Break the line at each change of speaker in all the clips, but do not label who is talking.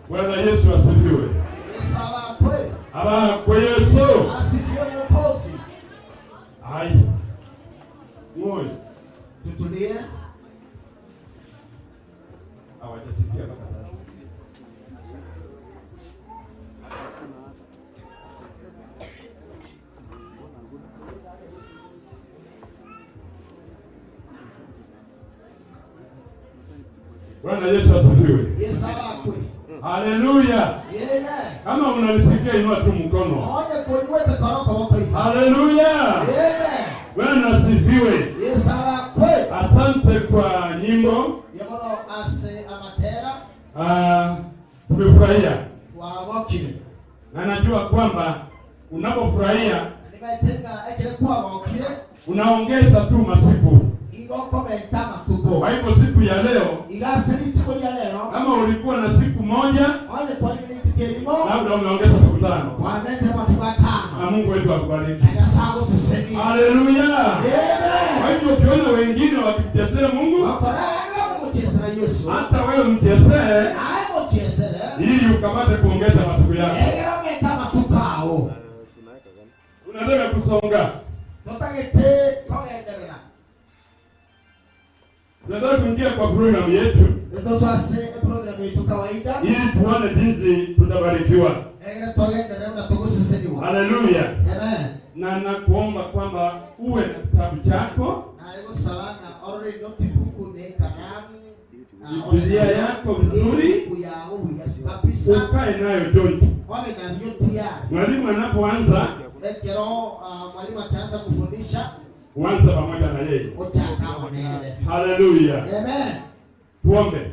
Bwana Yesu asifiwe.
Yesu abakwe.
Abakwe Yesu.
Asifiwe Mwokozi.
Haya. Ng'oyo.
Tutulie.
Hawajasikia mpaka sasa. Bwana Yesu asifiwe.
Yesu abakwe.
Haleluya.
Amen.
Kama unanisikia inua tu mkono.
Onye konyuete koroko boko iga.
Haleluya.
Amen.
Bwana asifiwe.
Yesu abakwe.
Asante kwa nyimbo.
Yomono ase amatera
Ah, tumefurahia
twagokire.
na najua kwamba unapofurahia
Nigaitenga ekere kwagokire
unaongeza tu masiku.
igokomenta matuko.
Kwa hivyo siku ya leo,
Igase rituko ria lero
kama ulikuwa na siku moja,
onye kwarire rituko erimo
labda umeongeza siku tano,
kwamete matuko
na
atano.
Mungu wetu akubariki.
Na Nyasaye agusesenie.
Haleluya! Kwa
Amen.
hivyo ukiona wengine wakimchezea Mungu,
Wakorana bamuchezera Yesu.
hata wewe mchezee,
Naye muchezere.
ili ukapate kuongeza masiku yako.
Egera meta matuko ao.
Unataka kusonga,
Totagete kogenderera.
tunataka kuingia kwa programu yetu
Nitosase program yetu kawaida.
ili tuone jinsi tutabarikiwa.
Egera togenderera na tuguseseniwa.
Haleluya!
Amen.
Na nakuomba kwamba uwe na kitabu chako,
Naligusaba nga orore notebook ne kalamu.
Biblia yako vizuri,
Ibuku yawe buya kabisa.
ukae nayo joint.
Wabe nabyo tayari.
Mwalimu anapoanza
Ekero mwalimu ataanza kufundisha
uanze pamoja na yeye.
ochaka onere.
Haleluya!
Amen.
Tuombe.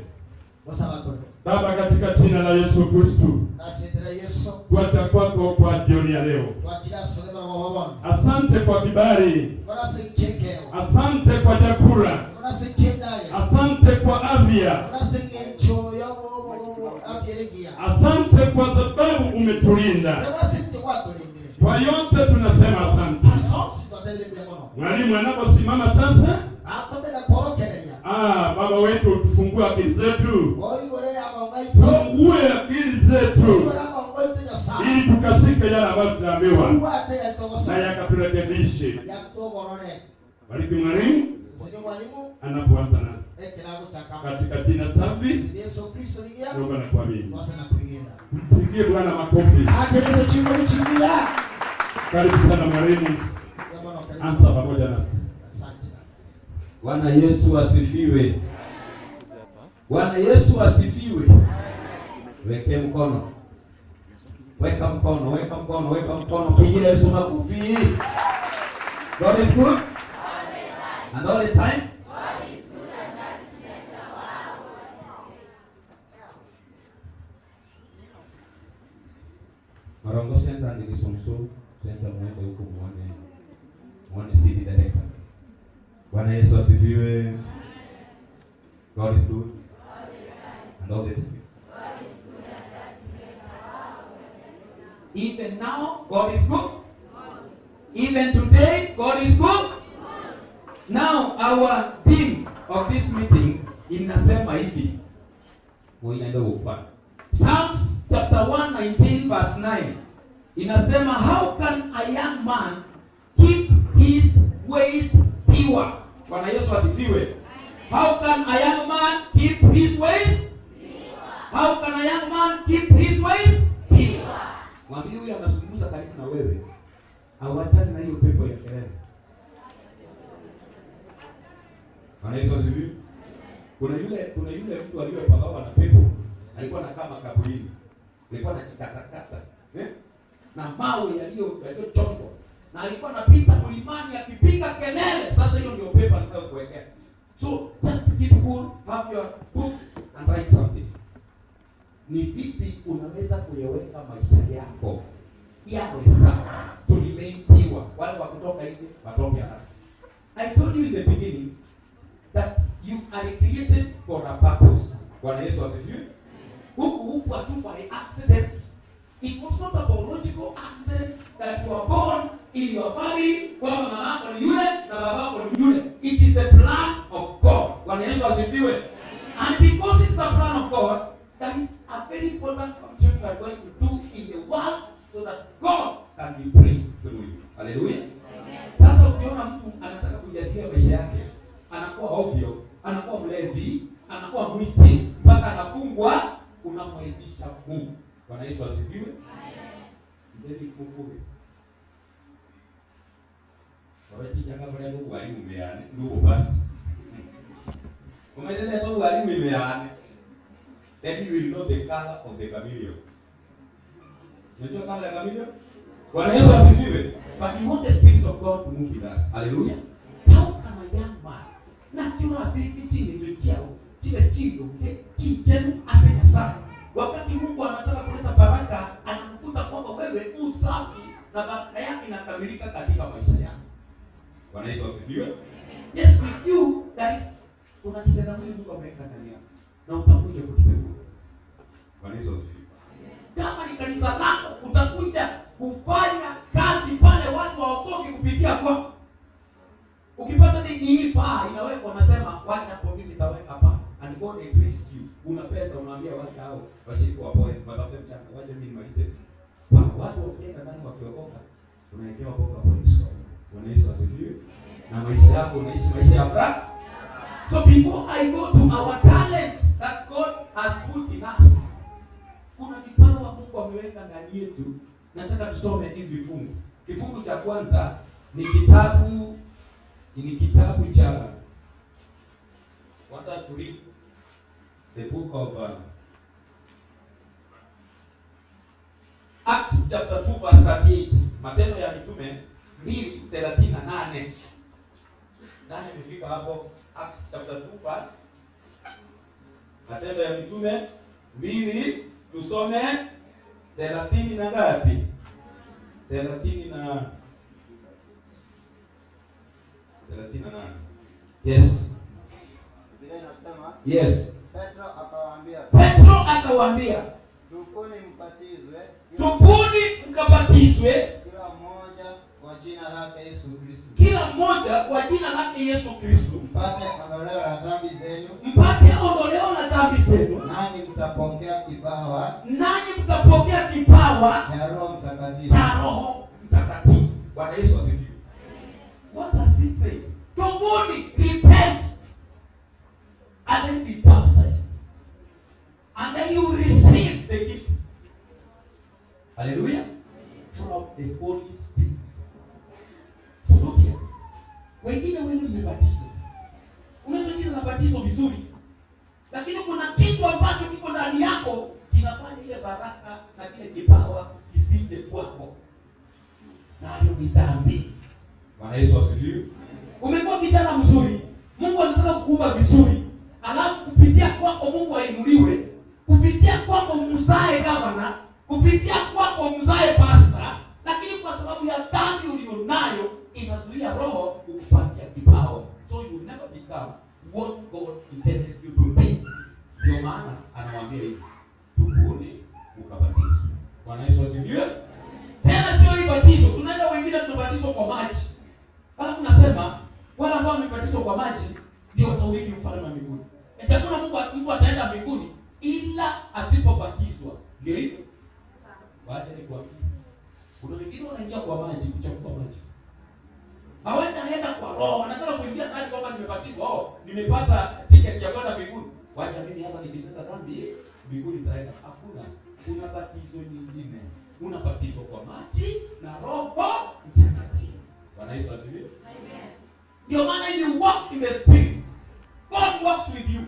Gusaba kore.
Baba, katika jina la Yesu Kristu,
Nasendera Yesu.
twaja kwako kwa jioni ya leo.
Twakira sore barababona.
Asante kwa kibali,
Murase chekeo.
asante kwa chakula,
Murase chendaya.
asante kwa afya,
Murase ngencho yabo afyeregia.
asante kwa sababu umetulinda.
Murase nje kwatulindire.
Kwa yote tunasema asante.
Asonsi twatende mkono.
Mwalimu anaposimama sasa,
Akote na korokereria.
ah, Baba wetu, tufungue akili zetu,
Oigore amangaito.
fungue akili zetu
Oigore amangaito Nyasaye.
ili tukasike yale ambayo tutaambiwa
Uwate
na
yatogosa.
yakaturekebishe.
Yatogorore.
Bariki mwalimu
Sisi mwalimu
anapoanza nasi
ekirago chakama.
katika jina safi
Yesu Kristo nigia.
naomba na kuamini.
Twase na kuigenda.
Mpigie Bwana makofi.
Ate Yesu chingo chingira.
Karibu sana mwalimu,
Yamono karibu.
anza pamoja nasi.
Asante.
Bwana Yesu asifiwe. Bwana Yesu asifiwe. Weke mkono, weka mkono, weka mkono, weka mkono, pigia Yesu makofi. God is good and all the time. Marongo Center ni Kisonso Center, muende huko muone muone city director. Bwana Yesu asifiwe. God is good and all the time. Even now, God is good. Even today, God is good. Now, our theme of this meeting inasema hivi. Moja ndogo kwa. Psalms chapter 119 verse 9 inasema how can a young man keep his ways pure? Bwana Yesu asifiwe. How can a young man keep his ways? How can a young man keep his ways pure? Mwambie huyu anazungumza karibu na wewe. Awachane na hiyo pepo ya kelele. Bwana Yesu asifiwe. Kuna yule kuna yule mtu aliyepagawa na pepo, alikuwa anakaa makaburini. Alikuwa anajikatakata, eh? Na mawe yaliyo yaliyochongwa. Na alikuwa anapita mlimani akipiga kelele. Sasa hiyo ndio pepo anataka kuwekea. So just keep cool, have your book and write something. Ni vipi unaweza kuyaweka maisha yako yawe sawa, to remain pure. Wale wa kutoka nje watoke haraka. I told you in the beginning that you are created for a purpose. Bwana Yesu asifiwe. Huku huku tu by accident. It was not a biological accident that you are born in your family, kwamba mama yako ni yule na baba yako ni yule. It is the plan of God. Bwana Yesu asifiwe. And because it's a plan of God, there is a very important function you are going to do in the world so that God can be praised through you. Haleluya. Sasa ukiona mtu anataka kujiachilia maisha yake, anakuwa ovyo, anakuwa mlevi, anakuwa mwizi, mpaka anafungwa, unamwaibisha Mungu. Bwana Yesu asifiwe. Ndeni kukuwe. Wabetijanga bale bwalimu meane, nuko basi. Umelele to walimu meane. Then you will know the color of the chameleon. Unajua color ya chameleon? Bwana Yesu asifiwe. But you want the spirit of God to move with us. Hallelujah. How can a young man nakiona apiriki chini chao chile chilo chichenu ase Nyasaye, wakati Mungu anataka kuleta baraka anakukuta kwamba wewe usafi na baraka yake inakamilika katika maisha yako. Bwana Yesu asifiwe. Yes, with you there is kuna kitendawili Mungu ameweka ndani yako na utakuja kukitegua. Bwana Yesu asifiwe. Kama ni kanisa lako utakuja kufanya kazi pale watu waokoke kupitia kwako. Ukipata ni hii paa inawekwa, unasema wacha hapo, mimi nitaweka paa, and God increased you. Una pesa unaambia wacha hao washiriki wapoe, watafute mchanga, wacha mimi nimalize paa. Watu wakienda ndani wakiokoka, unawekewa boka polisi. Bwana Yesu asifiwe. Na maisha yako unaishi maisha ya furaha. So before I go to our talents that God has put in us, kuna vipawa Mungu ameweka ndani yetu. Nataka tusome hivi vifungu. Kifungu cha kwanza ni kitabu cha want us to read the book of Acts chapter 2 verse 38. Matendo ya Mitume 2:38. Nani amefika hapo? Acts chapter 2 verse Matendo ya Mitume 2 tusome 30 na ngapi? 30 na 38. Yes.
Biblia inasema
Yes.
Petro akawaambia,
Petro akawaambia,
tubuni mbatizwe
tubuni mkabatizwe
kila mmoja kwa jina lake Yesu Kristo,
kila mmoja kwa jina lake Yesu Kristo,
mpate ondoleo la dhambi zenu,
mpate ondoleo la dhambi zenu,
nanyi mtapokea kipawa
nanyi mtapokea kipawa
cha Roho Mtakatifu.
cha Roho Mtakatifu. Bwana Yesu asifiwe. What does it say? Tubuni, repent, and then be baptized, and then you receive the gift. Hallelujah. From the Holy Spirit. So look here. Wengine wenu mmebatizwa, unaitwa jina la batizo vizuri, lakini kuna kitu ambacho kiko ndani yako kinafanya ile baraka na kile kipawa kisije kwako, nayo ni dhambi. Bwana Yesu asifiwe. Umekuwa kijana mzuri, Mungu anataka kukuumba vizuri, alafu kupitia kwako Mungu ainuliwe, kupitia kwako mzae gavana, kupitia kwako mzae pasta, lakini kwa sababu ya dhambi ulionayo inazuia Roho kukupatia kibao, so you never become what God intended you to be. Ndio maana anawaambia hivi, tubuni mkabatizwe. Bwana Yesu asifiwe. Tena sio hii batizo, tunaenda wengine tunabatizwa kwa maji. Alafu nasema wale ambao wamebatizwa kwa maji ndio wataurithi ufalme wa mbinguni. Eti hakuna Mungu mtu ataenda mbinguni ila asipobatizwa. Ndio hivyo. Wacha nikwambie. Kuna wengine wanaingia kwa maji kuchafua maji. Hawataenda kwa roho, wanataka kuingia ndani kwamba nimebatizwa, oh, nimepata tiketi ya kwenda mbinguni. Wacha mimi hapa nikitenda dhambi mbinguni nitaenda. Hakuna. Kuna batizo nyingine. Unabatizwa kwa maji na Roho Mtakatifu. Bwana Yesu asifiwe. Ndio maana if you walk in the spirit, God walks with you.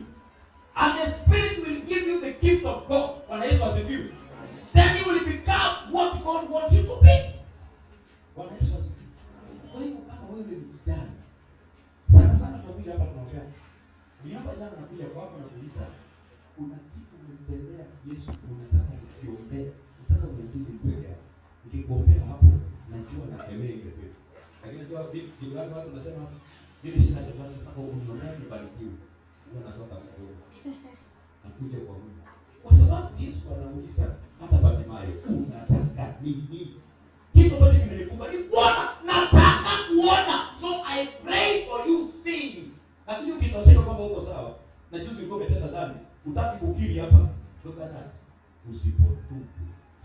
And the spirit will give you the gift of God. Bwana Yesu asifiwe. Then you will become what God wants you to be. Bwana Yesu asifiwe. Kwa hivyo kama wewe ni kijana, sana sana tunakuja hapa tunaongea. Niomba jana nakuja kwako na kuuliza kuna kitu umemtendea Yesu unataka nikiombee, unataka uniambie peke yako. Nikikuombea hapo najua nakemea ile pepo. Lakini najua kitu gani watu wanasema mimi sina chochote, nataka uniombee nibarikiwe. Ndio nasonga kidogo. Nakuja kwa Mungu. Kwa sababu Yesu anauliza hata Bartimayo, unataka nini? Kitu ambacho kimenifunga ni kuona, nataka kuona. So I pray for you seeing. Lakini ukitosheka kwamba uko sawa na juzi ulikuwa umetenda dhambi, utaki kukiri hapa. Look at that. Usipotubu.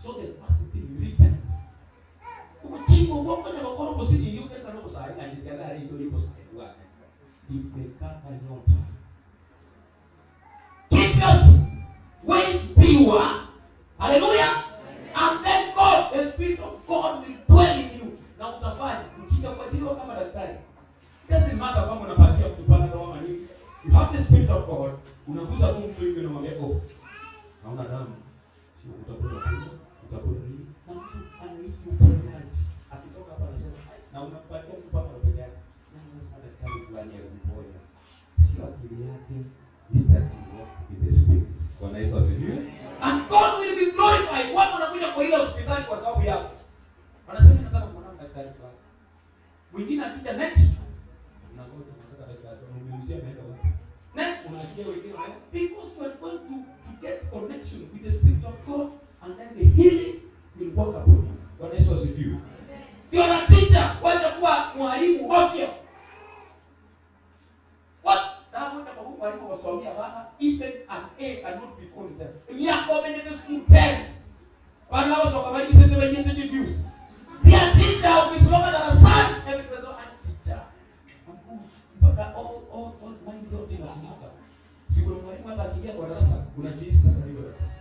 So the first thing, repent. Obochiko obwo okonya gokora obosinini okereka nobosae ng'a inche nare intwe oria obosae bwane. Imekata nyota. Keep your ways pure. Hallelujah. And then God, the Spirit of God will dwell in you. Na utafanya ukija kuajiriwa kama daktari. Doesn't matter kama unapatia mtu Panadol ama nini. You have the Spirit of God. Unaguza tu mtu hivi unamwambia oh, hauna damu. Sio utakula tunda, utakula nini? Na mtu anahisi uponyaji. Akitoka hapa anasema "Ai," na unampatia mtu Panadol peke yake. Na anasema daktari fulani alimponya. Sio akili yake, is that you walk in the Spirit. Bwana Yesu asifiwe. And God will be glorified. Watu wanakuja kwa ile hospitali kwa sababu yako. Wanasema nataka kuona daktari fulani. Mwingine akija next, unangoja unataka daktari, unamuulizia ameenda wapi? Next unaachia wengine wanaenda because you are going to get connection with the Spirit of God and then the healing will work upon you. Bwana Yesu asifiwe. You are a teacher, wacha kuwa mwalimu ovyo. What? Nakwenda kwa mwalimu waswamia bana even an A cannot be found there. Miaka wamenye school 10. Bana wasoka bali sente bayende diffuse. Pia teacher ukisimama darasani every person a teacher. Mpaka all mind yote inafunguka. Si kuna mwalimu hata akiingia kwa darasa unajihisi sasa niko darasa.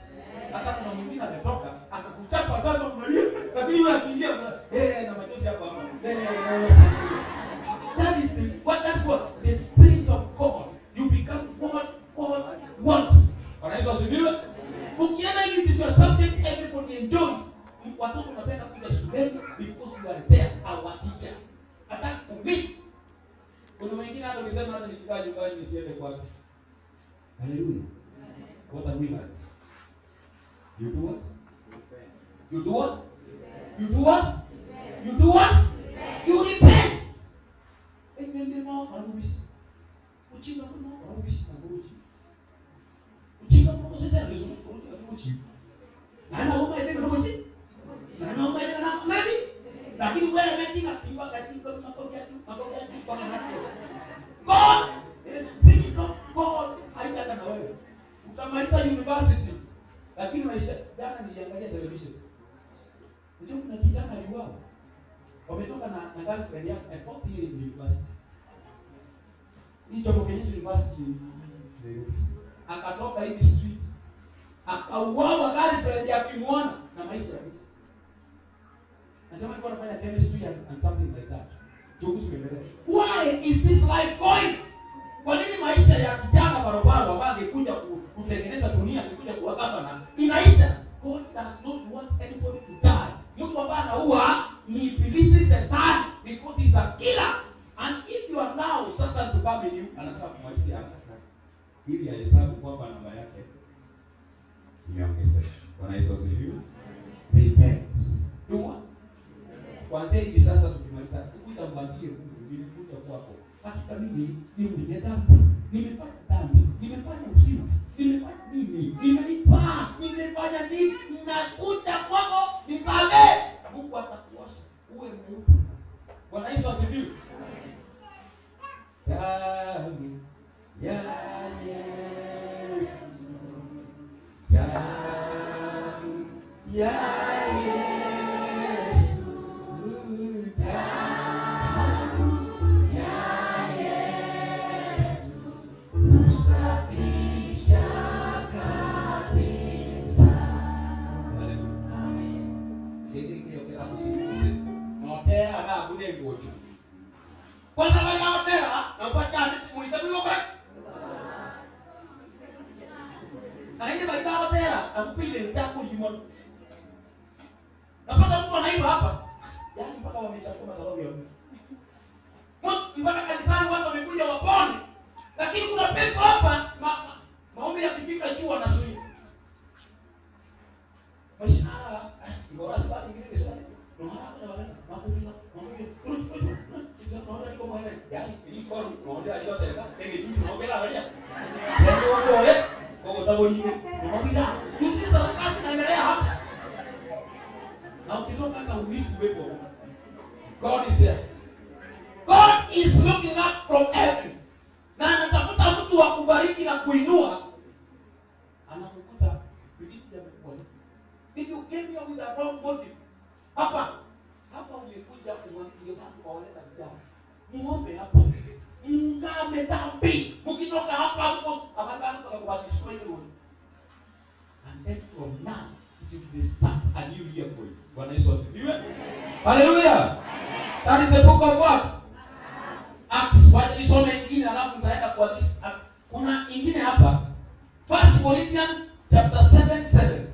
Hata kuna mwingine ametoka akakuchapa sasa unalia, lakini yule akiingia na machozi yako hapa. That is the what that's what the Spirit of God. You become what God wants. Bwana Yesu asifiwe. Ukienda hivi it is your subject everybody enjoys. Watoto wanapenda kuja shuleni because you are there, our teacher. Hata kumiss. Kuna wengine hata ukisema hata nikikaa nyumbani nisiende kwake. Hallelujah. What are we like? You do what? You do what? You do what? You do what? You repent. Engende mo arubisi. Uchinga mo arubisi na buruji. Uchinga mo sasa ndio buruji na buruji. Na na uma ile buruji. Na na uma ile na nani? Lakini wewe umetinga kiwa katika makofi ya makofi ya kwa nani? God, the Spirit of God haitaka na wewe. Utamaliza university lakini maisha jana niliangalia television. Unajua kuna kijana aliuawa. Wametoka na girlfriend yake a fourth year in university. Hii Jomo Kenyatta University Nairobi. Akatoka hivi street. Akauawa girlfriend akimwona na maisha kabisa. Na jamaa alikuwa anafanya chemistry and something like that. Chunguzi uendelee. Why is this life going? Kwa nini maisha ya kijana barobaro ambaye angekuja kutengeneza dunia, angekuja kuwa governor, inaisha? God does not want anybody to die. Mtu ambaye anaua ni ibilisi shetani because he's a killer. And if you allow Satan to come in you, anataka kumalizia haraka
ili ahesabu kwamba namba yake imeongezeka. Bwana Yesu asifiwe.
Repent. Do what? Kuanzia hivi sasa tukimaliza, kuja mwambie Mungu, nilikuja kwako. Hakika mimi ni mwenye dhambi. Nimefanya dhambi, nimefanya uzinzi, nimefanya nini? Nimeiba, nimefanya nini? Nakuja kwako nisamehe. Mungu atakuosha uwe mweupe. Bwana Yesu asifiwe. Damu ya Yesu. Damu ya Yesu. Damu ya Yesu. Husafisha kabisa. Haleluya. Sisi kio kila msiku. Notera ga kune gocho. Kwanza wale notera na upata muitabu kwa. Na hindi bali ba notera akupile nitako limo. Napata mtu anaiba hapa. Yaani mpaka wamechafua madhabahu ya Mungu. Mpaka kanisani watu wamekuja wapone. Lakini kuna pepo hapa maombi yakifika juu wanazuia. Mashara, ngora sasa ingine ni sana. No hapa na wala makufika, makufika. Sasa tunaona liko mahali. Yaani iko tunaona aliko tena. Tenge juu tunaongea angalia. Yaani watu wale kwa sababu nyingi. Tunaona Yuti sana kazi inaendelea hapa. Na ukitoka hata uhisi uwepo wa Mungu. God is there. God is looking up from heaven. Na anatafuta mtu wa kubariki na kuinua. Anakukuta ibilisi amekubariki. If you came here with a wrong motive, hapa hapa umekuja umwambie watu wawaleta vijana. Muombe hapa. Muungame dhambi. Mkitoka hapa huko abantu wakakubatishwa hiyo. And then from now it will be the start a new year for you. Bwana Yesu asifiwe. Hallelujah. That is the book of what? Acts. Wacha nisome ingine alafu nitaenda kwa this. Kuna ingine hapa. First Corinthians chapter 7 7.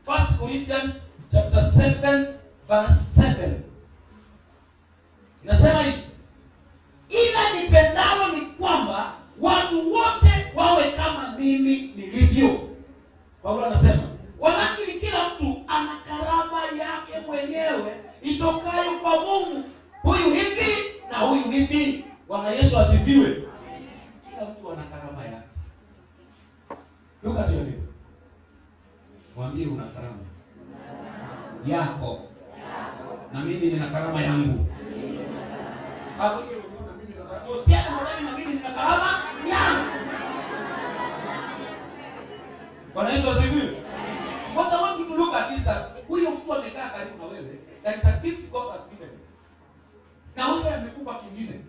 First Corinthians chapter 7 verse 7. Inasema hivi. Ila nipendalo ni kwamba watu wote wawe kama mimi nilivyo. Paulo anasema, walakini kila mtu ana karama yake mwenyewe itokayo kwa Mungu, huyu hivi na huyu hivi. Bwana Yesu asifiwe. Kila mtu ana karama yake. Look at your neighbor. Mwambie una karama yako na mimi nina karama yangu. Hapo hiyo unaona mimi nina karama. Usiende mwanani na mimi nina karama yangu. Bwana Yesu asifiwe. What I want you to look at is that huyo mtu amekaa karibu na wewe, that is a gift God has given. Na wewe amekupa kingine.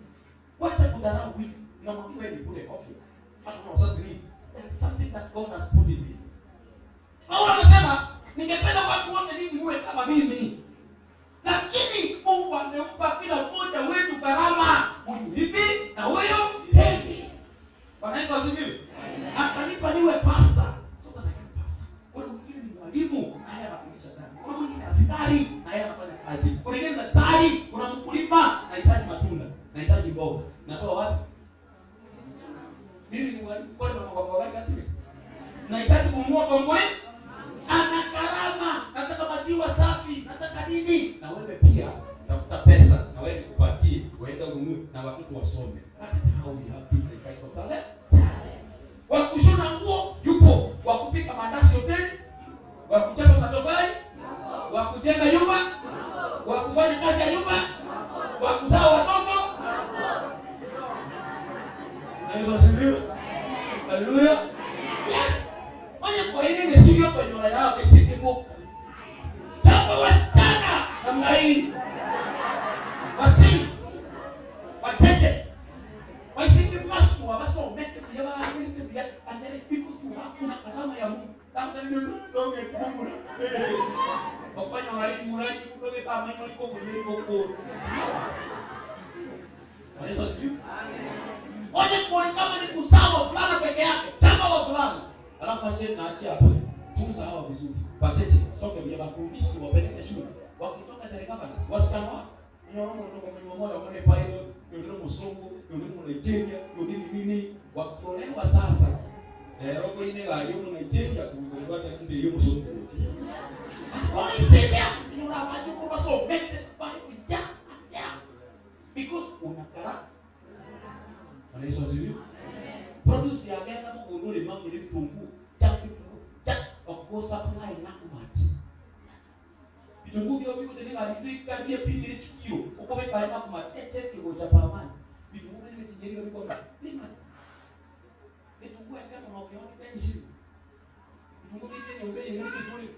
Wacha kudharau huyu. Na mwambie wewe ni bure ovyo. Hata kama wazazi ni. There is something that God has put in me. Paulo anasema ningependa watu wote ninyi muwe kama mimi. Lakini Mungu amempa kila mmoja wetu karama, huyu hivi na huyu hivi. Bwana Yesu asifiwe. Akanipa niwe pastor. So that I can pastor. Kuna mwingine ni mwalimu na yeye anafundisha ndani. Kuna mwingine askari na yeye anafanya kazi. Kuna mwingine daktari, kuna mkulima, nahitaji matunda, nahitaji mboga. Natoa wapi? Mimi ni mwalimu kwani na mambo gani kazi? Nahitaji kununua kongwe. Ana karama, nataka maziwa safi, nataka nini? Na wewe pia tafuta pesa na wewe nikupatie, uende ununue na watoto wasome. That is how we have different kinds of talent. Wa kushona nguo yupo, wa kupika mandazi hoteli, wa kuchapa matofali, wa kujenga nyumba, wa kufanya kazi ya nyumba, wa kuzaa watoto. Na Yesu asifiwe. Haleluya. Yes. Fanya kwa ile nisivyo kwa nyumba yao isikibuka. Kama wasichana namna hii. Wasimi. Wacheche. Waisiki masu wabasomeke kuya barakirite biya and then because you have kuna karama ya Mungu. Kama ni ndonge Mungu. Okanya wali murali kutoke kama ino liko kwenye koko. Bwana Yesu asifiwe. Oje kuone kama ni kusawa fulana peke yake, chama wa fulana. Alafu ache na achia hapo. Tunza hawa vizuri. Wacheche, soke vya bafundisi wapeleke shule. Wakitoka Terekabana, wasichana wao. Ni wao ndio kwa mmoja wale pilot, ndio msongo, ndio Nigeria, ndio nini nini. Wakiolewa sasa. Roko ine gari yo Nigeria kugombana ndio yo msongo. Akoni sema, ni ora maji kwa so mete pale kuja. Because una karama. Bwana Yesu asifiwe. Produce ya genda mugundule mamwe bitunguu, cha bitunguu, cha of supply na kumati. Bitunguu byo biko tene ngari bika bye pili chikiro, ukobe kale na kumati eche kigo cha paramani. Bitunguu bene bitingeri biko kwa 3 months. Bitunguu ya kama ukiona penshi. Bitunguu bite ni ubeye ni vizuri.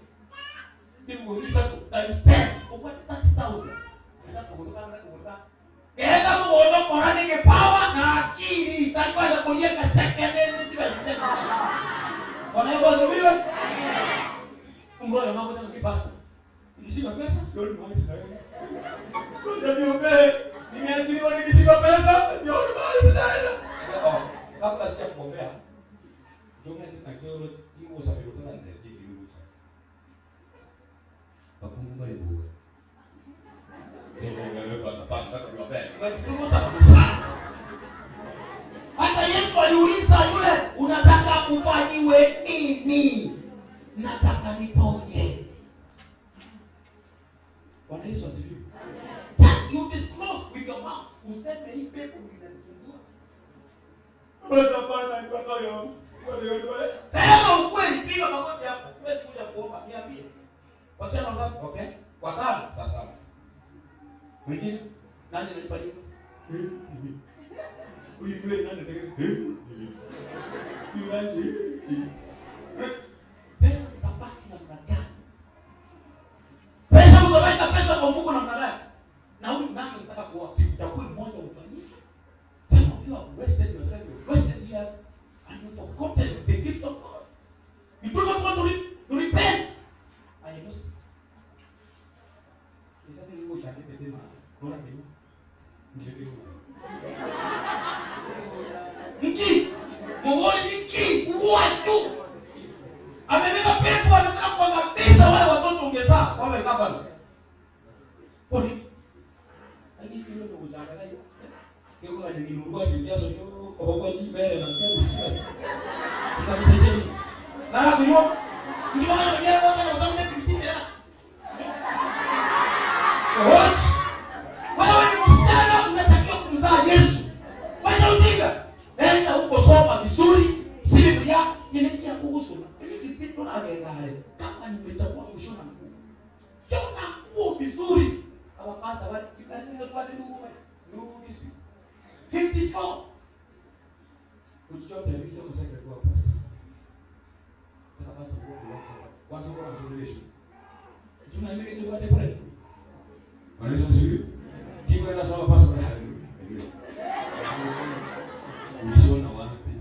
Ndimu risa times 10, upate 30,000. Nenda kuruka na kuruka. Enda mugondo kora ni kipawa na akili. Taikuwa na kulieka second ni tiba Bwana Yesu asifiwe. Mungu mambo tena si pastor. Nikishika pesa sioni mahali zinaenda. Ngoja niombee. Nimeajiriwa nikishika pesa sioni mahali zinaenda. Oh, kabla sija kuombea. Jonga na kero kiwo sa biro tena ndio kiwo cha. Bakungu bali buwe. Hata Yesu aliuliza yule, unataka ufanyiwe nini? Nataka niponye. Bwana Yesu asifiwe. Just you disclose with your mouth. Useme hii pepo inanisumbua. Sema ukweli, piga magoti hapa. Siwezi kuja kuomba, niambie. Wasichana wangapi? Okay. Watano. Sawa sawa. Mwingine? Nani analipa nyumba? Mimi. Huyu yule nani anataka? Mimi. Huyu nani? Mimi. Pesa zitabaki namna gani? Norakenywa? Nki kegocha?
Nki? Mogori nki? Watu. Amebeba pepo anataka kuangamiza wale watoto ungezaa wawe gavana. Poni.
Agisi ndio kuchanga nayo. Keko kanyingi nurwa ni kiaso yo kwa jibere na kwa usiasi. Kitakusaidia nini?
Nara kunywa. Ndio maana mwenyewe wote wanataka kupita tena. What? Wewe ni msichana unatakiwa kumzaa Yesu. Wacha ujinga. Enda huko soma vizuri. Silimu ya nimechia kuhusu. Ili kipito na gari. Kama nimechagua kushona nguo. Shona nguo vizuri. Kama pasa wale sikazi ndio kwa ndugu wewe. Ndugu misi. 54.
Uchichote bicho kuseka kwa pastor. Sasa pastor kwa kwa kwanza kwa suluhisho. Tuna ile kitu kwa pale. Bwana Yesu asifiwe. Kiko enda sawa pastor haleluya. Ulishona wapi?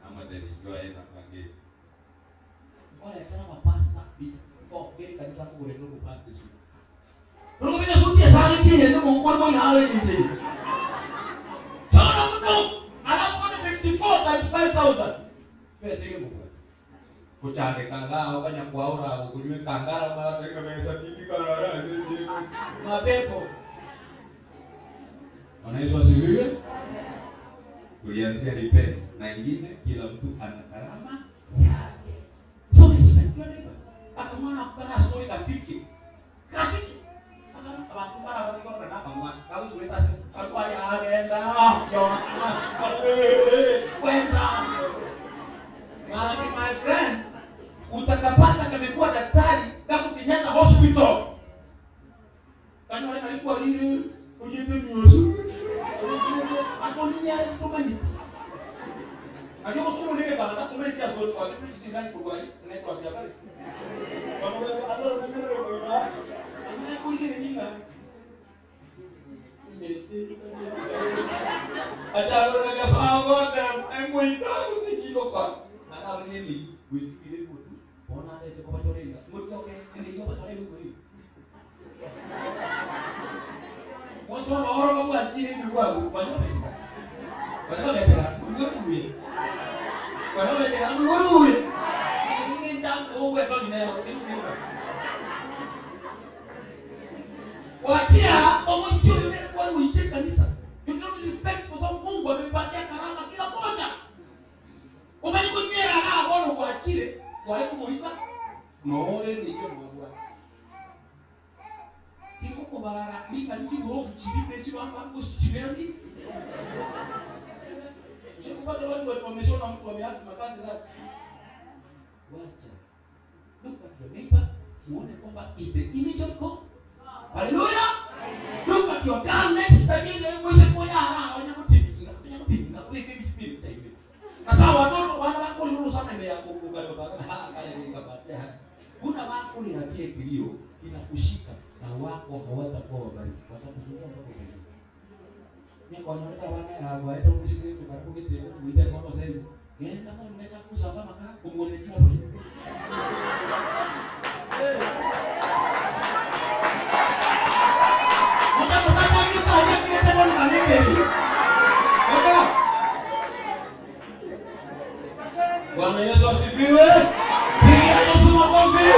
Ama nilijua yeye na pange.
Wale kana mapasta oh geri kanisa ko gore no pastor su. Ruko bila suti sare ki yende mo ko mo yare nje. Chona mtu alafu 64 times 5000.
Pesa ile mkubwa. Kuchange kanga okanya kwaura kunywe kangara mara tenga mesa tindi karara
Mapepo.
Bwana Yesu asifiwe. Tulianzia repent na ingine kila mtu ana karama
yake. So respect your neighbor. Akamwana kukana story kafiki. Kafiki. Akana abantu bara bari kwa na kamwa. Kabu suweta se. Katwa ya agenda. Yo. Kwenda. Mami my friend, utakapata kamekuwa daktari kama Kenyatta Hospital. Kanyore alikuwa lile ujende mioso. Akoninya tumanyit. Ayo musumu nile bana kumeitia zote kwa bibi sindani kwa ne kwa pia pale. Kwa sababu adoro na mimi kwa Ana kuile nina.
Acha na sawa na emoita ni kiko kwa. Ana nili wiki ile mutu.
Bona de ko batore ila. Mutu okay, ndi yo batore nguri. Mwaso oro kwa chini ni kwa kwa nini? Kwa nini tena? Nguri. Kwa nini tena nguri? Ni ndango wewe kwa nini? Wachia omosio yule kwa uite kanisa. You don't respect kwa sababu Mungu amepatia karama kila moja. Umenikonyera na bono kuachile kwa kumuita.
Noore nige mwa.
Tiko kubara mika nchi hofu chini pechi wangu usibeni. Usikupata watu watu wameshona mtu wameacha makazi zake. Wacha. Look at your neighbor, uone kwamba is the image of God. Hallelujah. Look at your girl next time ile mwese moya ara onyakutinga onyakutinga weke bibi taibe. Sasa watoto wana wako lulu sana ile ya kukuga baba kale ni baba. Kuna wako ni kile kilio kinakushika na wako hawatakuwa wabariki. Watakusumbua mpaka uende. Mimi kwa nyota wana ya waenda kushiriki kwa kugete kuita kwa sasa. Genda kwa mneka kusaba maka kumwone chini hapo. Maka kusaka kita hanya kita mau nalike.
Oka. Bwana Yesu asifiwe.
Pigia Yesu makofi.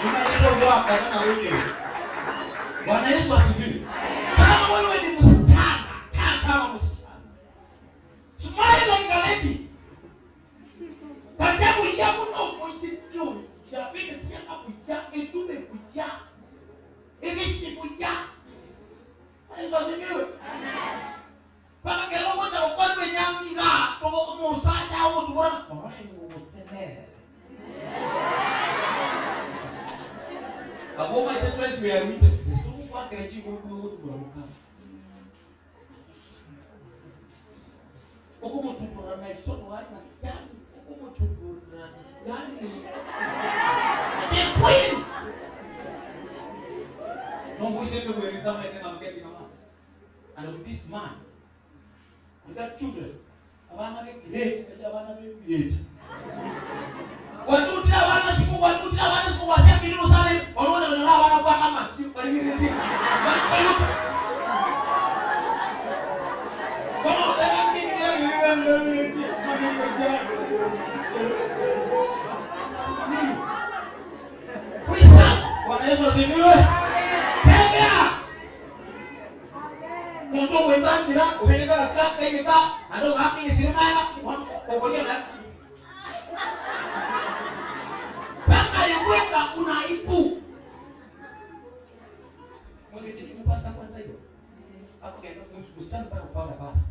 Unaitwa mwaka na wewe. Bwana Yesu asifiwe. Kama wewe ni msichana, kaa kama msichana. Smile like a lady. Kajabu ya muno mwisikio. Ya vile tiaka kuja, etume kuja. Ebisi kuja. Yesu asifiwe. Paka kelongo cha ukwandwe nyangiga, toko musaja au tubora. Korone ni Agoma ite twesi ya wite. Sisi kwa kerechi ko ko tubora mukama. Okumutubura na isono hali na yani okumutubura yani the queen.
No mwise ndio kama ite na mketi kama.
And with this man, we got children. Abana be great, abana be great. Watutira abana siku, watutira abana siku wasia kililo sale, wanaona wanaona abana kwa kama barigereretie. Bono Bwana Yesu asifiwe. Tembea. Muntu ogwetang'ira obegete agasika kegita naende ogaka egesire magega okoria na mpaka yebweka una aibu. Mwenyekiti mupasta kwanza hiyo. Akogenda mustani mpaka kupanda basi.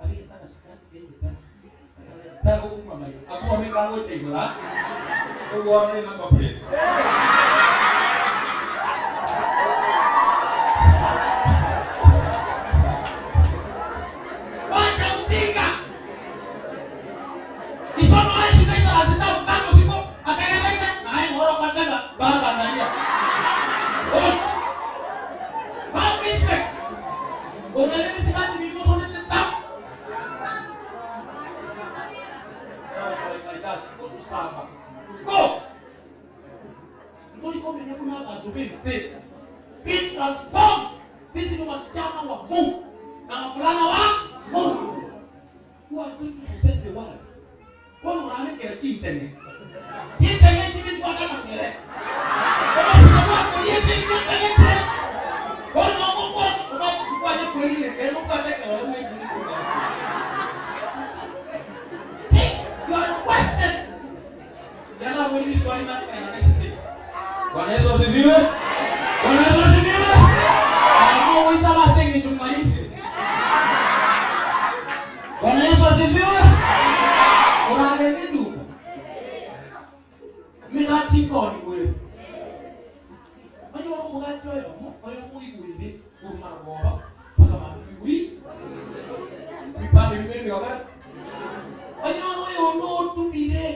Abegete agasika kegita. Akobameka gocha igoro aa.
Ogwarore number plate.
Wacha ujinga. Iso noe chigaisa ase taukano siko akagerete naye ng'oro kwateba bagangaria. Watch. Have respect. Onere bisigati bimosonete tap. Go. Ntori komenya buna abanto b'ense. Be transformed. Sisi ni wasichana wa Mungu na wavulana wa Mungu. Who are going to possess the world. Bono oramekera chintenge. Chintenge chiri kwata mangere. Obobusa bwakoriete ebiakagete. Bono ogokora oba kwanya kwerire kero kwate kero mwejiri kuba. Hey, you are wasted. Yana wili swali na kana next day.
Bwana Yesu asifiwe. Bwana Yesu asifiwe.
Amo wita basengi tumaisi. Bwana Yesu asifiwe. Uragende duka. Migati koni gwe. Manyo mugati oyo mo oyo muigwire kurumara goba paka magigwi. Bipande bibere byoga. Manyo oyo no tubire.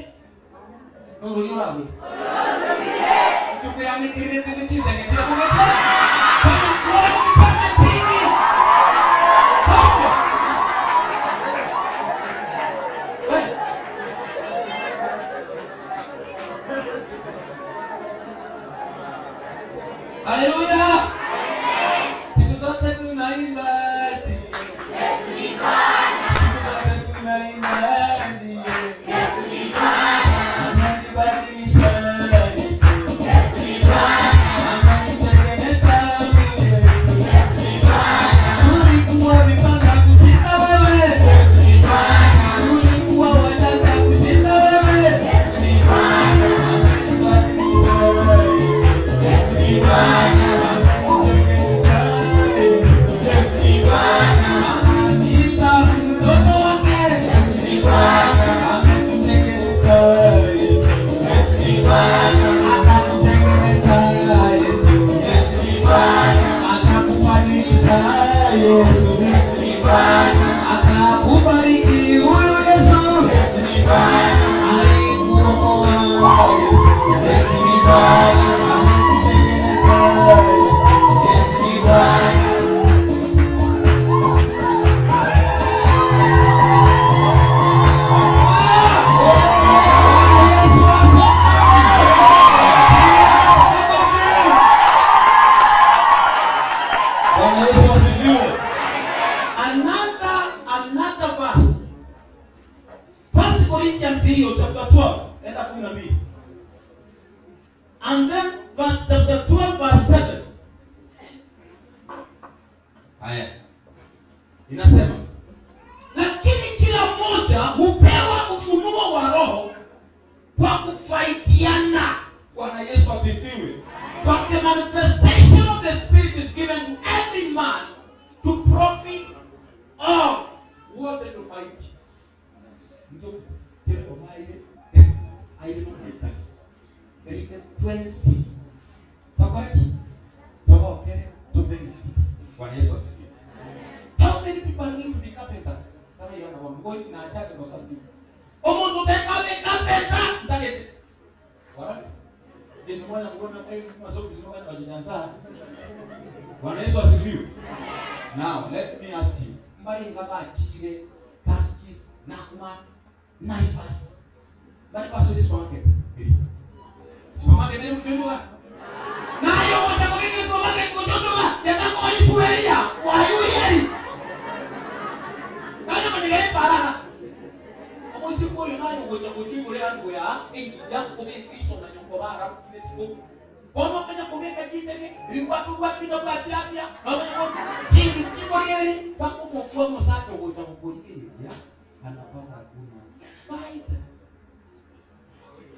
No no rabu. Tukuyamikire tete chitenge tira kugete. Fanya kuona mpaka chini. Toka. We. Haleluya. Siku zote tunaimba eti.
Siku zote tunaimba ndiye. Ananibadilisha Yesu. Ananitengeneza Yesu. Tulikuwa vipanga kushinda wewe. Tulikuwa wajanja kushinda wewe. Amenibadilisha Yesu. Ananitengeneza Yesu. Ananiita mtoto wake. Amenitengeneza Yesu. Atakutengeneza Yesu. Atakubadilisha Yesu. Atakubariki huyu Yesu. Alikuokoa Yesu. Amekutengeneza Yesu. Yesu asifiwe.
Bwana Yesu asifiwe.
Another verse. First Corinthians hiyo chapter 12, enda 12. And then verse chapter 12 verse 7.
Haya. Inasema
Lakini kila mmoja hupewa ufunuo wa Roho kwa kufaidiana.
Bwana Yesu asifiwe.
But the manifestation of the Spirit is given to every man to profit all. Wote tufaidi. Ndio kile omaile aile mwana Erike twensi. Takoreki. Tokokere tubenga.
Bwana Yesu asifiwe.
How many people are going to be carpenters? Kama yana wa ngoi na achake kwa sasa. Omuntu tekabe carpenter ndagete.
Wala. Ndio mwana kuona kai masomo sio wajidansa. Bwana Yesu asifiwe. Now let me ask you.
Mbali ngabachire Tuskys, Nakumatt, Naivas. Bali kwa supermarket. Supermarket ni mtu wa. Nayo watakomeke supermarket. Omoisraeli mwayuyeri. Nani manyegere parara. Omoiseke oyo naye ogocha gocha igoro eandugu ya engiya kobeka isona nyoko bara kire isiko. Bono okanya kobeka chintebe ribwatu bwatu ndabwati afya nomanya ko chingi chikorigereria mpaka omokwa omosacha ogocha gokorigereria kana kwamba hakuna faida.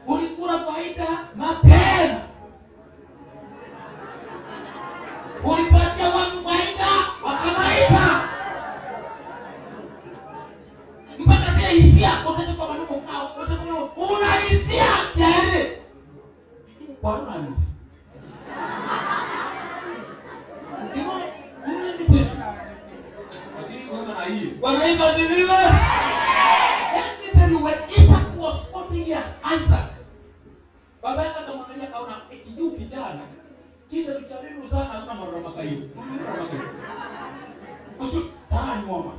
Ulikula faida mapema. Ulipatia watu faida wakamaliza. Mpaka zile hisia utende kwa manuko kao, utende kwa una hisia tayari. Kwa nani? Ndio, ndio
Lakini kwanza na hii.
Bwana Yesu asifiwe. Let me tell you when Isaac was 40 years, Isaac. Baba yake akamwangalia akaona kijuu kijana kinda tuchalelu sana hakuna marama kayo. Marama kayo. Usu taranyoma.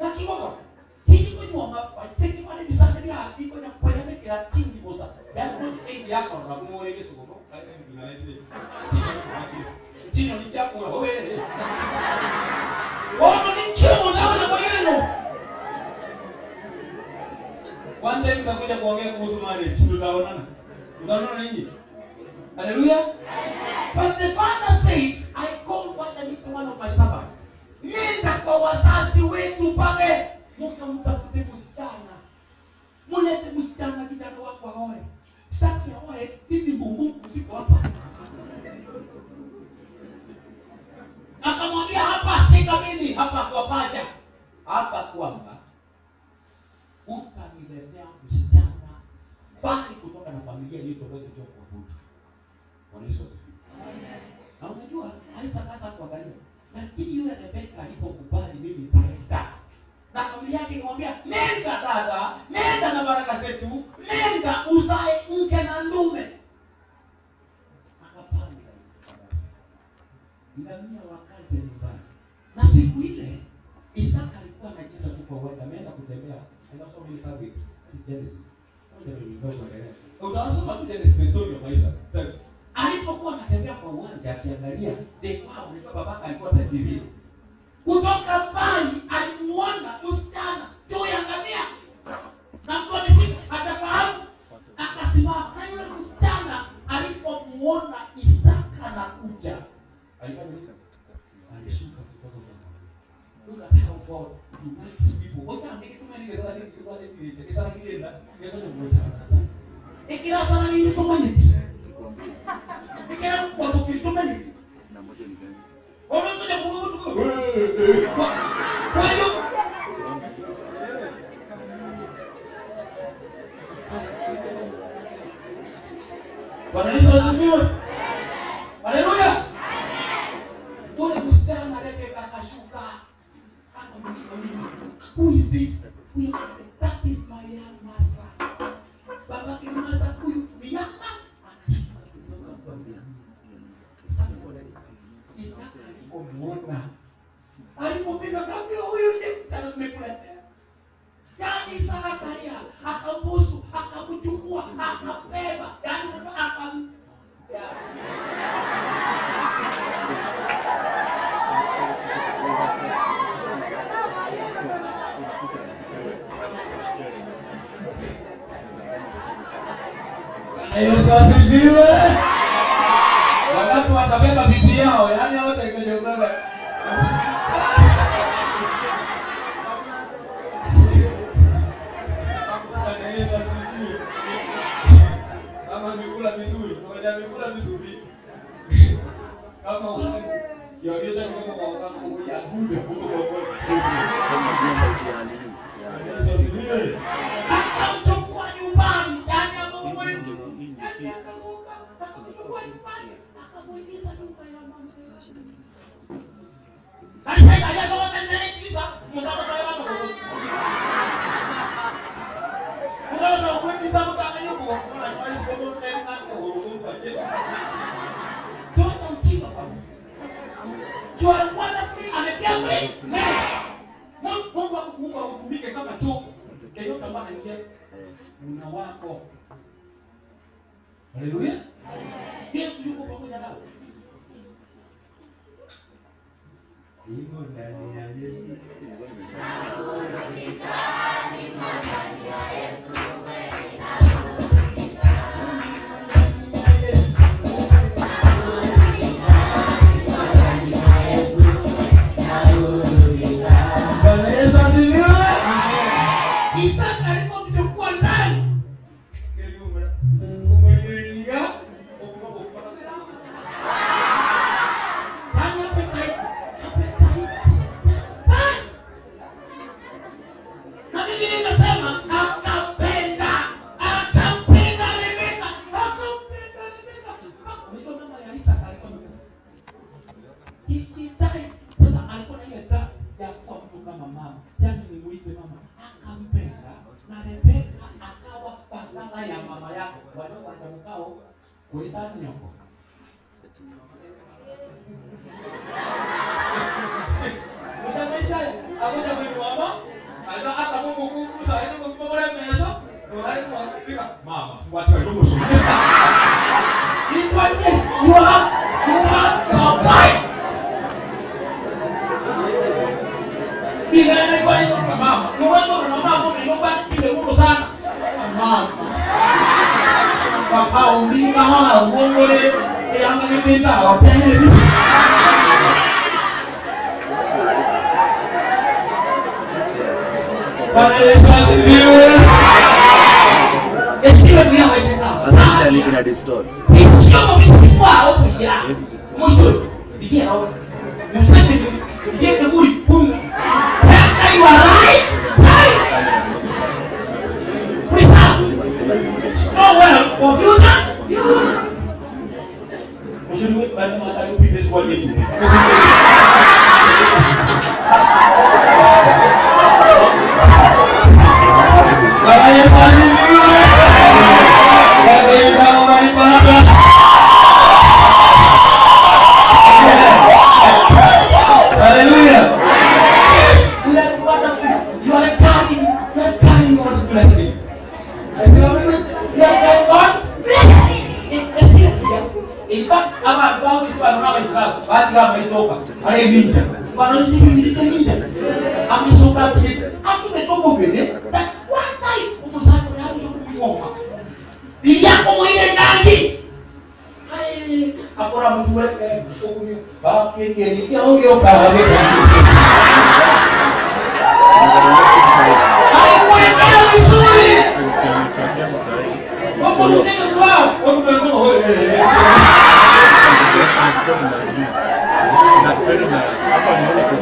Lakini wako tiki kunyoma seki mane bisaka bila iko na kwenda kila tingi bosa. Yaani
Engi yako na kumwone Yesu kwa Chino ni chako wewe.
Ono ni kimo ndaona kwa yenu.
One time tutakuja kuongea kuhusu marriage, tutaonana. Tutaonana ninyi. Haleluya.
But the father said, I called one and one of my servants. Nenda kwa wazazi wetu pale, mkamtafute msichana. Mulete msichana kijana wako aoe. Sitaki aoe, hizi mbumbuku ziko hapa. Akamwambia hapa shika mimi hapa kwa paja. Hapa kwamba utaniletea msichana bali kutoka na familia iliyotolewa kuabudu. Bwana Yesu asifiwe. Na unajua Isaac hata kuangalia. Lakini yule Rebeka alipokubali mimi nitaenda. Na familia yake ikamwambia nenda dada, nenda na baraka zetu, nenda uzae mke na ndume. Akapanda farasi. Ngamia wakaja nyumbani. Na siku ile Isaka alikuwa anacheza tu kwa uwanja, ameenda kutembea. Anasoma ile kitabu hiki. It's Genesis.
Utasoma tu Genesis the story of Isaac.
Alipokuwa anatembea kwa uwanja akiangalia the cow, unajua babaka alikuwa tajiri. Kutoka mbali alimuona msichana juu ya ngamia, na mtu ameshika akafahamu, akasimama. Na yule msichana alipomuona Isaka anakuja, alifanya nini? Alishuka kutoka kwa ngamia. Look at how God unites people.
Ocha ndike tumeni sasa nini sasa nini sasa nini na ngeto ni mmoja.
Ikira sana nini tumanyiti. Ikira kwa tukitumanyiti. Wamekuja kuvuta. Kwa hiyo Bwana Yesu asifiwe. Haleluya. Ule msichana Rebeka akashuka. Akamuuliza huyu, who is this? Huyu that is my young master. Baba ni master huyu ni young master. Akashuka kutoka kwa ngamia. Isaka alipomuona alipopiga kambi, huyu ndiye msichana nimekuletea. Yaani Isaka akalia, akambusu, akamchukua, akambeba, yaani akam
Bwana Yesu asifiwe. Wangapi watabeba bibi yao? Yaani wote kwenye kubeba. Bwana Yesu asifiwe. Kama amekula vizuri, kwa amekula vizuri. Kama wangu. Yogeza kama kwa wakati mmoja gude huko kwa kwa. Bwana Yesu asifiwe.
akamchukua nyumbani, yaani akamchukua yaani akamuka, akamchukua nyumbani, akamuingiza nyumba ya mama. Alipenda yazo tendele kisa, mutaka sawa mko. Mutaka kuingiza mutaka nyuko, kwa kwa sababu tena Tuacha ujinga bwana. You are wonderfully and fearfully made. Mungu Mungu akukuumba utumike kama chombo. Yeyote ambaye anaingia una wako. Haleluya. Yesu yuko pamoja nawe.
Nimo ndani ya Yesu. Bwana Yesu asifiwe.
Isaka alipomchukua ndani Yaani appetite, appetite, bad. Na Biblia inasema akampenda, akampenda Rebeka, akampenda Rebeka. Mpaka unajua mama ya Isaka alikuwa amekufa. She died. Sasa alikuwa na ile taa ya kuwa mtu kama mama, yaani nimuite mama. Akampenda na Rebeka akawa badala ya mama yake. Wadogo watamkao kuita nyoko.
Mama, watu waliomusoma.
Itwaje? You have you have your wife. Bila kwa hiyo mama. Mwanzo na mama ni nyumba ile mulu sana. Mama. Papa umbi mama ngongole yanga ngipinda wapeni. Bwana Yesu asifiwe. Esiwe pia wezekana.
Ina distort.
Ikisomo kisikwa okuya. Musho. Ndiye hao. Musende ndiye nduri kunga. After you are right time. Preserve. Store well for future use.
Musho ni wewe bado upige swali yetu. Bwana Yesu asifiwe. Bwana Yesu awabariki. Hallelujah.
You are wonderful. You are carrying, you are carrying God's blessing. I say, You are carrying God's blessing. It is here.
In fact, abantu bawisibalu n'abaisibalu baati bamaisoka ale ninja
Bano nibirite ninja. Amisoka ati atumetobogene that one time omusajja yabuze okumuwoma. Biryako mwine nangi. Ai
akora muntu weke okunyu bakekeni yaogeokaageta
Alikuwekea vizuri.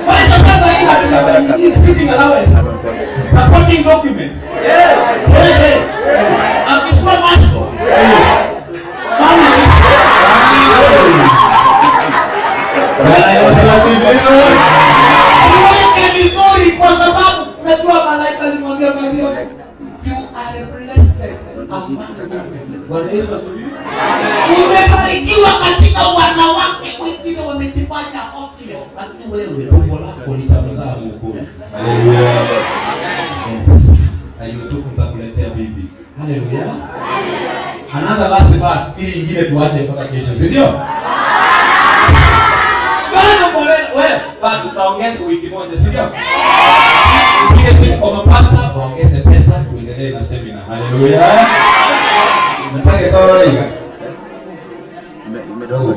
Kwanza sasa hii hatuna nyingine sitting allowance. Supporting documents.
Hey, hey. Akisema macho.
Bwana Yesu asifiwe.
Iweke vizuri kwa sababu unajua malaika alimwambia Maria, you are blessed among women.
Bwana Yesu asifiwe.
Umebarikiwa katika wanawake wengine wamejifanya ovyo, lakini wewe
Tumbo lako litamzaa Mwokozi. Haleluya. Yes. Na Yusufu nitakuletea bibi. Haleluya. Another last verse ili ingine tuache mpaka kesho, si ndio? Bado mbona wewe bado tutaongeza wiki moja, si ndio? Upige simu kwa mapasta waongeze pesa tuendelee na semina. Haleluya. Mpaka ikawa Oh, oh, oh,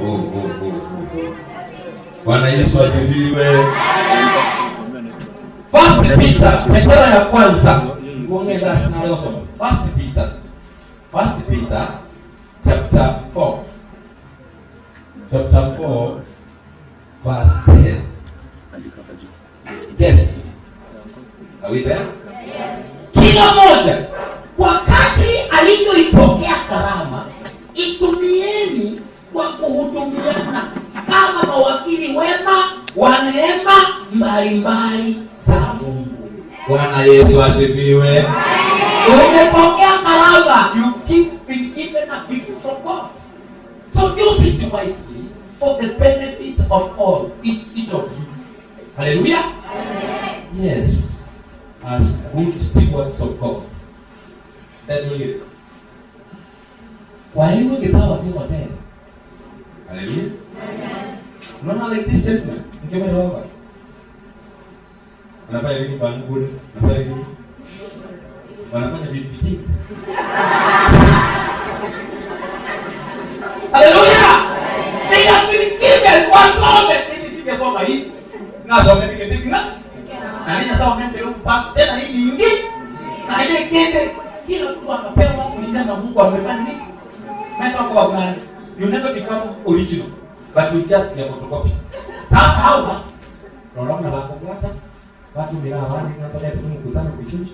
oh, oh. Bwana Yesu asifiwe. First Peter, Petero ya kwanza. Kuongeza sinalosoma. First Peter. First Peter chapter 4. Chapter 4 verse 10. Yes. Are we there?
kila mmoja wakati alivyoipokea karama itumieni kwa kuhudumiana kama mawakili wema wa neema mbalimbali za Mungu.
Bwana Yesu asifiwe.
Umepokea karama, you keep been given a gift from God. So use it wisely for the benefit of all, each of you.
Hallelujah. Yes. As good stewards of God. Then we read.
Kwa hiyo kipawa kiko tena.
Hallelujah. Unaona like this statement. Mkimeelewa? Wanafanya nini bana kule? Wanafanya nini? Wanafanya vitu vingi.
Haleluya! They have been given wasome. Mimi singesoma hii. Nasome pikipiki na na nini sasa unaendelea kupata tena hii nyingi. Na ile kende kila mtu akapewa kulingana na Mungu amefanya nini? Meta kwa gani?
You never become original, but you just be a photocopy.
Sasa hawa
Unaona bakufuata watu bila abandi ngapata tu mkutano kuchuchu.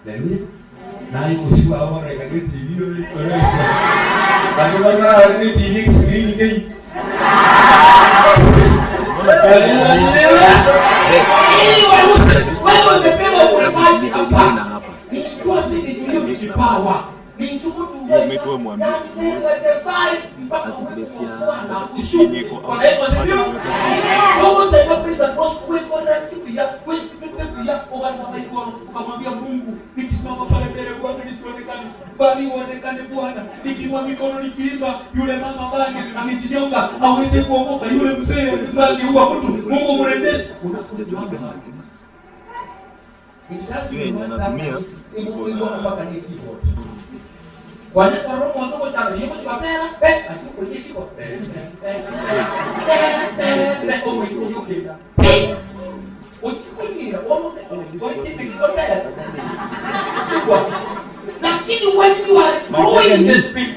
Haleluya. Naye usiwa hao reka ni TV ore ore. Bantu bana ni TV screen kei.
Ili wewe wewe umepewa ulipaji hapa. Ni si ni kipawa. Ni Ukamwambia Mungu, nikisimama pale mbele Bwana nisionekane, bali uonekane Bwana. Nikiinua mikono nikiimba, yule mama bali amejinyonga aweze kuokoka, yule mzee bali huwa mtu Mungu mrejeshe.
Hiyo yenye anatumia iko na
Lakini when you are growing in the spirit,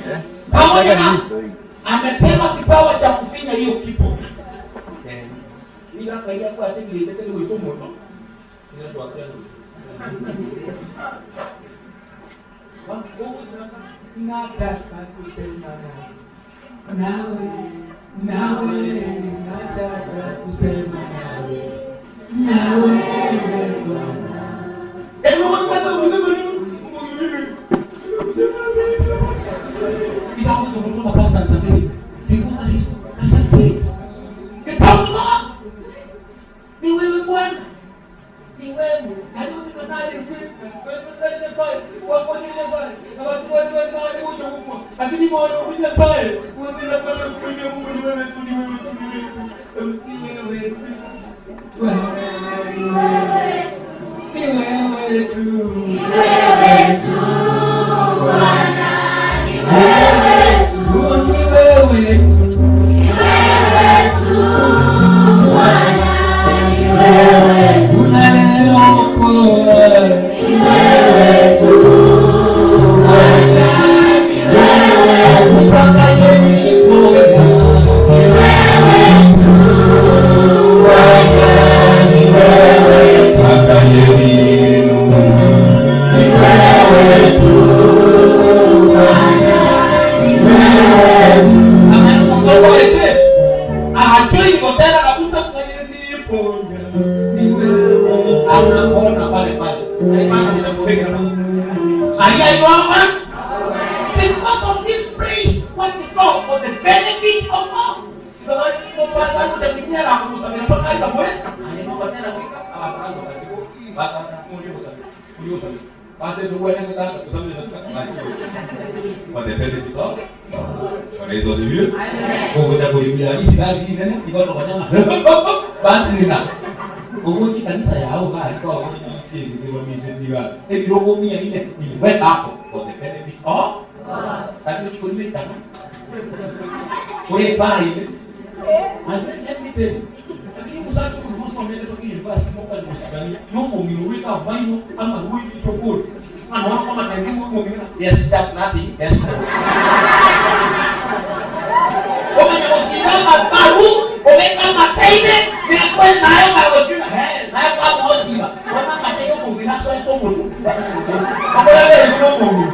pamoja na amepewa kipawa cha kufinya hiyo kipo.
Nataka kusema nawe, nawe, nataka kusema nawe, nawe Bwana.
Because that is that's a spirit. You talk to God. Ni wewe Bwana. Ni wewe. Yaani
Lakini moyo wa Nyasaye unaweza kwenda kumwambia Mungu ni wewe tu, ni wewe tu, ni wewe tu, ni wewe tu.
Ni wewe tu. Ni wewe tu. Unayeokoa. Utakayeniponya. Utakayeniinua. Utakayeniponya. Ni wewe.
Anapona pale pale. Alipasha nitakuweka na Aliyeomba because of this praise what we call for the benefit of all.
For the benefit of Bwana Yesu asifiwe. Kukuja kulikuja hii sigari hii nene iko kwa nyama. Basi nina. Kukuji kanisa yao bali kwa kwa mimi ndio. Ebirogo mia nne niliweka hapo for the benefit of Lakini chukuliwe tena. Kule pale ile. My friend, let me tell you. Lakini mzazi kuruhusu aende toki university moka ni usikani. No munginuweka maino ama wiki tokoro. Anaona kama ndio mungu
Yes, that nothing. Yes. Umenyosiba mabaru, umeka mateine, nekwe nayo magosina. He, nayo kwa mosiba. Wana mateyo mugina so ito mutu.
Akola leo no mungu.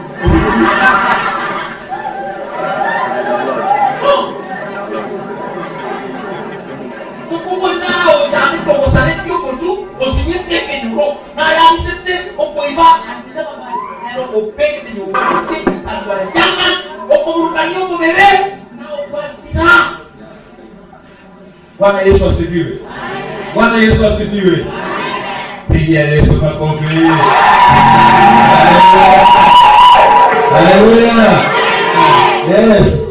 Kukumuna ojani togosane tio mutu, osinyete kenyuro. Na ya misete okoiba andina mama nero opeke tenyuro. Andwale yaman okomurukanio mubere na okwasira.
Bwana Yesu asifiwe. Bwana Yesu asifiwe. Pigia Yesu makofi. Haleluya. Yes.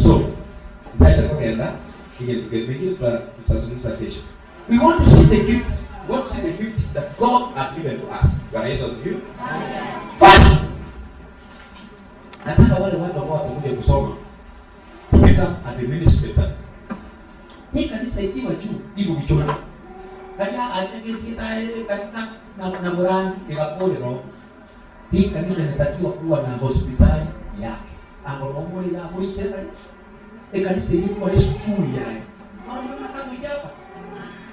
So, nitaenda kugenda kige tugemeke tutazungumza kesho.
We want to see the gifts. We want to see the
has given to us. Bwana Yesu asifiwe. First, nataka wale watu ambao watakuja kusoma to become administrators. Hii kanisa ikiwa juu iko kichwa. Kaja atekekita kanisa na na morani ikakolero. Hii kanisa inatakiwa kuwa na hospitali yake. Angolomoli ya muri tena. Ekanisa ilikuwa ni school yaye. Mara kama hapa.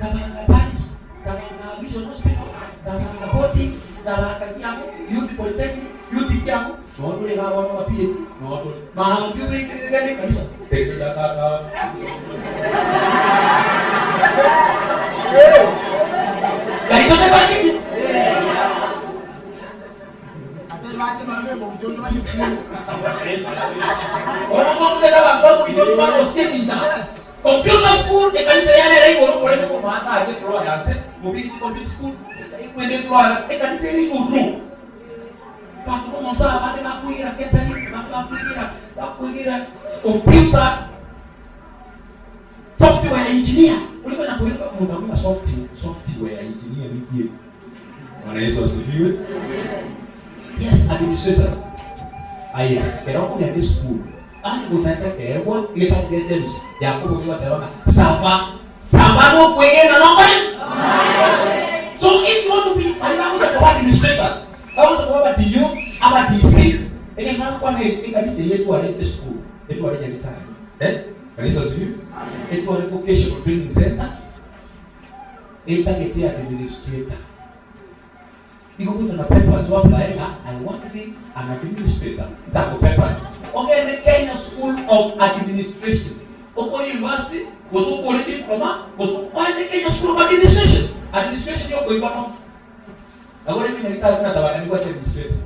Tabanga Paris, Tabanga Mission Hospital, Tabanga Boti, Tabanga Kiamu, Youth Polytechnic, Youth Kiamu, nondo le gawa no pile, nondo. Maambio be kanisa. Teke ya kaka. Kaito te baki. Computer school ekanisa yalera igoro korende komata ake floor yanse mobili computer school ikwende floor ekanisa eri igoro bantu bomonso abande bakwira ketani bakwira bakwira computer software engineer kuliko na kuliko mundu software engineer ni
Bwana Yesu asifiwe.
Yes, administrator. Aya, kero kugenda school. Ani gutete kegwa gitangire James. Yakobo gigatebana saba. Saba no kwegena no kwani. So if you want to be bali bakuja kuba administrators, bakuja kuba DU ama DC, ene mwana kwa ne ikanisa yetu ale school, yetu ale nyagitari.
Eh? Kanisa asifiwe.
Yetu ale vocational training center. Etagete administrator. Iko na papers waplaenga I want to be an administrator. Tako papers. Okay, the Kenya School of Administration. Oko university, goso kore diploma, goso why the Kenya School of Administration. Administration yo koiba no. Agora mimi nilitaka kuna tabaka nilikuwa administrator.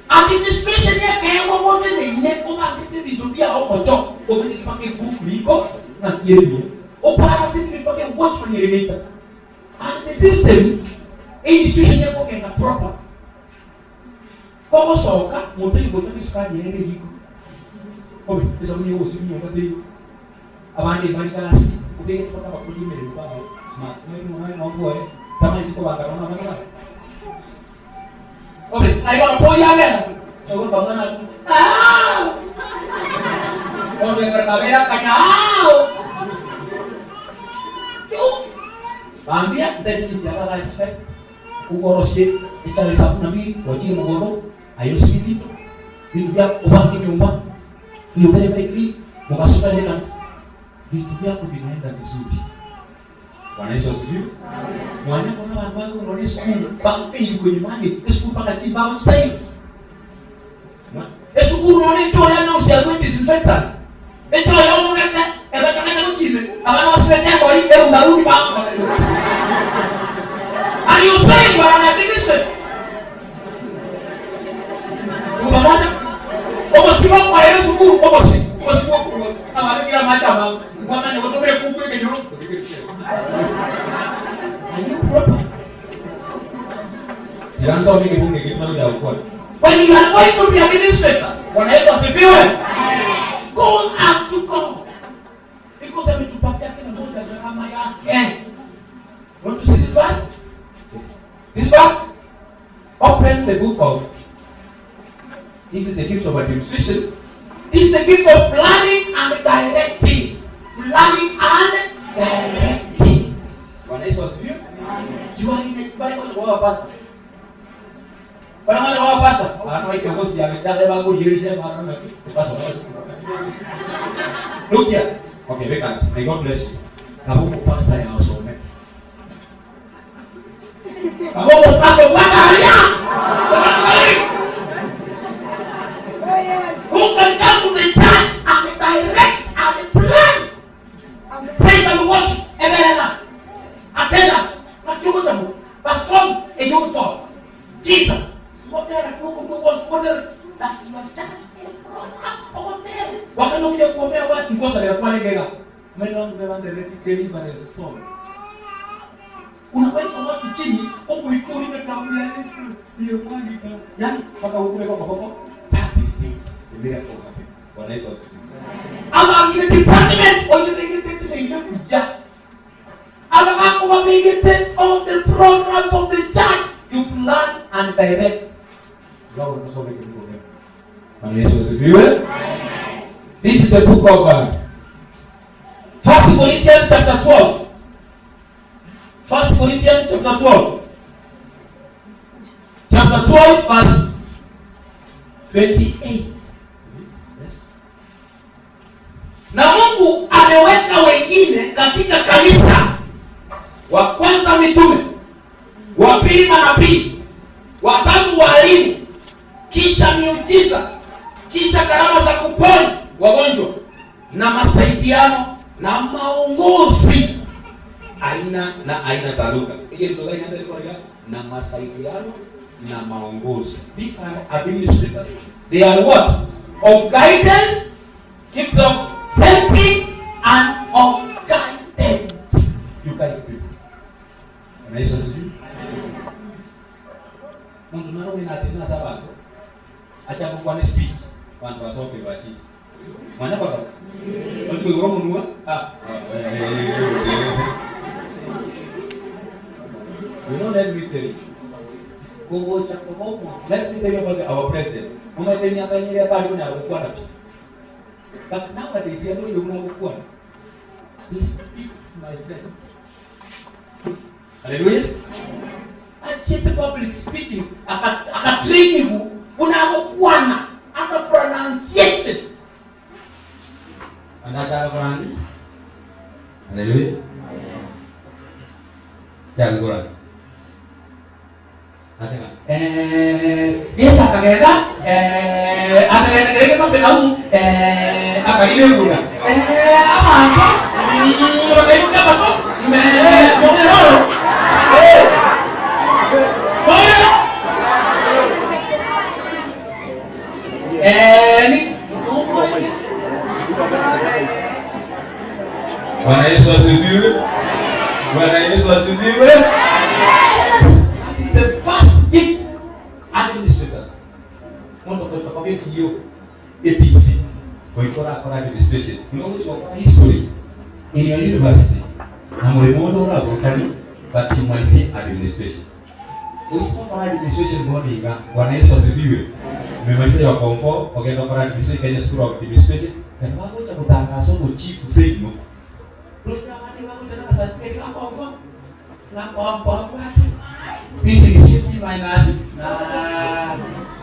Administration ya kewa wote ni ine kuma kiti vitu bia okocho. Omeni kipake book liko na kiemi. Opara sisi kipake watch for irrigator. And the system institution yako kenda proper. Kogosoka muntu igota isukari yere liko. Obe, esa munyo osi munyo kate. Abandi bali kasi, ubege paka bakuli mere babo. Smart. Mwe mwe mwe mwe. Tama iko banga na mama. Obe, ai kono poya lena. Ego bangana. Ah! Obe kamera kanyao. Bambia ndeti siapa ka ukorosie itale sapu nami wachi mugondo ayo sibito vitu vyako ubange nyumba ni very very clean mukasuka ile kanisa vitu vyako vinaenda vizuri.
Bwana Yesu asifiwe.
Mwana kona bantu wako unaona school bampe ili kwenye mani school paka chini baba style. Esukuru unaona ito ya usiazwe disinfectant. Ito ya unaona eba kana kuchile abana wasifende kwa hii eu ndarudi ba. And you say you are an administrator. Unaona? Omo kwa Yesu kuru omo si omo si kwa abana kila macha ma mwana ni otobe kuku ke nyoro. Are you proper?
Kianza ubike bunge kitu ya ukoni.
When you are going to be administrator, Bwana Yesu asifiwe. Go up to God. Because ametupatia kila mmoja gharama yake. Want to see this verse? This verse? Open the book of. This is the gift of administration. This is the gift of planning and directing. Planning and directing.
Bwana Yesu asifiwe.
You are in a Bible kwa pastor. Bwana mwana wa pastor. Ana kiongozi ya ndale bangu jirisha mara na pastor. Look here.
Okay, vacancy. May God bless you.
Kabongo pastor ya osome. Kabongo pastor bwana alia. Who can come to the church and direct and plan? Praise and worship. Eberena. Atenda. Makiugo tamu. Pastor ejo Jesus. Modera kiugo kiugo modera. That's your church. Wakati unakuja kuombea watu
Ngosa ya kwa ngega. Mimi wangu beba ndere keli bana soma.
Unaweka watu chini huku ikuli na damu ya Yesu
hiyo mwagika.
Yaani mpaka ukule kwa kwa that is it.
The miracle happens. Bwana Yesu asifiwe.
Ama in department oyebegete ile kuja. Ama wako wamegete all the programs of the church.
You plan and direct. Iga bono tosome ekebugo kere.
Bwana Yesu asifiwe. This is the book of
First Corinthians chapter 12. First Corinthians chapter 12. Chapter 12 verse 28. Is it? Yes. Na Mungu ameweka wengine katika kanisa, wa kwanza mitume, wa pili manabii, wa tatu walimu, kisha miujiza, kisha karama za kuponya wagonjwa na masaidiano na maongozi, aina na aina za lugha. Hiyo ndio inaendelea na masaidiano na maongozi. These are administrators. They are what? Of guidance, gifts of helping and of guidance.
You can do it. Bwana Yesu asifiwe.
Mundu narume natina sabantu acha kukwana speech bantu basoke bachi mwana kwa Otu igoro munua ah You know let me tell you kugocha kugomo let me tell you about our president umaite miaka nyiri apali kuna kukwana pi but nowadays you know you know kukwana he speaks my friend hallelujah achete public speaking akatraining unakukwana aka pronunciation
Anataka Qurani? Haleluya. Chaka Qurani. Ataka.
Yesu akagenda akagenda gereke Kapernaumu
Akaile kuna.
Abantu bakairuka bato mongeroro mongero ni
Bwana Yesu asifiwe. Bwana Yesu asifiwe.
Yes, that is the first gift administrators. Mundu kwa hiyo
APC. Koikora kora administration. Unakuja kwa history in your university. Na mlimondo ora but umalizie administration. Usipokora administration mbona inga Bwana Yesu asifiwe. Umemaliza ya form 4, ukaenda kwa administration Kenya School of Administration. Na wakuja kutangaza ngo chief seno.
Terus na certificate ka form 4. Na form 4 P6 minus na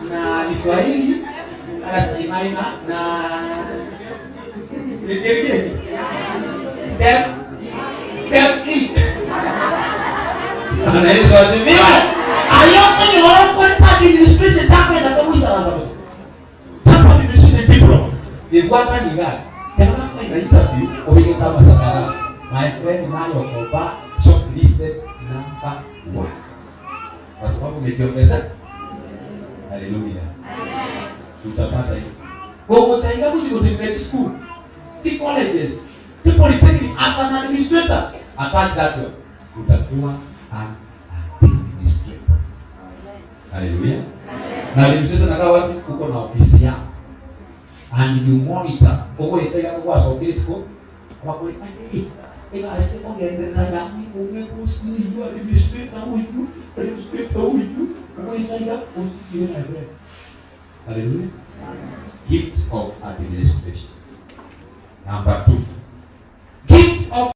na Kiswahili na C minus na
Nikimbie.
F F E.
Bwana Yesu asifiwe.
Ayoko ni wanakwenda administration takwenda kwa wisa la sababu. Chapa administration diploma.
Ni kwamba ni gani? Kama kwa interview obige kama sakara. My friend Mayo Koba shortlisted number 1. Kwa sababu umejiongeza. Haleluya. Utapata hiyo.
Kwa utaingia kuji school, ti colleges, ti polytechnic as an administrator.
Attach that one. Utakuwa an administrator. Haleluya. Na administration nakaa wapi? Uko na ofisi yako.
And you monitor. Uko itega kwa sokiri school. Wakuli ati ila ase ogenderera nami umwe kusiyo administrator huyu administrator huyu uko itega usikie na friend.
Haleluya. Gift of administration. Number 2.
Gift of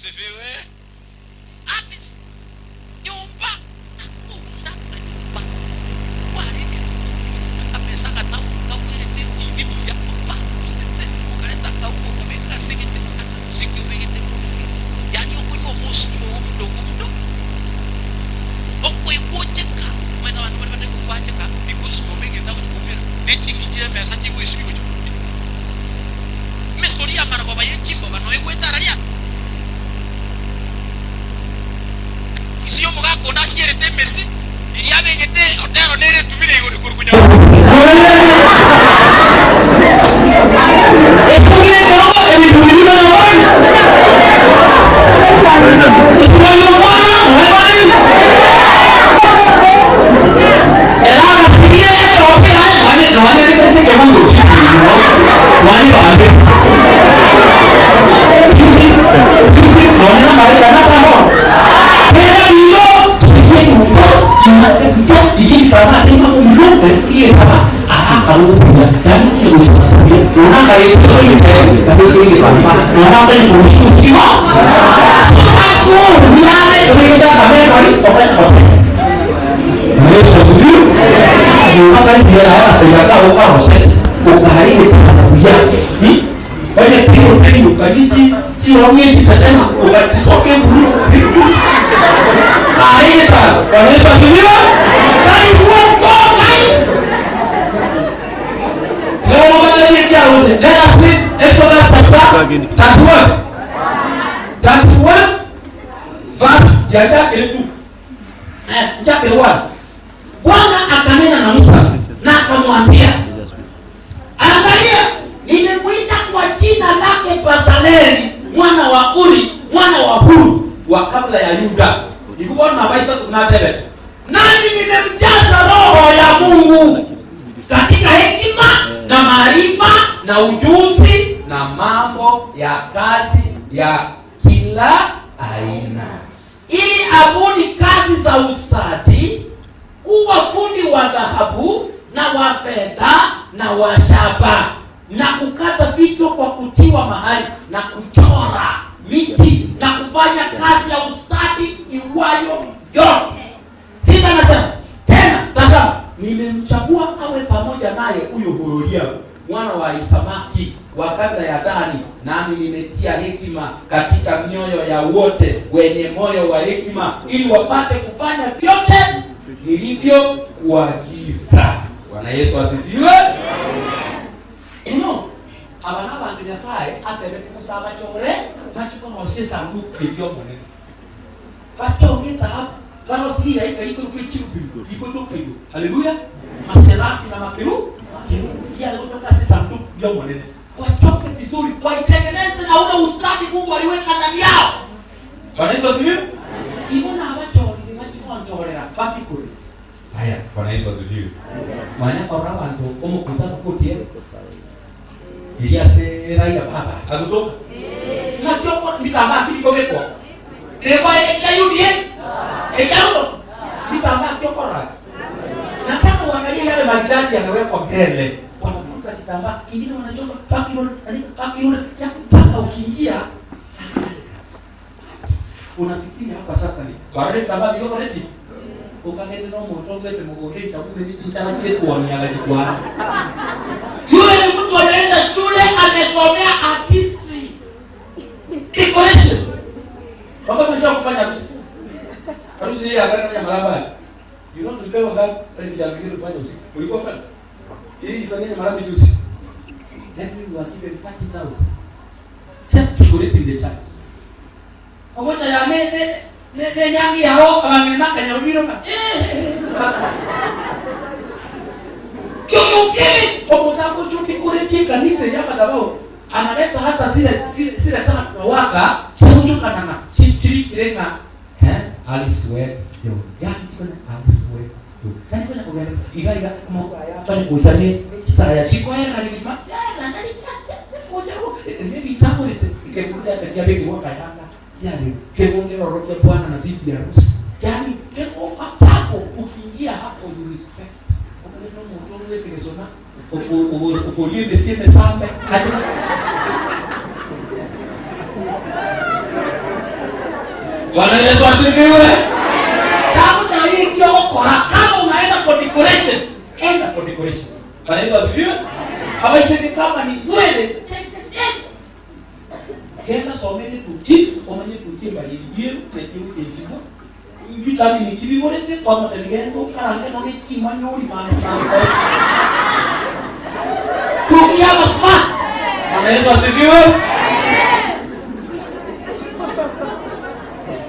asifiwe. Artist nyomba akunda nyomba kwarenge akamesa agatao kagwerete etibi buya obangusete okareta akauga okabeka ase egete akamosiki obegete good hits yaani okonywa omosiki oo mdogo mdo okoigwa ocheka omanyete abanto baria batari koigwa bacheka because nyomba egento agochi koumera ne chingichire emesa chigoesibia gochi korwa Emesori y'amarogoba ye chimboba noigwete araria? Inse y'omogaka onde asierete emesi, riria abegete otero nere etumire igoro korwa
Bwana akanena na Musa na akamwambia, angalia, nimemwita kwa jina lake Bezaleli mwana wa Uri mwana wa Huru
wa kabla ya Yuda. Nikuona maisha tunatebe.
Nami nimemjaza roho ya Mungu katika hekima na maarifa
na ujuzi na mambo ya kazi ya kila aina,
ili abuni kazi za ustadi, kuwa fundi wa dhahabu na wa fedha na wa shaba, na kukata vichwa kwa kutiwa mahali, na kuchora miti na kufanya kazi ya ustadi iwayo yote. Sita anasema tena, tazama, nimemchagua awe pamoja naye
huyu Oholiabu mwana wa Isamaki wa kabila ya Dani, nami nimetia hekima katika mioyo ya wote wenye moyo wa hekima, ili wapate kufanya vyote nilivyokuagiza. Bwana Yesu asifiwe.
Ino aba n'abantu Nyasaye atebete gusaba chore bachikonosia esanduku
eria Omonene
bachonge ethahabu barosirie iraika rikorokwa ekirubi rikoiroka igoro. Haleluya! Maserafi na makeru makerubi yale kutoka ase esanduku
ya Omonene
wachoke vizuri, waitengeneze na ule ustadi Mungu aliweka ndani yao.
Bwana Yesu asifiwe.
Ibona abachorire bachikonchorera bakikore.
Haya, Bwana Yesu asifiwe.
Mwanya korora abanto omokutano kotiere iria ase Raila baba agotoka
Nakio bitambaa bikobekwa eba ekya UDA ekya Ruto
bitambaa kiokorora. Nataka uangalie yale maridadi yamewekwa mbele,
wanakuta kitambaa kingine wanachoma pakirole pakirole mpaka ukiingia
unafikiri hapa sasa ni barare kitambaa bikokoreti ukagende no muntu ogete mugonde itakume nichinchana chekuwamiaga chikwana.
Yule ni mtu ameenda shule amesomea artistry decoration.
Baba tumesha kufanya harusi. Harusi hii ya gari ya maraba. You know tulikaa wangapi? Pale vijana wengine tulifanya usiku. Ulikuwa fanya? Hii ifanyeni maraba juzi.
Then we were given 30,000. Just decorating the church. Ogocha ya mete nete nyangi yao abangina kanyobiro ka. Kyokyo
Omutako chuki kanisa ya madhabahu analeta hata zile zile zile taa tunawaka chikuchukana na chitiri irenga Alice Wets yo yani chikona Alice Wets yo yani kona kugenda iga iga mo fanya kuzane chitaya chikoera ni ma ya na nani koja ro ne vitako ne kekuja katia beki waka yanga yani kebonge roroke bwana na bibi harusi yani keko hapo ukiingia hapo you respect ukaenda moto wewe kesona ukolie mesieme sambe. Bwana Yesu asifiwe. Tafuta hii kiokora kama unaenda for decoration, enda for decoration. Bwana Yesu asifiwe. Abaiseke kama ni nywele, tengeneza. Genda somere tuti, omanye tuti mbayirie, nekiu ekibo. Vitamini kibigorete kwa mutebigendo karange no gikima nyori mano mano. Tukia basma. Bwana Yesu asifiwe.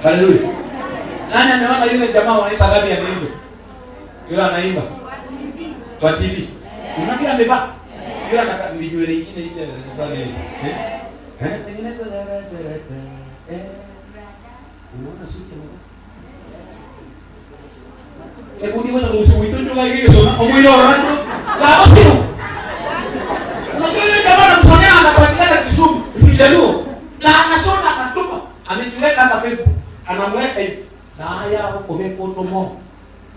Haleluya. Nani ameona yule jamaa wanaita Gabi ameimba? Yule anaimba kwa TV. Unaona vile amevaa? Yule ana vinywele ingine ile anavaa nini? Eh? Eh? Tengeneza eh. Unaona suti amevaa? Hebu niwe na usiwito ndio kile sona. Omwiro orando. Kaotio. Unajua yule jamaa anamsonea anapatikana Kisumu, Jaluo. Na anashona anatuma. Amejiweka hata Facebook. Anamweka hivi. Na haya huko beko tomo.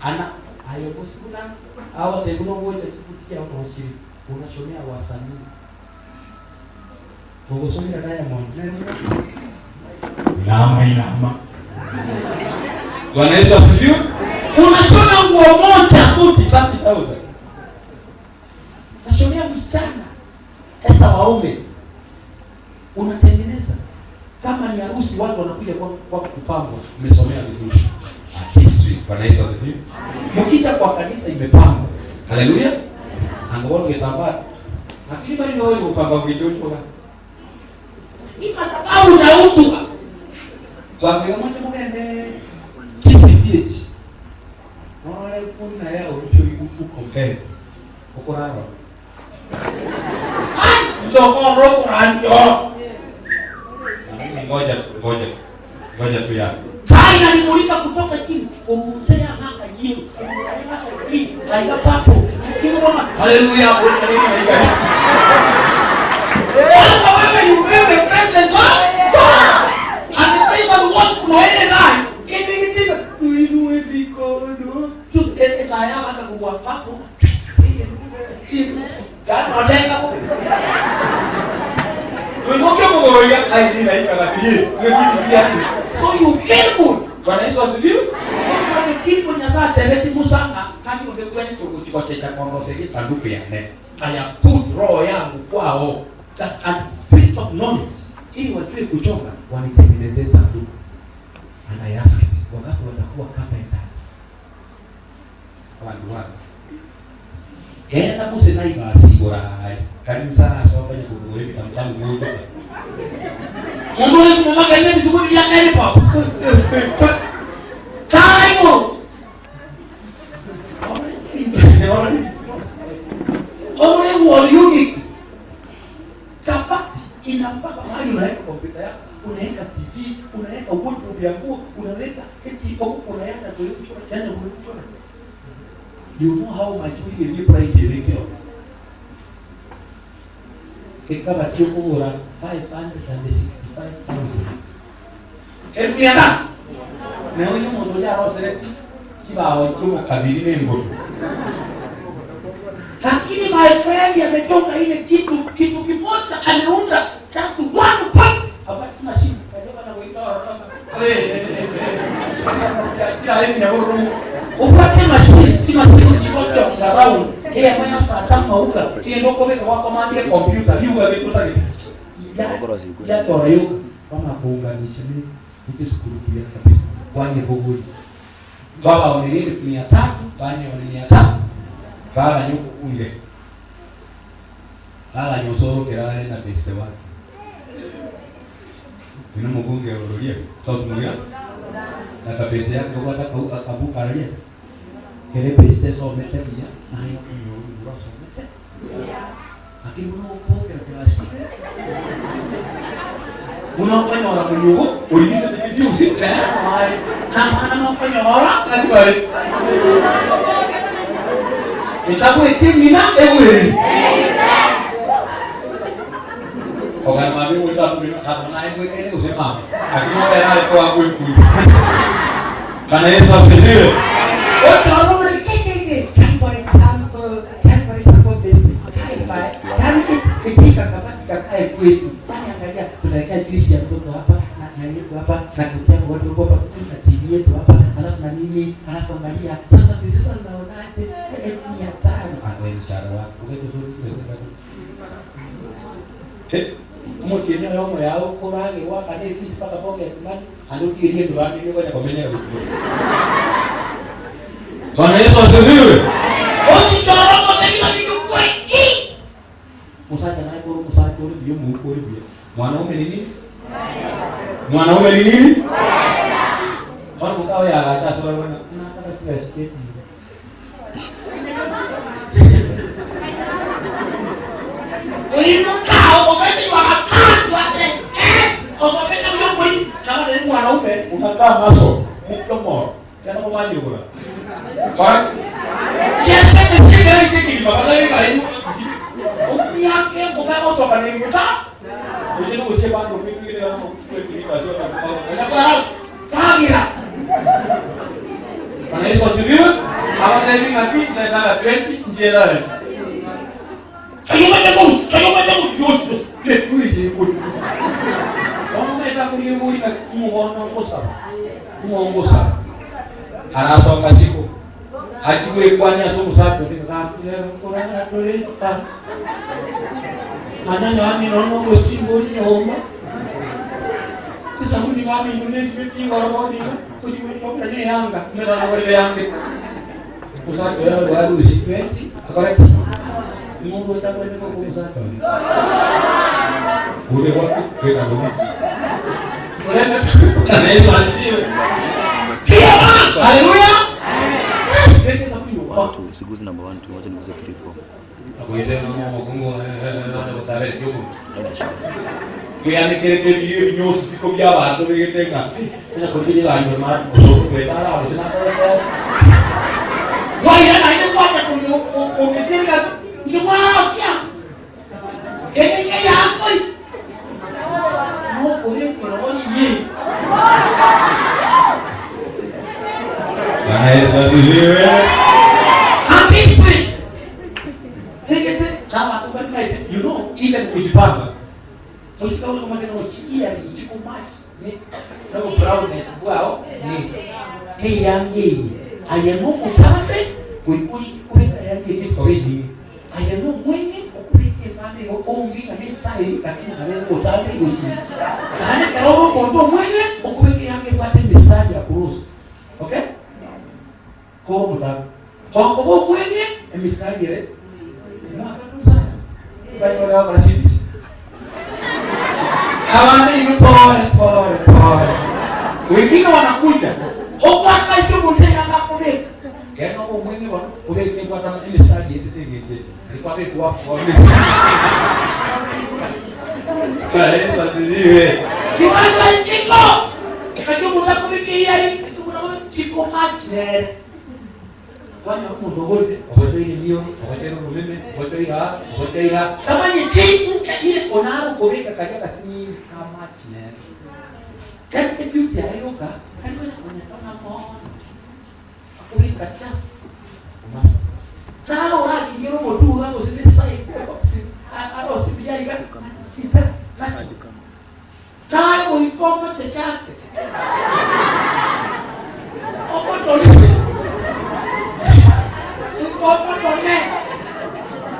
Ana ayo kusikuna awa teguno ngoja kikutia hapo unashonea wasanii. Ogosomera Diamond. Nani?
Inama inama. Bwana Yesu asifiwe.
Unashona nguo moja suti 30,000. Nashonea msichana. Sasa waume unatengeneza kama ni harusi, watu wanakuja kwa, kwa kupambwa.
Umesomea vizuri. Artistry. Bwana Yesu asifiwe.
Mkija kwa kanisa imepambwa. Haleluya. Angalau kitambaa. Lakini bali wewe
Upamba vichocho.
Hii madhabahu na utu. Kwa hiyo moja mugende
TCPH. Naona kuna ya ucho ukompare. Ukorara.
Mtoko roho ranjo.
Na mimi ngoja ngoja. Ngoja tu yako.
Tai inalimulika kutoka chini. Kumusea haka jiru. Haka jiru. Kaika papo. Kimu kama
Haleluya.
Kwanza wewe ni wewe present of God. And the people want kuele naye. Kitu hiki tuinue mikono. Tutete kaya hata kuwa papo. Gani unatenga hapo?
Tunoke mugoroya kaidina ikagati.
So you feel good.
Bwana Yesu asifiwe.
Sasa kitu Nyasaye tebeti musanga kani ungekwenso kuchikochecha kongoseri sanduku ya neno. I have put roho yangu kwao that and spirit of knowledge ili wajue kuchonga wanitengenezee sanduku. And I asked wakati watakuwa carpenters.
Wandu wangu.
Genda musenai basigora
Kanisa asomba nyakugore bitamtamu mungu.
Mundu uri kumumaka ile vizuri ya kale pa. Tayo. Only one unit. Kabati inapaka mahali unaweka kompyuta yako, unaweka TV, unaweka wardrobe ya nguo, unaweka eti unaweka kuchora tena kuchora. You know how much we really price it Kikabati okugura 565,000. Elfu mia tano. Na huyu mundu uria arosere kibao
Chuma kabiri n'engoro.
Lakini my friend ametoka ile kitu kitu kimoja ameunda just one point. Habari mashini. Upate mashini kimashini kimoja mdarau. Yeye mwenye saa mauka. Yeye ndio kwa wako mandie kompyuta.
Hiyo alikuta
Ya ya torayo.
kama kuunganisha ni kitu sikuru ya kabisa.
Kwani buguli. Baba onelele 300, banye onelele 300.
Baba nyuko unge. Baba nyosoro kerare na beste wake. Tuna mugunge urulie. Tutamuya. Na kabeste yake kwa taka akabuka ralia.
Kere beste somete pia. Na hiyo kunyori bura somete. Lakini unaokokera kirasi. Unaokonyora kuyugo,
Uliza kitu.
na mwana okonyora,
Atware.
etabu etimina eweri.
Oga mami wita kumina kabona ewe ene usema. Lakini wewe nale kwa kuikui. Bwana Yesu asifiwe.
Otoromre kekeke. Take for example, take for example this. Kai katika kabati kakae kwetu. Tani angalia tunaweka juisi ya mtoto hapa na
na yetu hapa na kiti watu wako hapa na TV yetu hapa alafu na nini alafu angalia sasa sasa unaonaje 500
Ah, wewe mshahara wako wewe ndio omotienyi oyo omoyao koragegwa akane efisi mpaka pocket money ande otigerie endurani erio okonya komenyera gotuko. Bwana Yesu asifiwe. Musacha naye kore omosacha ore buya omouko ore buya. Mwanaume ni nini? Mwanaume ni nini? Bono mokao yagacha ase bare buna nataka chibesa chi'etiro. Mwanaume unakaa maso mdomoro tena kumanyura kwa Bwana Yesu asifiwe. Abatebi ng'aki nzetara 20 nchietare. Arasonga siko achigwekwania ase omosacha onde
Haleluya!
1 2 siguzi namba 1 2 wacha niguze 3 4 haina shida.
Kwianĩkĩrĩte ebinyosi biko bia abanto bigete ng'a Bwana Yesu asifiwe. You know, even kujipanga
Usikaone kama neno usikia ni chiku machi ni nabo brownness bwao ni eyange ayemo mutambe kuikuri kubeka yange ni kawini ayemo mwenye okubeka tambe ongi na ni style lakini na leo utambe uchi kana karobo kondo mwenye okubeka yange pate ni style ya kuruhusu okay ko mutambe kwa kwa mwenye emistari ile mwa
Bali wala basibisi. Hawana hivi pole pole pole. Wengine wanakuja
okwakasyo muteka kakubeka
kena omwenge wano kubeka kwa kama emisari yetetegete alikuwa bekuwa kwa. Bwana Yesu asifiwe.
Kiwanja chiko kati mutakubikiya chiko machine
Kwanya omuntu ogoteire niyo, ogoteire orumeme, ogoteire aa, ogoteire aa.
Tamanye chinka ile konaro kubeka kaja kasi kamachine kati beauty ayoka kati kona kona akubeka just masa taro raki ngero motu hapo sibisa aro sibia iga sita taro ikomo chechake okotole ikokotole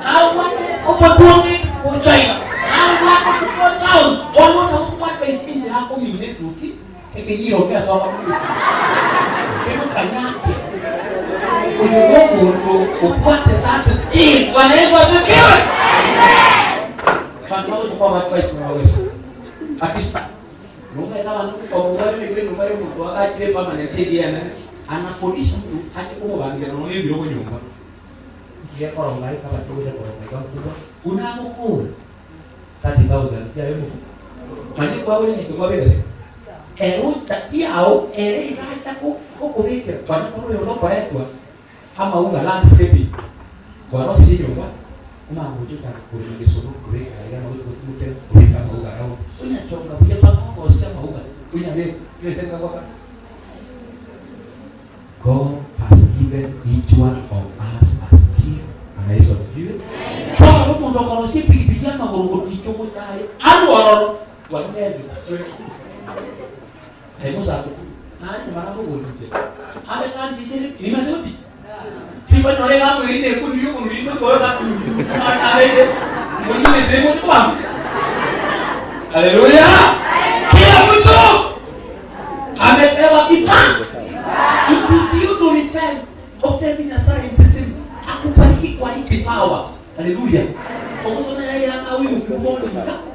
kawane okoduongi uchaina kawane kukotown ono nakukwata isindi yako mine tuki ekejiro kyasoma kino kanyake uyu muntu ukwate tatu eh Bwana Yesu asifiwe
Kanto kwa watu wa Israeli. Akista. Nunga ina wanu kwa mugari ile nunga yo muntu akachire pa manete diana. Anapolisha mtu ache kumubangira no ni biro nyumba.
Ngiye koronga kama tuja koronga kubwa unamukura 30000 ya yemu
Manye kwa wewe ni kwa wewe.
eruta yao ere iracha kukubikira
Kwa nini uyo lokwa etwa ama unga landscape. Kwa rosi nyumba kuma ngujuka kulima kisomo kubika ila mauzo kutumike kubika mauga rao.
unyachonga buya pamoja sema mauga
Kunya le le sema kwa
God has given each one of us a skill.
Bwana Yesu asifiwe.
Kwa omuntu okorosia epikipiki amagoro goticha ogotaye
Anu ororo. Kwa nini?
mana mogondi abe kandi chere nimanye goti tifanyore gakwirinde ekundi yokururinde koro gakurinde mulinde sehemu kwangu. Haleluya! Kila mtu amepewa kipawa. It is you to repent. Otebi Nyasaye sisi akubariki kwa hii kipawa. Haleluya. Okusona yeye anga huyu mfukoni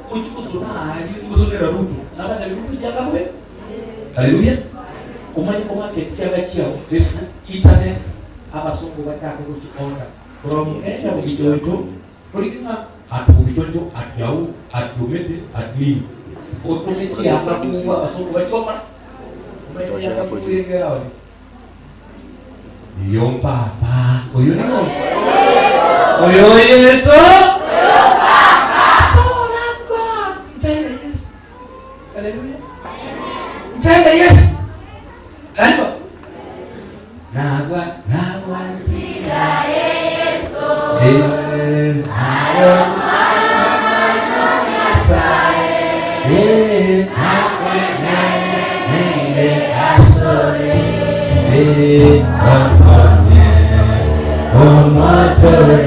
kuchikusona ali kusonera rutu. Naba rutu jakawe. Haleluya. Umanye koma ketchaga chiao. This internet abasongo bachaka kuchikonda. From Kenya kugichocho. Kulikima at kugichocho at yau at lumete at nini. Otumechi hapa kuwa abasongo bachoma.
Tosha hapo juu.
Iyo papa, oyo niyo. Oyo Yesu.
So love God. Mpende Yesu. Haleluya. Mpende Yesu. Karibu.
Nagwa nagwa njira Yesu. Eh, ayo. Eh, nagwa eh, asore. Eh, okonye, omotore.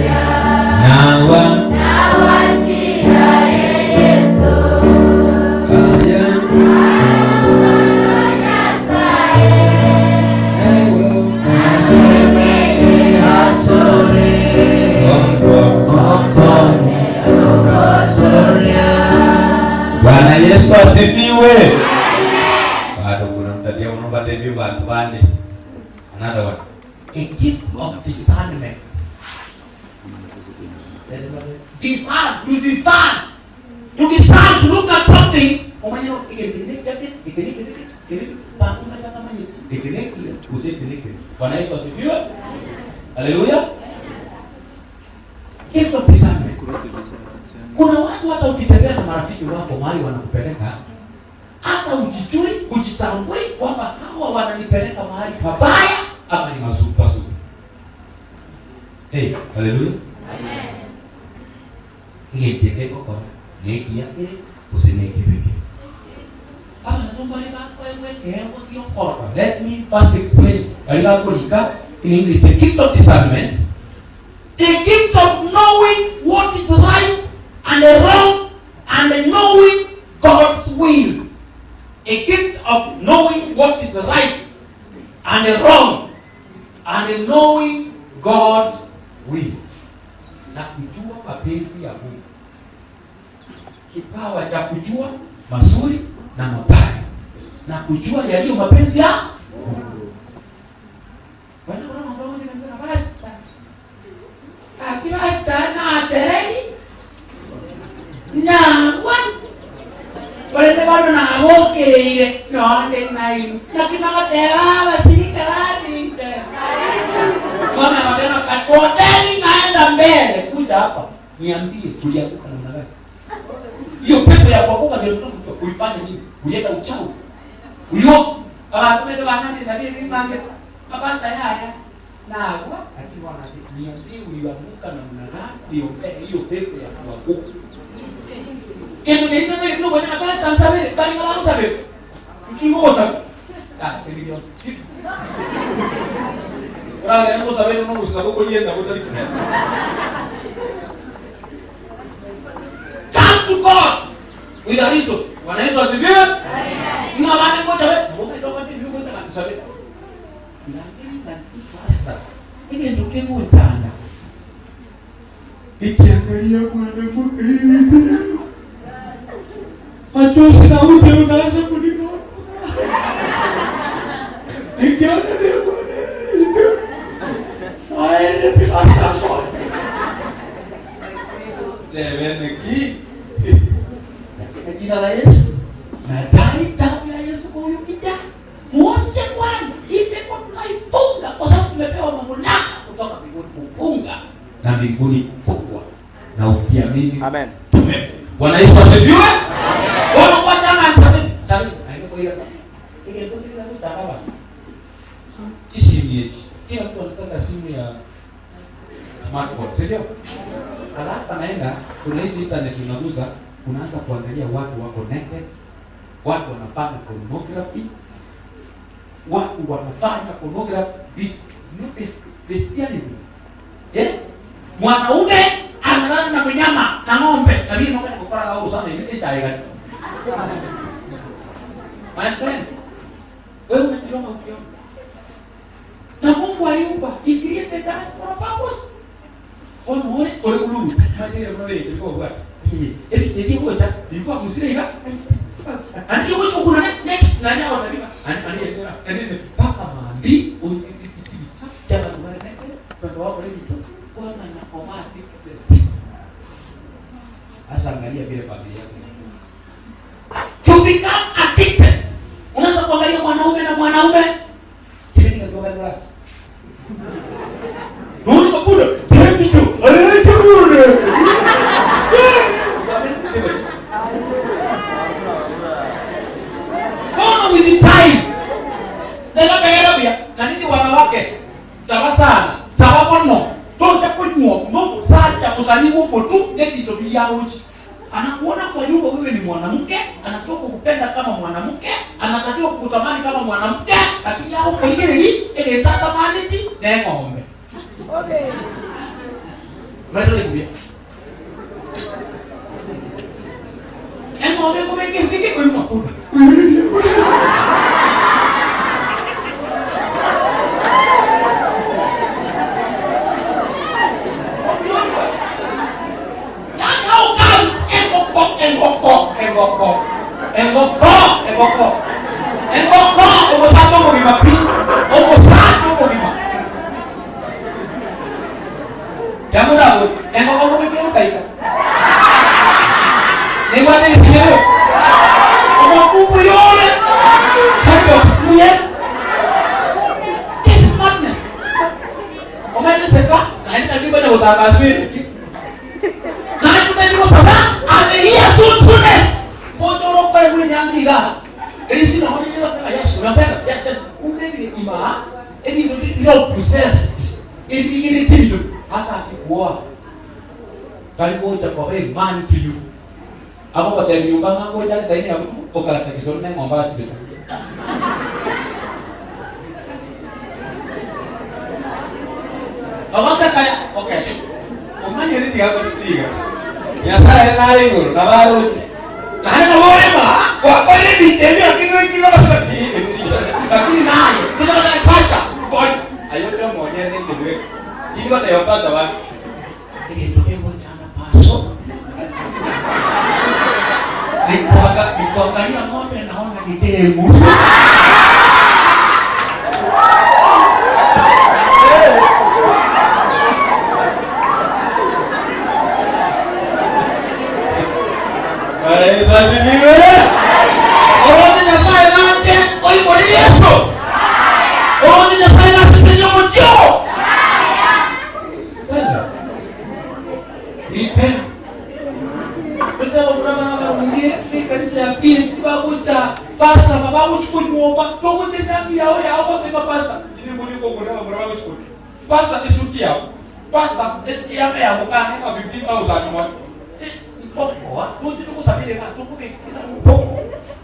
Nawa. Aya. Ewo. Bwana Yesu asifiwe. Bado kuna mtadia unomba tebi watu bande. Another one.
A gift of discernment. Discern, you discern. You discern to look at something.
Bwana Yesu asifiwe. Haleluya.
Gift of discernment. Kuna watu hata ukitembea na marafiki wako mahali wanakupeleka, hata ujijui, ujitambui kwamba hawa wananipeleka mahali pabaya
ama ni mazuri pazuri. Hey, haleluya.
Ngejeke kokora, ngekia kiri, usinegibeke.
Let me first explain. Katika kulika in English the gift of discernment
The gift of knowing what is right and wrong and knowing God's will. A gift of knowing what is right and wrong and knowing God's will.
Na kujua mapenzi ya Mungu. Kipawa cha kujua mazuri na mabaya
na kujua yaliyo mapenzi ya Mungu. Bwana kuna mambo mengi yanasema basta. Akibasta na tei. Na wa. Walete bado na wokeire nonde nainu. Na kimagotewa washirika wapi? Kama watena hoteli naenda mbele kuja hapa.
Niambie tulianguka namna gani? Hiyo pepo ya kuanguka ndio tunataka kuifanya nini? Kuleta uchawi. Uyo
Abatumire banani na nini mange. Mabasa yaya.
Nagwa lakini wana niambie ulianguka namna gani? Niombee hiyo pepo ya kuanguka.
Kintu kĩritũ nĩ nĩ kwenye pesa msabiri kali wala msabiri.
Kingoza. Ah, ndio. Ora ngo sabere no usaba ko lienda ko tali.
Come to God with a reason.
Bwana Yesu asifiwe.
Nga bane ngoja we. Ngoja toka ndi ngoja kanisa. Lakini na pastor. Ile ndio kingo tanda.
Ikiangalia mwanamke hivi, machozi na ute unaanza kunitoka. Nikiona aende pasta
Teveneki.
Katika jina la Yesu. Nadai damu ya Yesu kwa huyu kijana. Muoshe Bwana. Hii pepo tunaifunga kwa sababu tumepewa mamlaka kutoka mbinguni kufunga
na mbinguni kufungwa. Na ukiamini
Amen.
Bwana Yesu asifiwe.
Ona kwa jana msabiri. Sabiri. Aende kwa ile. Ile ndio ile mtandao.
Kisi Kila mtu anataka simu ya smartphone, si ndio? Alafu anaenda kuna hizi internet unaguza, unaanza kuangalia watu wako naked, watu wanafanya pornography.
Watu wanafanya pornography this this bestialism. Eh? Mwanaume analala na mnyama na ng'ombe. Lakini ng'ombe ni kukora au sana ile itaega. My friend, wewe unajiona ukiona. Na Mungu aliumba, he created us for a purpose. Ono ore ore uluru.
Majire muno biri turiko bwa.
Ebi gocha, ilikuwa musire iga. Andi gocha kuna next nani au nani? Ani ani ani paka mambi oyibiticha chaka kubale neke ndo wako ni tu kwa na komati.
Sasa angalia vile familia yako.
To become addicted. Unaweza kuangalia mwanaume na mwanaume. Kile ni kutoka kwa Ndio kwa kule. Thank you. Eh, kule. Gone with the time. Tena tegera bia. Na nini wanawake? Sawa sana. Sawa mono. Tocha kunywa no sacha kuzaliwa tu ndio bia uchi. Anakuona kwa nyumba wewe ni mwanamke, anatakiwa kukupenda kama mwanamke, anatakiwa kukutamani kama mwanamke, lakini hao kwenye ile tata maniti na ng'ombe. Okay. Wewe ndio Eng'ombe kubekesike oyo makuna. That's how comes engoko engoko engoko engoko engoko engoko omosato omogima pi omosato omogima yamurabo engoko mobekere kaika nigwanesiere omokungu yore kind of weird this madness omaeneseka naende nabikonya gotanga aswere naye ameia truthfulness potoro kwa mwenyangiga elisina honyo Yesu unapenda kumbe vile ima ebi ndio possessed ebi ile tindo hata akikuoa karibu kwa a man to you ako kwa nyumba ngango jali saini ya mtu okalata kisoro na ng'omba asibita Awaka kaya okay
Omanye ni tiga tiga. Nyasaye nari iguru na baruchi.
Kana worema kwa kweli vitendo lakini wengine lakini naye tunataka pasha kwa
Ayote mwenye ni kidwe. Kitu atayopata wapi?
Kitu kimoja paso. Nikuangalia ng'ombe naona kidemu.
Bwana Yesu asifiwe.
Orote Nyasaye nake oibore Yesu. Orote Nyasaye nake senyo mutio. Ite. Tutaba kuna mwingine ni kanisa ya pili bakucha pasta babakuchi kunyuomba tokuti nyangi yao yao kwa pasta.
Ili kuliko kuna mwana usiku.
Pasta isuti yao. Pasta yame yao kana
Kama 15000 mwa.
Mpokoa tuti tukusabire ka tukubikira mpoko.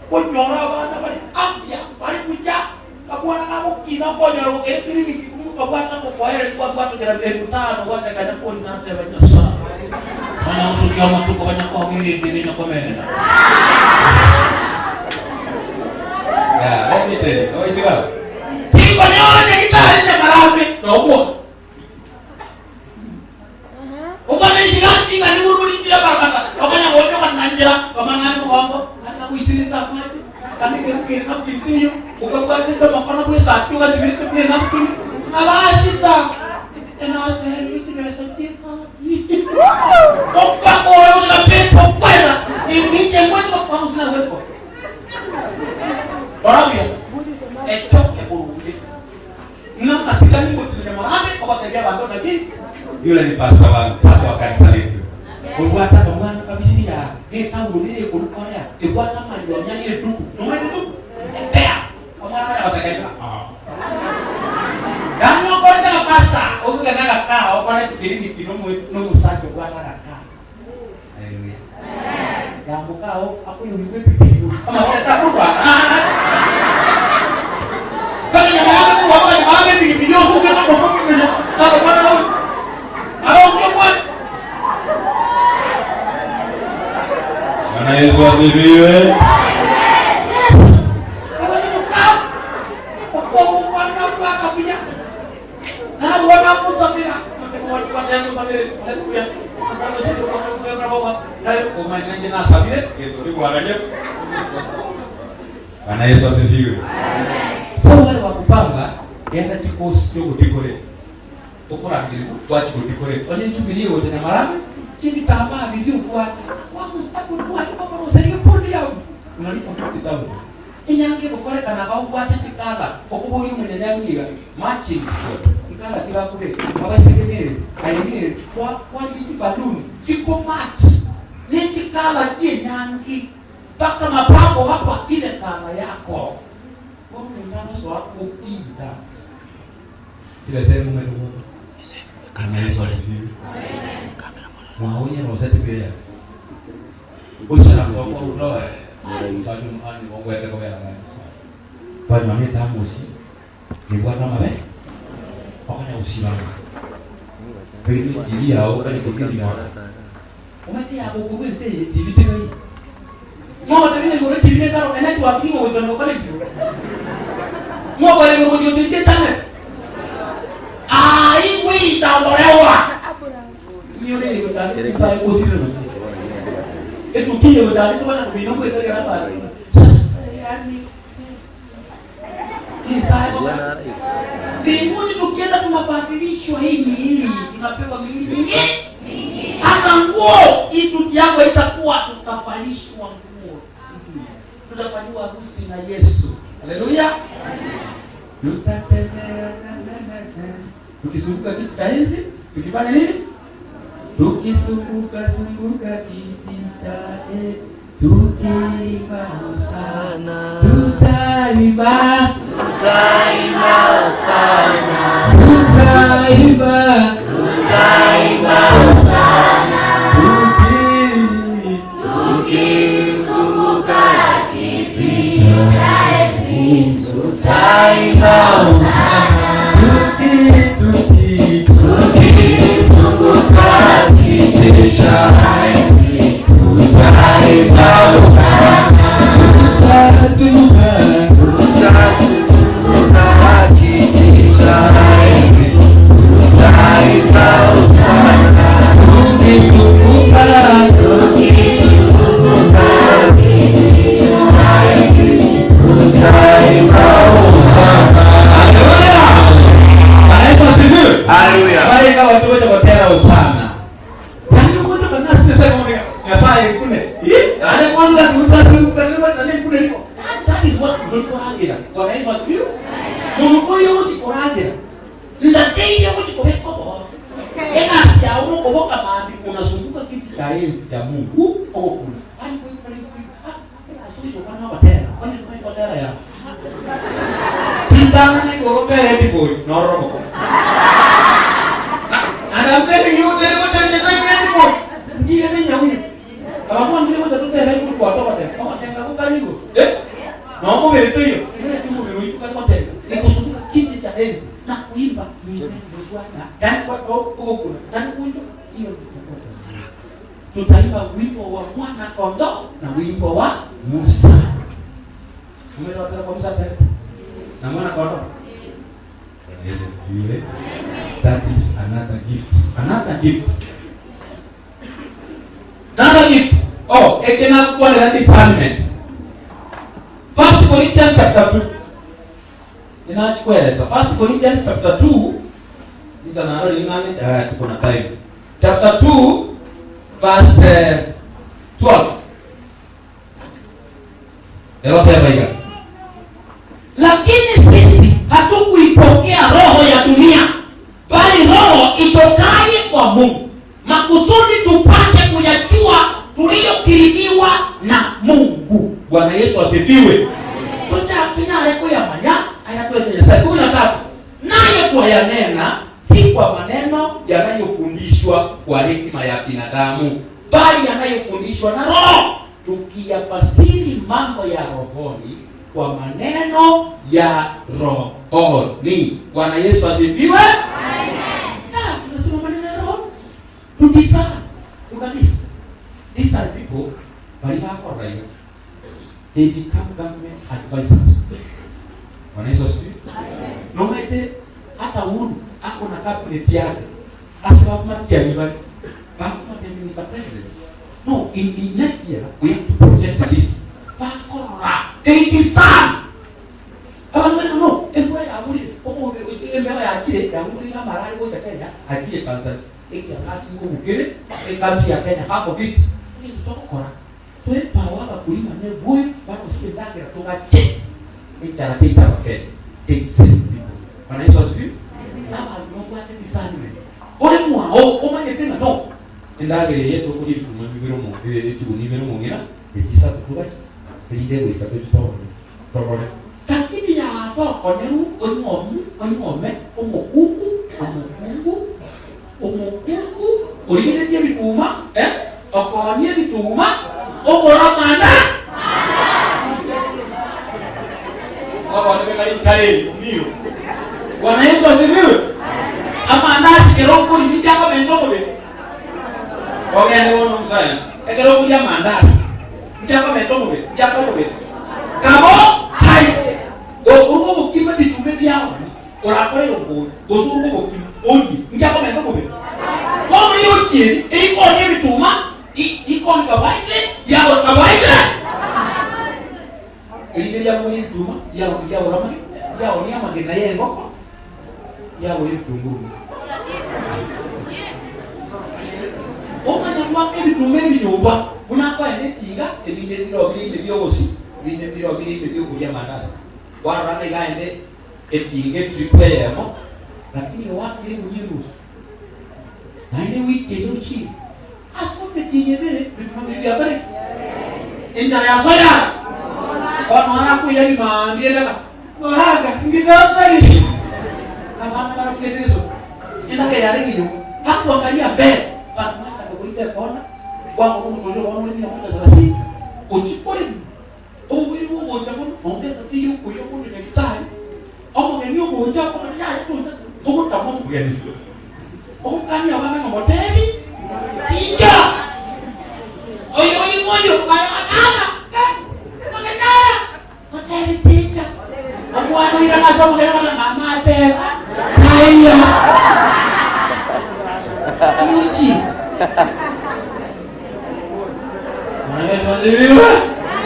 Kunyora abana bali afya bali kuja kabwana kakukina konyora ekiriki kabwana kukoere kwa bwana kira elfu tano bwana kaja kunya teba nyasa. Mana usukia matuko kanya kwa mwili ndini na komena.
Yeah, let me tell you. No isika.
Tiko nyone kitari cha marambe no Ukane jiga tiga ni uru ni tiga barkata. Okanya wojo kan nanjira kamana ni mugongo. Kana kuitiri ta maji. Kami kira kira na pintiyo. Ukakati to makana ku satu kan dibiri to pina tu. Ngawasi ta. Ena se ni ti besa ti ka. Okka ko yo na pe pokwela. Ni ni te mwengo kwa usina wepo. Ora Etoke burungi. Na kasikani ko tinya marambe obateria bantu lakini
Yule ni pastor wa pastor wa kanisa letu.
Obwata kamwana kabisiria getaunire kurukoria ebwata marionya yetuku nomanye tuku epea kamwana kaya gotekeka yani okorete gapasta ogigena gaka okorete kiriniki nomusacha obwata gaka
Haleluya.
yambukao akuyugigwe pipiro amakoreta kurwa.
Bwana Yesu asifiwe.
Yes. Kabalimuka. Okwomukwana bwaka buya. Nalwana kusabira.
Omanyanje nasabire igwararie. Bwana Yesu asifiwe.
So wale wa kupanga genda chikosi kyokudecorate okurangiriwa gwachikudecorate onye jubilee wote na marame chivitambaa vilivyofuata wamusakuwatikomoroserie yao unalipa 50000 inyange kukorekana kaugwate chikala okuboya omunyanyangiga matching ikala tibakube abasegemere ayemere kwali chibaluni chiko match nechikala chienyangi mpaka mapambo hapa ile kala yako
Ile sehemu umetuona. Bwana Yesu asifiwe. Mwaonya na usati pia. Usana kwa kwa utoe. Usati mhani Mungu ete kwa yala. Kwa nini tamusi? Ni bwana mabe. Wakanya usimama. Pili ili yao kali kukili mwa.
Umetia kukuweze tibite kai. Mwa tabile gore tibite karo ena tu akini wo no kale kiro. Mwa kwa ngo ndio tibite tane. Ai wita lorewa. Niyo le yo tane kwa ko sire no. E tu kiyo tane kwa na kubino kwa sire hapa. Sasa yani Isaya mbinguni tukienda tunabadilishwa hii miili, tunapewa miili mingi, hata nguo itu yako itakuwa, tutavalishwa nguo, tutafanyiwa harusi na Yesu. Haleluya! Tutatembea tukizunguka kiti cha enzi, tukifanya nini? Tukizunguka zunguka kiti cha enzi, tukiimba hosana, tutaimba
Tutaimba hosana,
tutaimba
tutaimba hosana,
tuki
tukizunguka kiti cha enzi, tutaimba hosana,
tuki tuki
tukizunguka kiti cha enzi, tutaimba hosana,
tutazunguka
tutazunguka kiti cha enzi, tutaimba hosana.
tukizunguka
Tukizunguka kiti cha enzi, tutaimba hosana.
Haleluya. Bwana Yesu asifiwe.
Haleluya.
Bali kama watu wote watera hosana.
Yaani ugonjwa kwa nasi sasa kama Nyasaye kule. Eh? Ale kwanza tutazunguka ndio kule liko. That is what tulikuangira. Kwa hiyo asifiwe. Tulukuyo utikorangira. Ndateyo utikobeko bo. Eka ya uko boka mami unazunguka kiti cha enzi cha Mungu uko kule. Ani kwa hiyo ah asubuhi kwa watera. Kwani kwa watera ya. Tindani gorobere diboy noromo. And I'm telling you, they were telling you, ndiye ni nyaunyu. Abapo ndiye wote tutera ikuru kwa toka tena. Toka tena kukaligo. Eh? Na mbere tu hiyo. Ile tu mbere hiyo kwa tena. Ni kiti cha enzi na kuimba ni Bwana. Yaani kwa huko kuna. Yaani kunjo hiyo ni Tutaimba wimbo wa mwana kondoo na wimbo wa Musa. Umeelewa tena kwa Musa tena? Na mwana kondoo.
Bwana Yesu asifiwe. That is another gift. Another gift.
Another gift. Oh, ekena kuwa na discernment. First Corinthians chapter 2. Ninachokueleza. First Corinthians chapter 2. Isa na roli ngani? Eh, tuko na time. Chapter 2 verse 12. Erote baiga.
Lakini sisi hatukuipokea roho ya dunia, bali roho itokaye kwa Mungu, makusudi tupate kuyajua tuliyokirimiwa na Mungu.
Bwana Yesu asifiwe.
Tutapinale kuyamanya ayatwete Nyasaye. 13. Naye twayanena si kwa maneno
yanayofundishwa kwa hekima ya binadamu,
bali yanayofundishwa na Roho, tukiyafasiri mambo ya rohoni kwa maneno ya rohoni.
Bwana Yesu asifiwe.
Ah, tunasema maneno ya roho. Tudiscern. Look at this. These are people bali bakora
They become government advisers. Bwana Yesu asifiwe. Nomaete hata Uhuru ako na cabinet yake ase bakomatiani bare bakomatia Mr. President. No, in next year we have to project this. Bakorora they discern. Abantu bari no embwa yaburire omonto embwa yachire yagurire amara ari gocha Kenya achire Tanzania ekiangasi ngobukere ekansi ya Kenya half of it. Egento togokora Toepawe abakulima nebuoyo barosie endagera togache enchara teita abakenya they save people. Bwana Yesu asifiwe. Abanto babwate discernment ore mwao omanyete ng'a no endagera eye tokoria ebituma bibere omo chigunia ibere omong'ina echi isato togache erinde egoika toche torore torore lakini yaa tokonyeru onywomu onywome omokungu omokungu Omokungu origeretie ebituma, eh, okoonia ebituma, ogora amanda. Bwana Yesu asifiwe. Amandasi kero okori ninki akomenta omobere? Ogende bono omusani. Ekero okoria amandasi, ninki akomenta omobere? Ninki akoa omobere? Kabo tai. Okorwa obokima ebituma ebiaoni. Orakore obobe, gose oruge obokima, orie, inki akomenta omobere? Bono riochieri erikonia ebituma, rikonia kawaida, riagora kawaida. Erinde riakonia ebituma, riagora amagena, riaonia amagena y'engoko, riagora ebitunguru. Omanya goaka ebituma ebinyomba, buna akoenda etinga, ebinde mbiroo bire ime biogosi, ebinde mbiroo bire ime biokoria amandasi. Kwarora ng'a iga aende etinga etrip eyemo, lakini oakire egunia enusu. Naende ewiki ende ochire. Ase emetienyi ebere, ebituma biria biakorire. Enchara yasoa yara. Bono arakoira rimambia erega. Goraga, ngidokori. Abana barabuchete geso. Endagera yare ngiyo. Hakuangalia mbele. Bantu mwataka goita ekona. Kwagora omotoriro bono ore mia moja thelathini. Ochie korema. Oboiri bogocha mono, ongesa teiyo okoira omonto nyagitari, omogeni ogocha okogania yaya gocha ogotama omogeni, ogokania abana ng'a motebi tincha oyo oyo oyo aye gatara eh, ogetara motebi tincha omwana oirana ase omogeni ogoteba mama ateba taiyo Yuchi.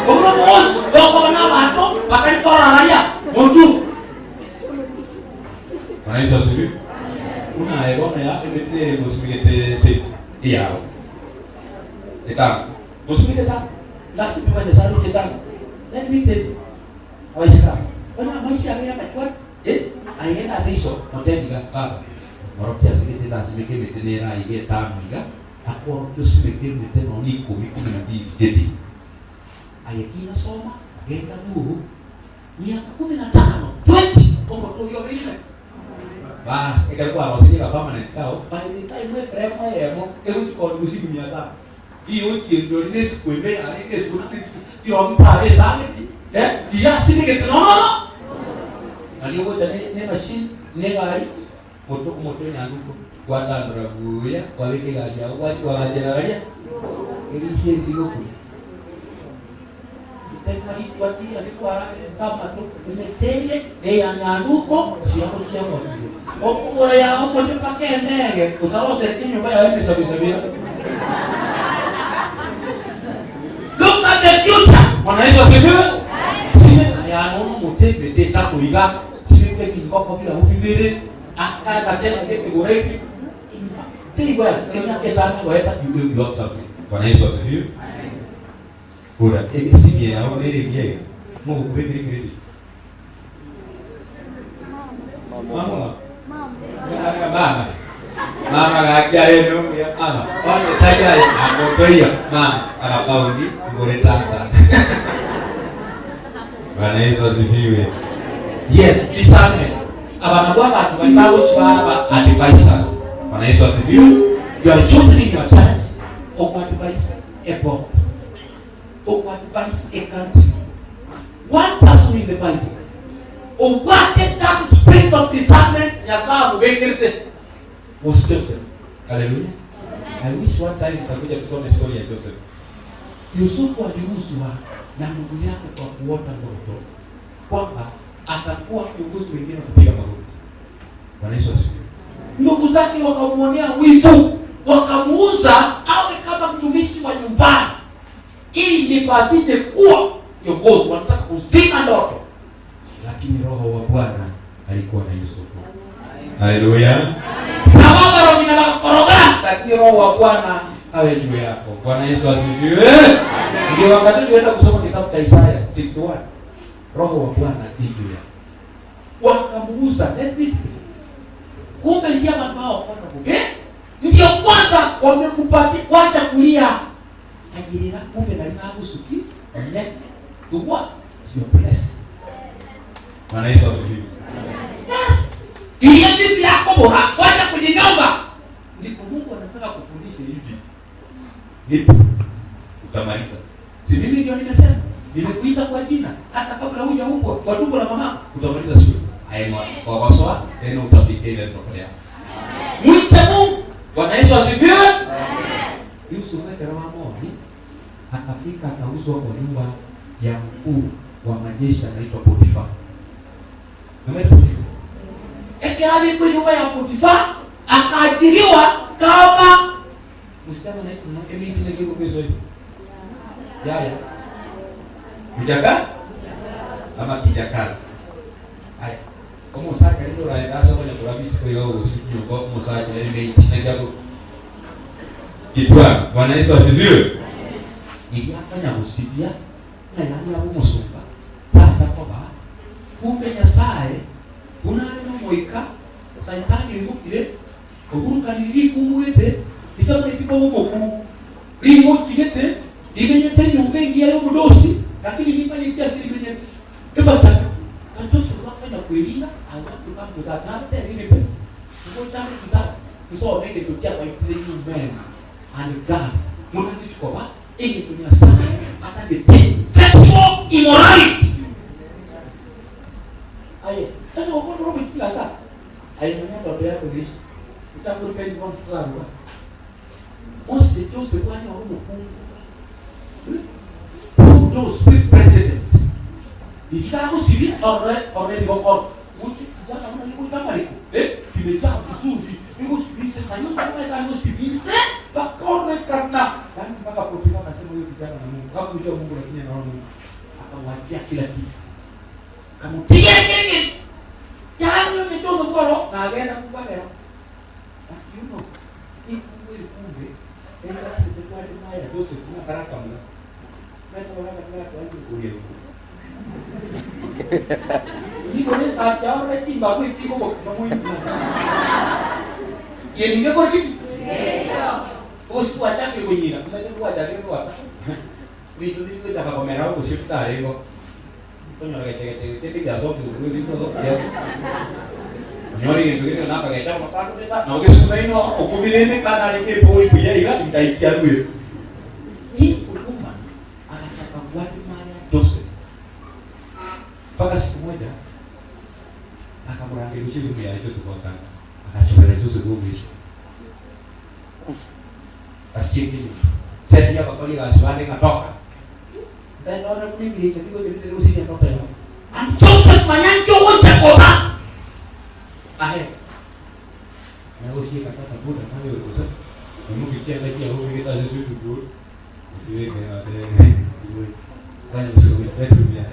Okoba n'abanto batari korararia motu.
Bwana Yesu asifiwe. Buna aye bono ya emete ere gosimegete ase eyao. Etano.
Gosimegete etano. Ngaki bwa Nyasaye roche etano. Let me tell you. Abaisiramu. Onye amaisi abeire amachwani, eh, aye ase iso motebi iga baba. Morokia asigete nasimeke emete nere aiga etano iga. Akworokia osimeke emete nonya ikomi kumi na mbili gete. Aye kina soma, genda buru, miaka kumi na tano, 20, omote oyio obe ime.
Bas, ekero kwarosirie ga permanent kao, by the time eframe eyemo egochi korusia mia tano. Rigochi erio rine esiko ime yarenge esiko tirobi pare esageti, eh, riasimegete no no no. Nari ogocha ne ne machine, ne egari, Omote omote onyanduko gwatandora buya, kwabeka egari yao gwachia kwagachera aria, erisia ebi rigokuria.
Twatiri ase kwaragera nk'amato, emete eye neya nyanduko chiago chiagotirwe. Okogora yao koria mpaka endege, otarosetie enyomba yao emesabesabera. Look at the future.
Bwana Yesu asifiwe.
Simeka yano omote emete etakoiga. Sibeke ebingoko biao bibere, akagatera gekegoro eke, tigwa emiaka etano egoeta.
You will be something. Bwana Yesu asifiwe. Ora esimia yao nere engiya iga. Mogokubekera ecredit. Mama. Mama. Mama gaki aye nomuya mama. Onye tari aye agotoiya mama agapaundi ngore tata. Bwana Yesu asifiwe.
Yes, discernment. Aba nabwo abanto baria bagochi baba advisors.
Bwana Yesu asifiwe.
You are chosen in your church oku advise a board, oku advise a country. One person in the Bible obwate that spirit of discernment Nyasaye amobekerete was Joseph.
Hallelujah. I wish one time tutakuja tusome story ya Joseph.
Yusufu aliuzwa na ndugu yake kwa kuota ndoto kwamba atakuwa kiongozi, wengine
watapiga magoti. Bwana Yesu asifiwe.
Ndugu zake wakamwonea wivu, wakamuuza awe kama mtumishi wa nyumbani, ili ndipo asije kuwa kiongozi. Wanataka kuzima ndoto,
lakini Roho wa Bwana alikuwa na Yusufu. Haleluya!
Sababu roho lakini Roho wa Bwana
awe juu yako. Bwana Yesu asifiwe. Ndio wakati tulienda kusoma kitabu cha Isaya 61. Roho wa Bwana i juu yako.
Wakamuuza. Let me see. Kumbe ndio ambao kwanza kuge ndio kwanza wamekupatia wacha kulia ajirira kumbe na linagusuki next to what your blessing.
Bwana Yesu asifiwe.
Yes. Ile jinsi yako bora wacha kujinyonga. Ndipo Mungu anataka kufundisha hivi.
Ndipo utamaliza.
Si mimi ndio nimesema, nimekuita kwa jina hata kabla hujaumbwa kwa tumbo la mama.
Utamaliza shule. Aema kwa kosoa tena utapiga ile ndoto yako.
Mwite Mungu. Bwana Yesu asifiwe. Yusuf akera wa moni akafika akauzwa kwa nyumba ya mkuu wa majeshi anaitwa Potifa.
Umeona Potifa?
Eke ali kwa nyumba ya Potifa akaajiriwa kama
msichana anaitwa Emily ndio kwa hiyo. Yaya. Mjaka ama kijakazi. Haya. Omusajja alina olwaye asobola kulabisa oyo usinyongo omusajja emeiti najabo. Kitwa Bwana Yesu asifiwe.
Ilyafanya usibia na yani abo musumba tata koba kumbe Nyasaye unale nomoika saitani imukire oburukaniri kumwete itamanyeti kobomoku ring'okigete rimenyete nyomba engiya y'obudosi lakini rimanyeti ase rimenyete ebataka katoso bakanya kweringa I want to come to that now tell him repent go down to that so make it to tell my you men and girls munandikoba egento Nyasaye atagete sexual immorality aye sasa ukono robo chilasa aye manya ndoto yako nishi utakurupeni kwa mfano Mose Joseph wanya omukungu who those speak president ikakusibia ore ore gokor muti kijana mwana niko kama liko eh kimejaa vizuri nikusibise na Yusuf kama nikusibise bakaonekana yani mpaka Potifa akasema huyo kijana ni Mungu hakujua Mungu lakini anaona Mungu akamwachia kila kitu kamutiga kile yani yote Joseph bora na agenda kubagera you know ikumbe kumbe enda sitakuwa maya Joseph na baraka mna na kwa na kwa kuye Digo nesa ya ahora timba kui tiko ko kamo Ye ni ko ki Os kwa ta ke kunyira kuma te kwa ta ke kwa Vitu vitu ta ka komera ko sipta rego Coño que te te te pilla so que ni todo ya Nyori ngi na ka ta ma ka ta na ke su no o ku bi ne ka na ke po i ya iga ntai kia lu This woman anataka kuadmire Joseph.
Mpaka siku moja akamrangilisha elimu ya Joseph akana akachora Joseph mwisho.
Asiye Sasa dia bakali gaswale ngatoka. Dan orang ini beli tapi gue jadi terus ini apa ya? And Joseph manyanjo wote koba.
Ahe. Na usiye kata tabu na kale ukosa. Mungu kitia ndaki ya huko kita Yesu tu. Usiwe kwa ate. Fanya usiwe bedroom ya.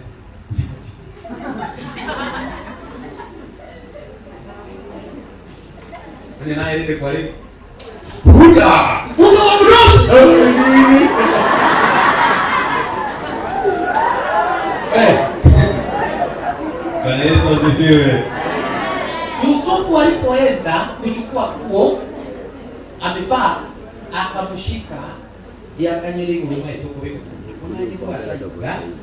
Ni naye ile kwa ile. Huja!
Huja wa mdomo.
Eh. Bwana Yesu asifiwe.
Yusufu alipoenda kuchukua nguo amevaa, akamshika yanganyele ngoma itoko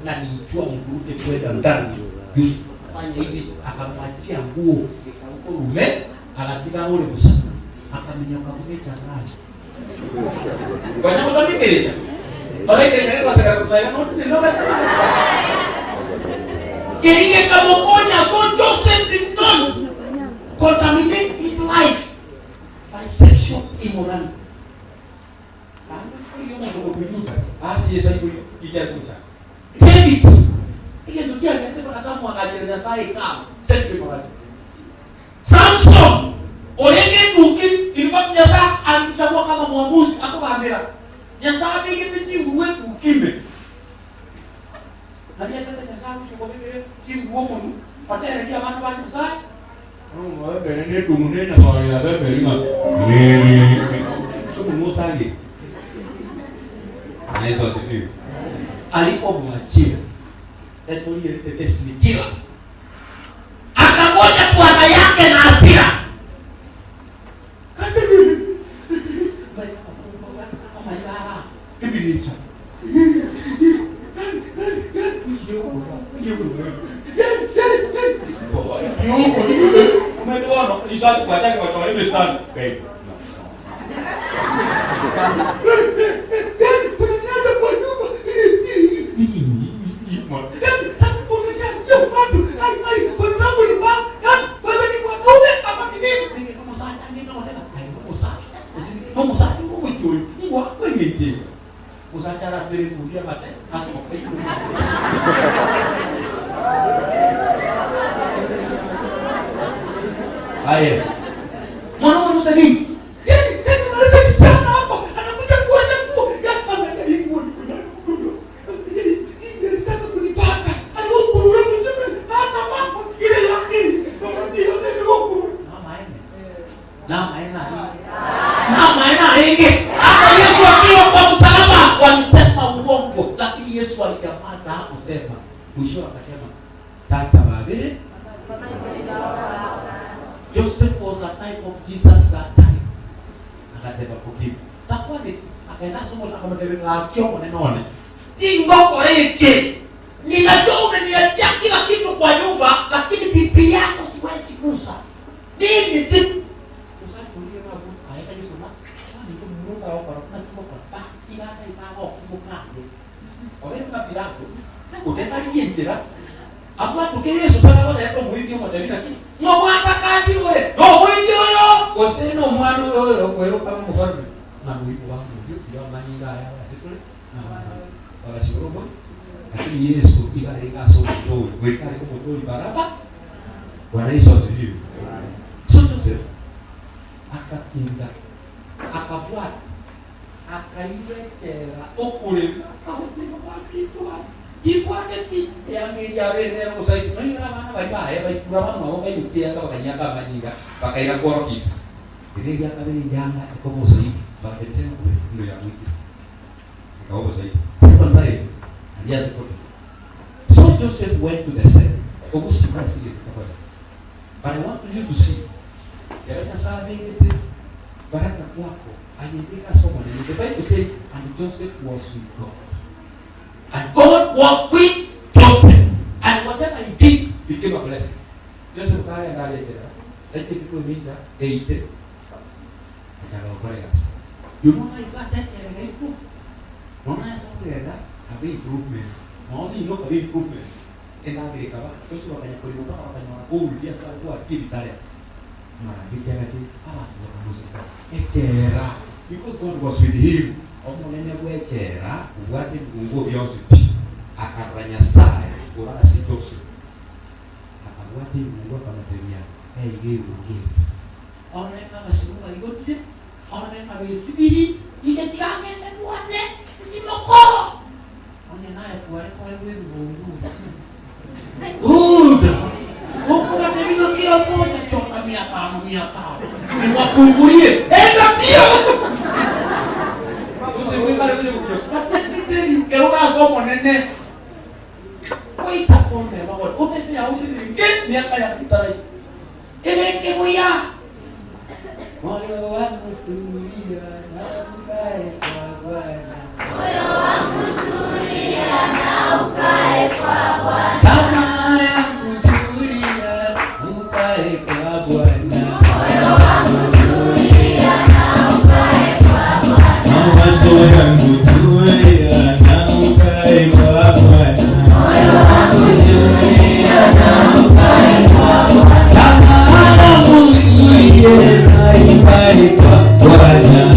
na nichua mkurute kwenda ndani. Yusufu fanya hivi, akamwachia nguo rume, akatika ule musa akamenya kakumeta ngazi. Kwa sababu tamikirita. Ore que ne va a kumbaya no te lo Quería kamokonya so Joseph did not contaminate his life by sexual immorality.
Bichare komochanda.
David, egento kiagerete mpaka akamwagachera Nyasae Hekalu, Sesibali. Samson, orenge enduki, in fact Nyasae alimchagua kama mwamuzi, akogambera Nyasae abegete chinguru enduki ime. Nari aitete Nyasae agochia kobekera chinguru omonwe, otererie abana ba Nyasae.
Yesu asifiwe.
Alipomwachia etoriete destiny killers, akangoja bwana yake na hasira. Aye. Mwana wa Musa nini? Tena tena unaleta kijana hapa anakuja kuosha nguo. Angalia hii nguo niko nayo mkono. Alitaka kunipaka. Alikuwa mzuri. Hata mambo ile yake. Ndio ndio huko. Namaena ingi. Hata Yesu akiwa kwa msalaba walisema uongo, lakini Yesu alinyamaza, hakusema. Mwisho akasema tata babere. Joseph was a type of Jesus that time. Akateba forgive. Takwani akaenda somo la akamtebeka akio monene one. Ingoko hiki. Ninajua umeniachia kila kitu kwa nyumba, lakini bibi yako siwezi gusa. Mimi si
Lakini Yesu igareka ase omotoori, goika areke omotoori Baraba. Bwana Yesu asifiwe.
So Joseph akatinda akabwata akaiwekera okorema akagoteba gwapitwa kibwateti
Eamiria bene omosaiki noira abana bari baye baikura bamwabo baiyukianga bakanyanga amanyinga bakaira kworokisa ere eria kabere yanga ekoba obosaiki bakabisema kube ndo yamwikire ekaba obosaiki second time alianza kote.
So Joseph went to the cell. Ogusikura sige kabara. But I want you to see. Yale Nyasaye abegete baraka kwako ayebeka somo nene. The Bible says, and Joseph was with God. And God was with Joseph. And whatever he did
became a blessing. Joseph kaya ndaretera aite kikuminda eite akarokora gasi.
You know my God said improve. Nona esokogenda
abe improvement. Maoni ino abe improvement. Endagirika ba Joseph akanya kurima mpaka bakanyora gold ya kwa kibitare. Maragiti agati abantu bakamuseka. Ekera because God was with him. Omonene bwechera ubwate ebibungo bionsi pi akarora Nyasaye ora ase Joseph akabwata ebibungo akamotebia eiga ebibungo ebi
oneka abasiru baigotire oneka besibiri ige tigagende bwate ndimokoro onye naye kware kwaigwa ebibungu Uda ukubatebigo kila moja toka 500 500 niwafungulie enda mbio Kero monene koita kombe bago utete ya utete miaka ya kitarai ebeke buya
Moyo wangu tulia na ukae kwa Bwana. Tamaa yangu tulia, ukae kwa Bwana. Mawazo yangu tulia na ukae kwa Bwana. Tamaa yangu itulie na ikae kwa Bwana.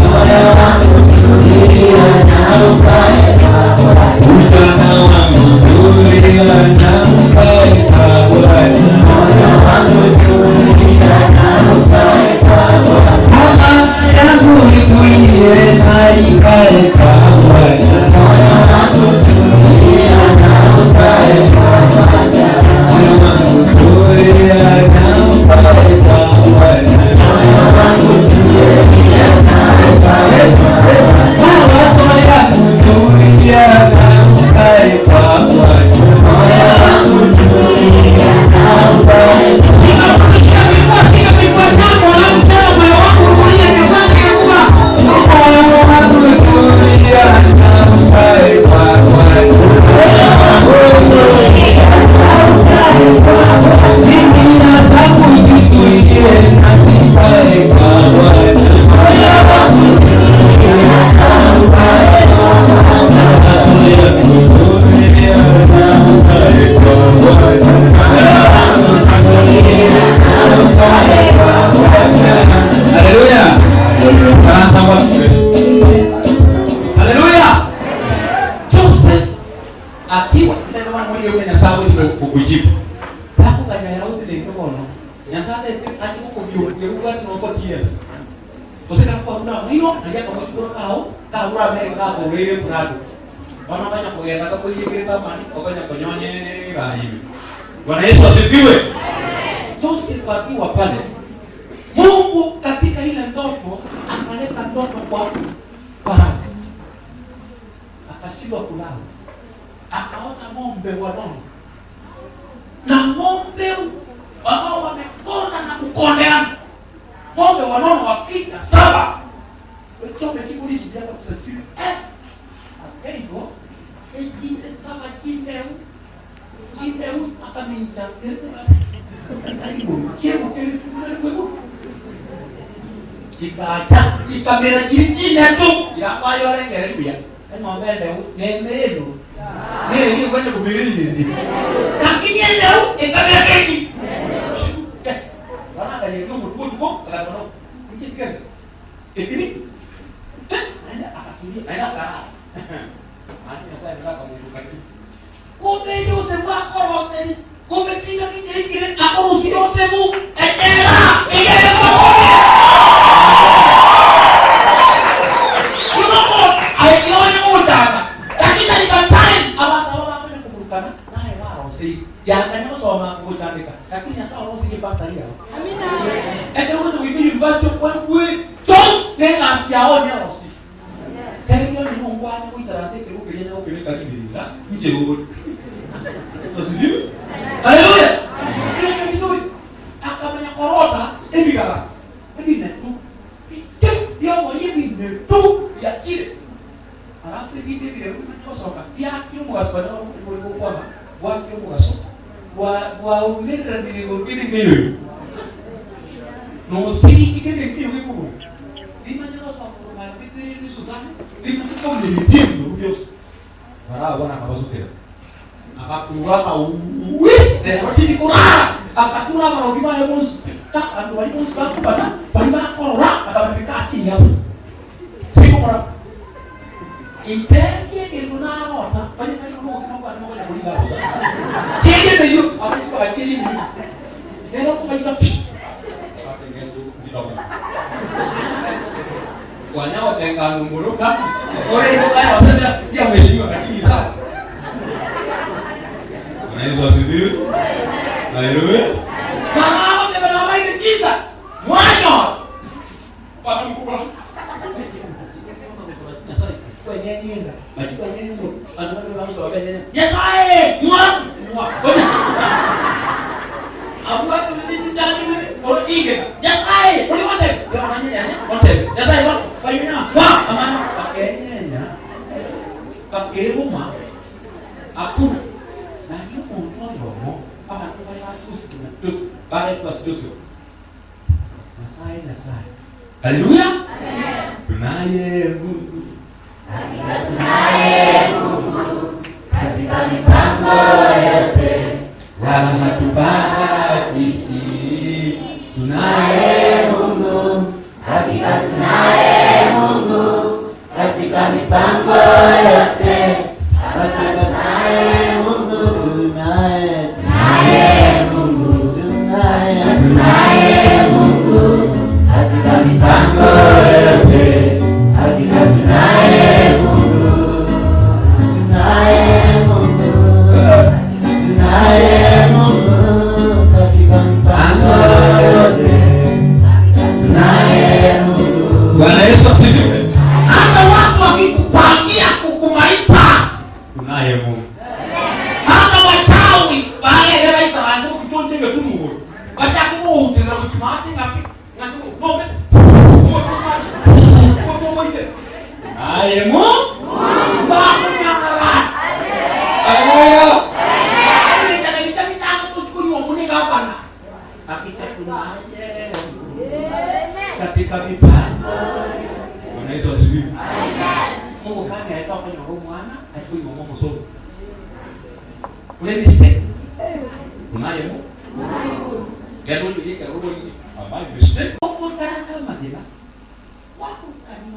Nyasaye Haleluya.
Joseph akiwa neno mwana mmoja yule Nyasaye wetu
Kukujibu.
takuganya yautile bono Nyasaye ati kukubyuka no 40 years Oseka kwa kuna mwiyo naja kwa mwiyo kao ka ura mere ka ko wele kurado Wana kanya kugenda ka kuyikira mani
Okonya konyonye gari. Bwana Yesu asifiwe.
Joseph akiwa pale Mungu katika ile ndoto akaleta ndoto kwa Farao akashindwa kulala, akaota ng'ombe wanono na ng'ombe ambao wamekonda na kukondeana, ng'ombe wanono wapita saba chombe chikulisi vyako kusajili eh, akeigo echinde saba chindeu chindeu akaminta chikacha chikamera chiri chinetu yakwayorengereruya eng'ombe endeu nemerenu nerikwende kumiriyindi lakini endeu ikamera keki kumbe Yosefu akoroseri kumbe kinga kingeikire akorosi Yosefu etera igere kokore Kuloko aikione utanga lakini katika time abantu abo bakwenda kuvurukana naye barosei yanganya gusoma gutandika lakini nyasaye orosirie basari yao ekero gocha goika university okwaigwe jos neng'asi yao nyerosi tebio ni mungu ane goisaransa ekero okeria na okebeka riberera inche gogori Asifiwe. Haleluya. Kile vizuri. Akamenya korota ebigara. Ebinetu. Biche byoboye binetu byakire. Alafu ebintu ebire bikosoka byakire omugaso bana buri gukwama bwakire omugaso bwaumirira nigokiri ngeyo. Nosiriki kende ngeyo gikuru. Bimanya gosoka bikiri bisuzana. Bimanya komye bitimbo byose.
Farao bwana akabasukira.
Akakura kauwi derotini kurara akatura abarogi baye bonsi ta bantu bari bonsi bakubana bari bakorora akababika chini hapo sikumora itenge kintu narota bari bari no no no no kuliga chini de yo abasi bakili ni lero kukaita pi
Wanaotenganunguluka ore hiyo kaya wasema ndio mheshimiwa lakini sawa. Bwana Yesu asifiwe. Haleluya.
Farao bana giza mwanyo
Bwana mkubwa.
Nyasaye mwa mwa Nyasaye uli wote Nyasaye wa kayunya wa amano pakenyenya pakeruma akuna na hiyo omoyo abantu bali batusu tusu bali tusu Nyasaye Nyasaye
Haleluya. Tunaye Mungu.
Katika mipango yote
Wala hatubatishi. Tunaye
Mungu, hakika tunaye Mungu katika mipango yote, hakika tunaye Mungu, tunaye tunaye Mungu, tunaye tunaye Mungu katika mipango yote, hakika tunaye Mungu, tunaye Mungu, tunaye Mungu katika mipango yote, tunaye Mungu.
Bwana Yesu asifiwe.
Hata watu wakikupangia kukumaliza,
Tunaye Mungu.
hata wachawi baele baisaranze kukitonjenge tumuhuru batakubuhutira kuchimati ngapi ngatukombe
Tunaye Mungu.
bakunyangara
Haleluya.
Hakika tunaye katika mipango
Bwana Yesu asifiwe.
Mungu kani aitwa kwenye roho mwana alikuwa ni Mungu somo. Ule mistake.
Tunaye Mungu. Gano yulika roho hii ambayo mistake.
Okutana kama madina. Watu kanyo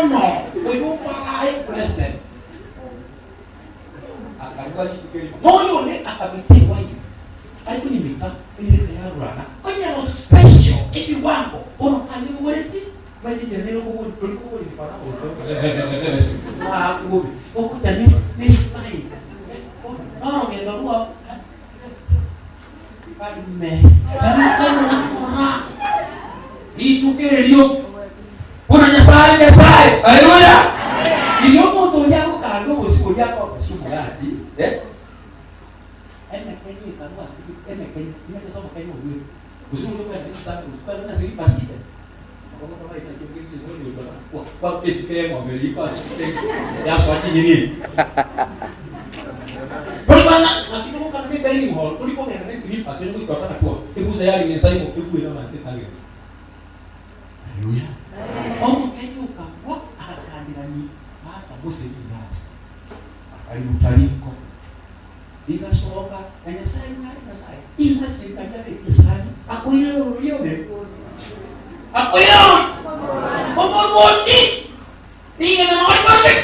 mono oyo Farao president.
Akarua rituko erimo.
Moyo one akamita ewaini ari konyimita oyebeka yarurana onye ero special ebiwango bono kanyebogoreti mache nere okobori tori kobori Farao wakubobe okocha ne ne style norogendo rwa Mfalme Kora
Rituko erio buna Nyasaye Nyasaye. Haleluya!
Riria omonto oria agokanda obosio boria akobasia omogati, eh, emekenye ekarwa ase emekenye, timanyeti ase omokenye orwete, gose oria okogenda ne chisandals, okogenda na slippers ime, okoboko baye nakio kwa esike y'eng'ombe riko ase yasoa chinyeni echi. Tori bana, lakini ogokana ne dining hall, tori kogenda ne slippers, onye goika otanatwa, ebusa yarenge ensa imo, ekwera abanto etagete. Haleluya. Omokenye okagwa agakanderania tata gose ring'asa. Akariruta riko. Rigasoka na Nyasaye ng'are Nyasaye. Ing'ase riria abeke esani akoire ororia obe. Akoire ororia. Omorwoti. Rigena norikorete.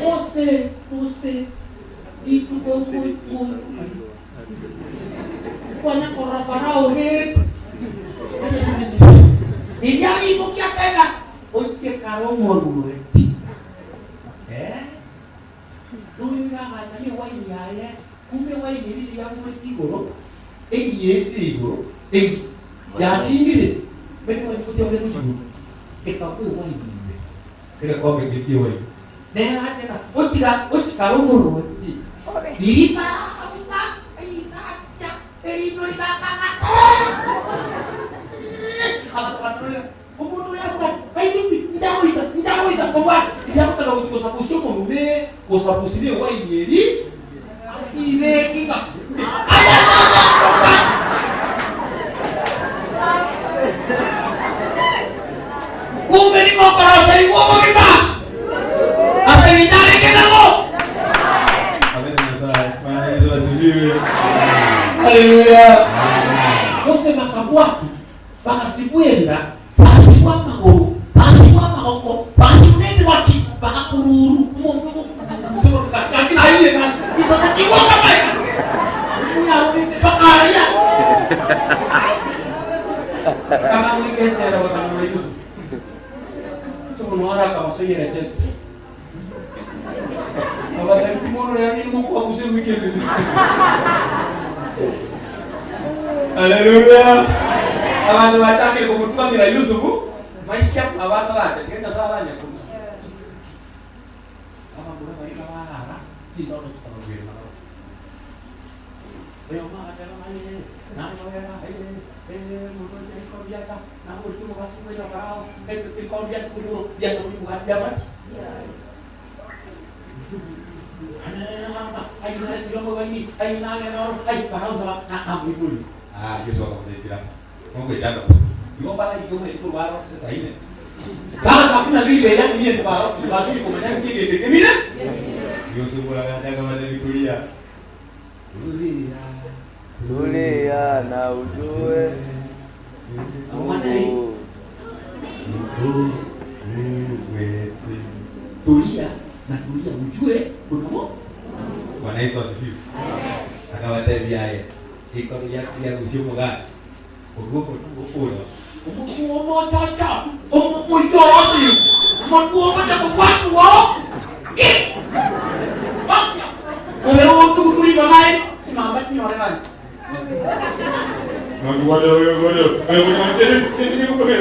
Mose, Mose, rituko Kwanya korora Farao he. Riria rigokia tena oitie kare omorwoti. Eh? Noyo yagacha ne waini yaye, kumbe waini eri yagurete igoro, egietire igoro, egi yatindire, bene waini gotia ogende igoro, ekagwa ewaini ime.
Egekombe keria ki'ewaini.
Nere agateba, Otiga otikare omorwoti, riria Farao rigacha, erinde rigakana. Omonto oyo abwate, aigwe pi, nchagoita, nchagoita, obwate, riria agotaka gochia gosabusia omonwe, gosabusia ne ewaini eria, asibeki ng'a ayayaya, obwate. Kumbe nigo okoroserigwa obogima ase eng'encho arenge nabo.
Amen Nyasaye. Bwana Yesu asifiwe. Haleluya.
Gose bakabwatwa, bagasibwa enda, bagasibwa amagoro, bagasibwa amagoko, bagasibwa nebigoti, bagakururu omonto gaki naye chisase chigwoka magega omuyarogete mpaka aria
Kama mwiketera bakamura Yusufu. Yusufu noara akabasoyera chest. Abatari mono yari mukwa guse weekend. Haleluya. Abantu bachakire kumutukamira Yusufu. Maisha abataracha kenda saranya kurusa.
Abagore baria barara chindoto chikabagwera magoro. Oyo magateba ng'a ee, nagogera ee, ee, mondo oche rikoro riaka, nagoreti omogati bwera Farao, rikoro riacha korwa igoro, riacha korwa omogati yabati.
Ah, Yesu akamwambia Mungu echanda.
Igo mbara igo mwe korwa aro saine. Baba kuna vile yani yeye kwa lakini kumenya kile kile.
Yusufu akataka kulia.
Kulia.
Tulia na ujue Mungu.
Tulia na tulia ujue kuna Mungu.
Bwana Yesu asifiwe. Akawatebi aye. Iko ya ya usio mugani. Ogumo ukuro.
Omukuomo tata, omukuitorasi, omukuomo cha kukwatu wo. Basi. Omero tu tuli kanae, simamba tinyore nani.
Ngono ngono. Ayo ngono tene ngono.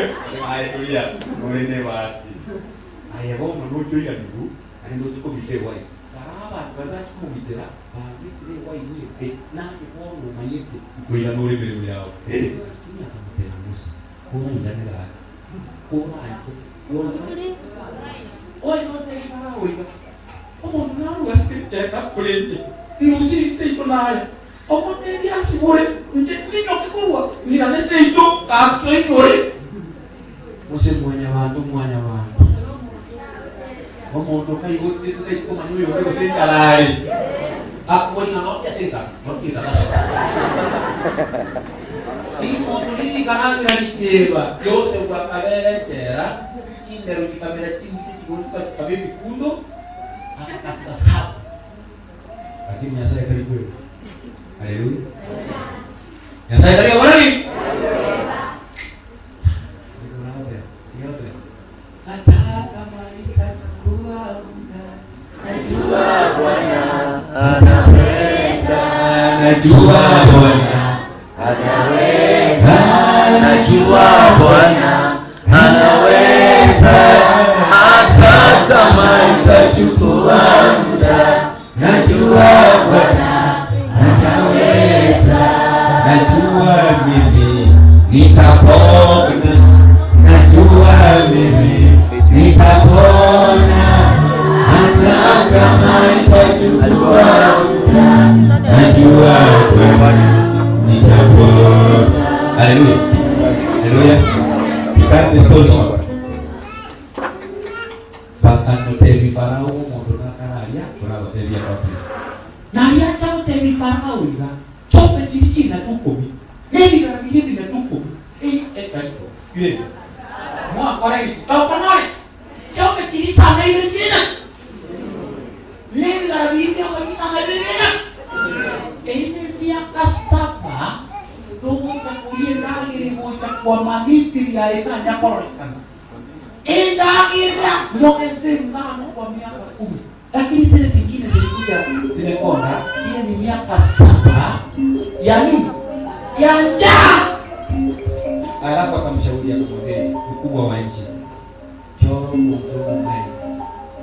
Aye tulia. Ngorene wati. Aye bono nucho ya ndu. Aye ndo tukomite wai.
Baraba baba kumubitira, babitire wai ni nake bono mayete.
Kuira nuri mirimo yao.
Eh. Tunya kamutera musa. Kura ilanera. Kura anje. Kura. Oi no te para oiga. Omonto naruga scripture kulinde. Nusi seito naye. Omotebi asibore nje ninyoke kurwa ngirane seito katoitore. Mose mwanya bantu mwanya bantu. Omonto kaigotire komanya oyo ore gose enkarari. Akori ng'a nokia senta, nokia Imoto ririkarabira riteba, Yosefu akaberetera, chindero chikamera chimite.
Chikaba ebikundo, aka kasabu.
Lakini Nyasaye tari kweba. Haleluya. Nyasaye tari gokora ki?
Hata kama itachukua muda,
Najua Bwana anaweza,
Najua Bwana
anaweza, najua Bwana anaweza, hata kama itachukua muda, najua Bwana anaweza.
Najua mimi nitapona, najua mimi nitapona, hata kama itachukua muda, najua Bwana nitapona. Haleluya, haleluya. To cut the story short, bakanotebi Farao omonto nakararia oragotebia goteba.
Naria acha gotebi Farao iga, Chope chiri chinatu ikomi, na ebigara biria ebinatu ikomi, ei ekaito ire mwakora eki tokonore chope chiri sana ire china na ebigara biria biakorikana ire Eri nemiaka saba togocha koria endagera egocha kwama Misiri aye etanya kororekana. Endagera mogese engano kwa miaka kumi, lakini zile zingine zilikuja zimekonda. Ile ni miaka saba ya nini? Ya njaa.
Alafu akamshauri akamwambia, mkubwa wa nchi, choro mundu mwema.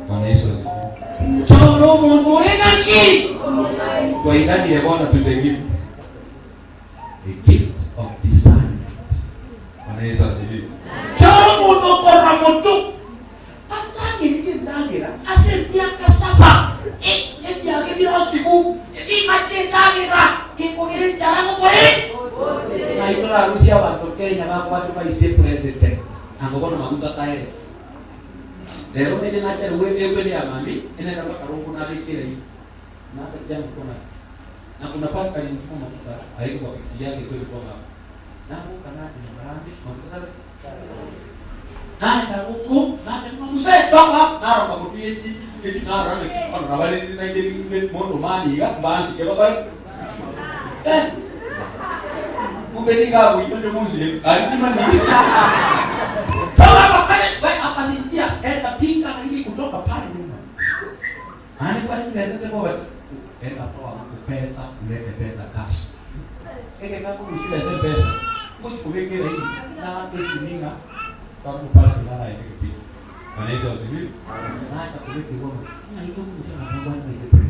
Bwana Yesu asifiwe.
Choro mundu engaki
Kwa idadi ya Bwana to the gift. The gift of discernment. Bwana Yesu asifiwe.
Choro mundu okorora motu asangerie endagera ase emiaka saba ebiage birosigu ebigati endagera ekogera enchara gokore
Na itorarusia abanto Kenya babwate vice president ango bono maguta taere. Rero nende nachari webwe ya mami ene na bakarungu na bikira hii. Na hata kijana kuna na kuna Pascal mfumo mafuta haiko kwa pikipiki yake kweli kwa mama. Na huko kana ni marambi mafuta
Naenda huku, naenda mzee toka,
naro kamutie chi naro ne kono na bale na je ni mondo mani ga banzi ke ba eh kumbe ni ga wi ndo muzi ali ni mani
toka pale, wewe akanitia enda pinga na hili kutoka pale nyuma.
Ani kwa nini nasema kwa enda toa mtu pesa ulete pesa cash. Eke kako mshila ese pesa. Ngo kubekera hii na kesininga
Kama pasi ngana ile Bwana Yesu asifiwe.
Na hata kubeke ngoma. Na hiyo mtu anapangwa na mzee pale.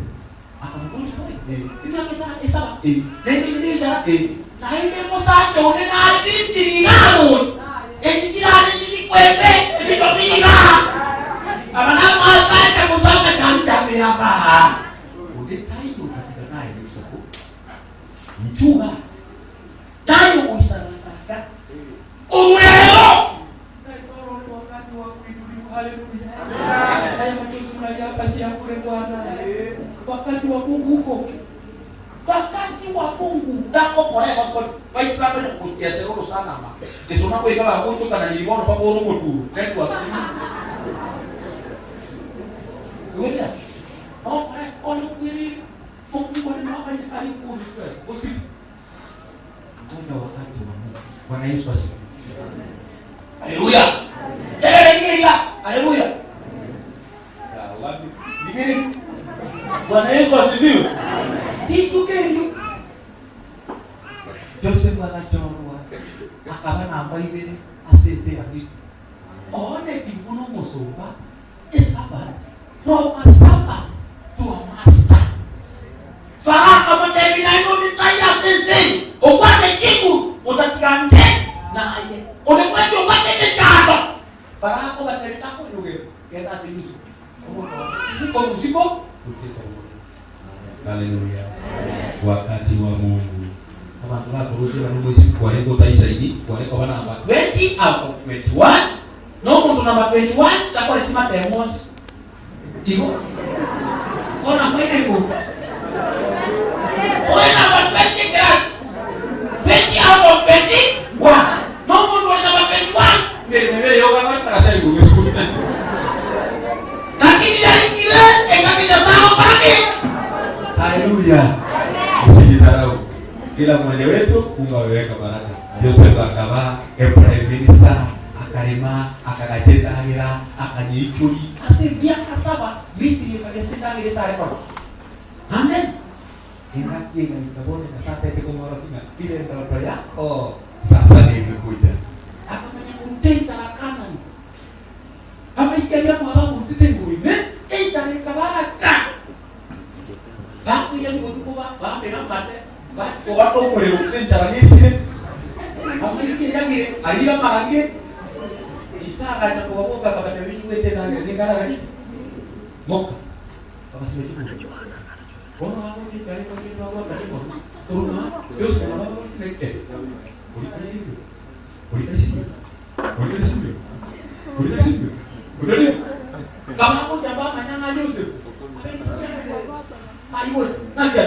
Akamkulisha eh ina kita esaba eh nende nenda eh
Na ile musacho ne na disi ngabo. Ejira ne disi kwembe, ebitobiga. Abana musacho musacho kanta miaka.
Undetayo katika naye Yusufu. Mchunga.
Tayo usarasaka. Umeo.
Wakati wa kuinuliwa, haleluya. Haya machozi mnalia si ya bure Bwana.
Wakati wa Mungu huko. Wakati wa Mungu tako kore gospel.
Waislamu ni kutia seroro sana ma. Kesona kwa ikawa huko kana niliona pa boro tu. Network. Wewe.
Oh, eh, ono kwili. Mungu ni wakati alikuwa
Usi. Ngoja wakati wa Mungu. Bwana Yesu asifiwe.
Haleluya. Terekiria. Haleluya.
Ya wapi? Nigeri. Bwana Yesu asifiwe.
Kitu kenyu. Joseph agachorwa akaba namba ibere asese ya Misri. One kivuno musumba a servant from a servant to a master. Faraka mutebi na yuti taya sisi. Ukwate chiku utatikante naye. Utekwete ukwate kichato.
Faraka batebi tako yuge. Kenda si Yusuf. Kwa usiko
Haleluya. Wakati wa Mungu. Abantu bakurudia bano mwezi kwa lengo utaisaidi kwa lengo bana namba
20 out of 21. No muntu namba 21 takore tima demos. Digo. Kona mwene ko. Oye namba 20 class. 20 out of 21. No muntu namba 21.
Ndio ndio yoga kwa tarasa yuge.
Haleluya. Usijidharau. Kila mmoja wetu Mungu ameweka baraka. Joseph akavaa a prime minister, akarima, akagachendagira, akanyichuri.
Ase emiaka saba Misiri ekagesa endagera etare korwa. Amen.
Engaki egaika bono Nyasaye atete komworokia ng'a ile ndoto yako sasa imekuja.
Akamanya koruta enchara Kanani. Amaisiki aria mwabo amorutete igoro ime, enchara ekabaaka. Bakoirania botuko ba- bamera amate,
Kobata omorero gose enchara nesire, amaisiki eyagire, ayio amarange.
Ise agacha kobaboka akabatebia,
Niigwete endagera ninkarara riko? Moka. Bagasiba chibunda.
Bono abwo enchara ekagenda babwata chikono, korwa Yosua na barabwo eh,
Orika sivyo? Orika sivyo? Orika sivyo? Orika sivyo? Utalia?
Kabagocha bamanya ng'a Yosefu aigwe ng'aki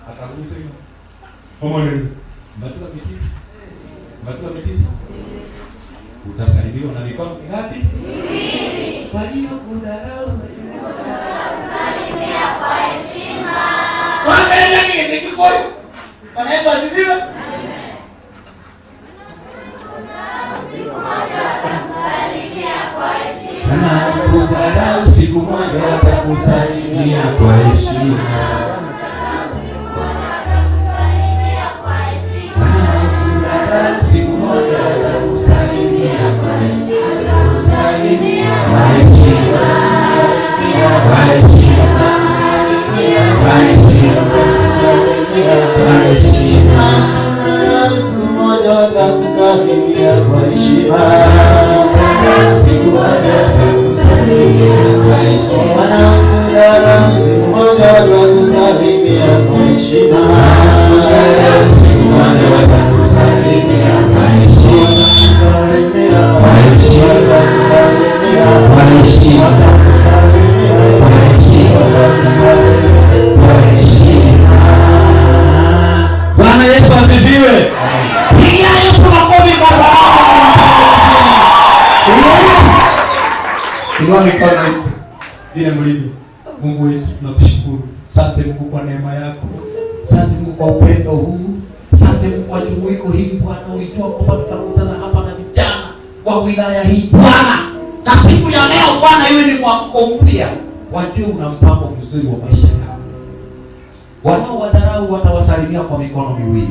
Akagusa hiyo. Omonene. Mbatiwa mitisi. Mbatiwa mitisi. Utasalimiwa na mikono mingapi?
Waliokudharau Kwanza nini kikoi? Bwana Yesu asifiwe.
Wanaokudharau siku moja watakusalimia kwa heshima. Wanaokudharau siku moja watakusalimia kwa heshima. Kwa heshima. Kwa heshima. Kwa heshima. Kwa heshima.
Siku moja watakusalimia kwa heshima. Siku moja watakusalimia kwa heshima. Wanaokudharau siku moja watakusalimia kwa heshima.
Siku moja watakusalimia kwa heshima.
Kwa heshima. Watakusalimia.
Kwa heshima.
Watakusalimia.
Kwa heshima.
Watakusalimia.
Kwa heshima. Bwana Yesu asifiwe.
Pigia Yesu makofi kwa
Yes. Inua mikono hivi vile mlivyo. Mungu wetu tunakushukuru. Asante Mungu kwa neema yako.
Asante Mungu kwa upendo huu. Asante Mungu kwa jumuiko hii Bwana, ulijua kwamba tutakutana hapa na vijana wa wilaya hii Bwana, na siku ya leo Bwana, iwe ni mwamko mpya, wajue una mpango mzuri wa maisha yao. Wanaowadharau watawasalimia kwa mikono miwili.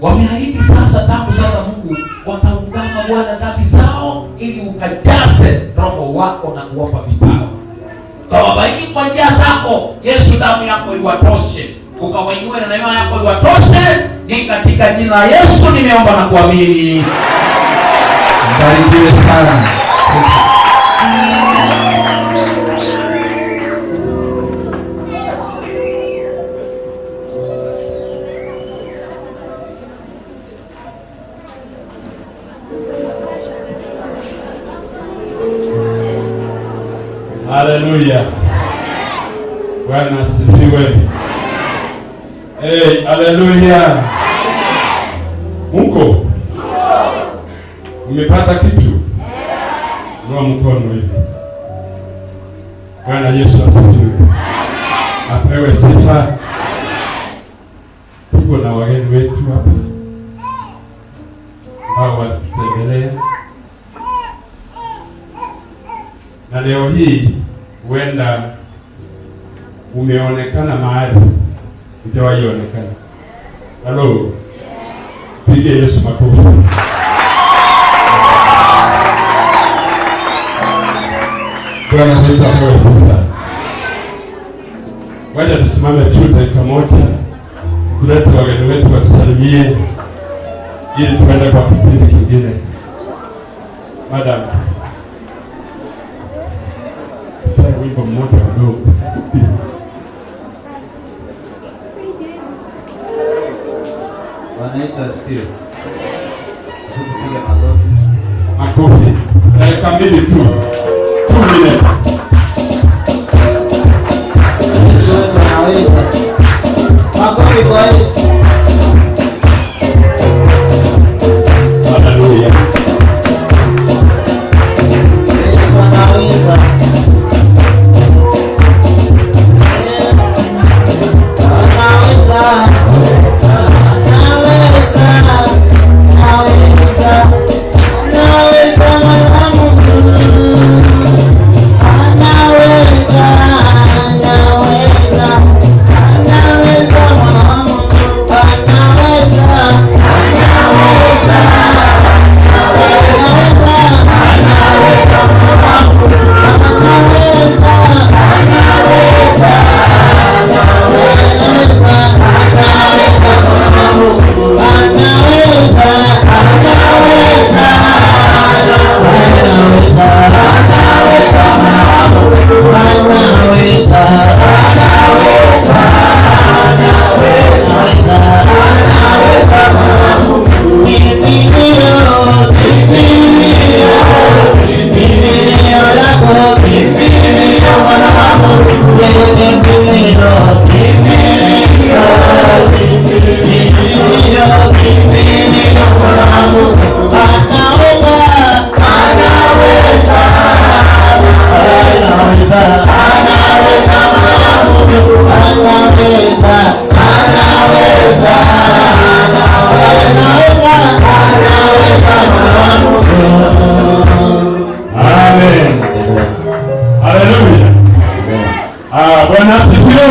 Wameahidi sasa, tangu sasa Mungu wataungama Bwana dhambi zao, ili ukajaze Roho wako na kuwapa vipawa ukawabariki kwa njia zako Yesu, damu yako iwatoshe, ukawainue na neema yako iwatoshe. Ni katika jina la Yesu nimeomba na kuamini.
Mbarikiwe sana.
Haleluya. Bwana asifiwe. Hey, haleluya. Muko? Umepata kitu? Inua mkono hivi. Bwana Yesu asifiwe. Apewe sifa. Tuko na wageni wetu hapa ambao walitutembelea na leo hii huenda umeonekana mahali hujawahi onekana. Halo, pige Yesu makofi. Bwana wetu apewe sifa. Wacha tusimame tu dakika moja, tulete wageni wetu watusalimie, ili tuende kwa kipindi kingine. Madam, tutoe wimbo mmoja mdogo.
Bwana Yesu asifiwe. Tupige magoti.
Makofi, dakika mbili tu, 2 minutes.
Yesu wetu anaweza. Makofi kwa Yesu.
Haleluya.
Yesu anaweza.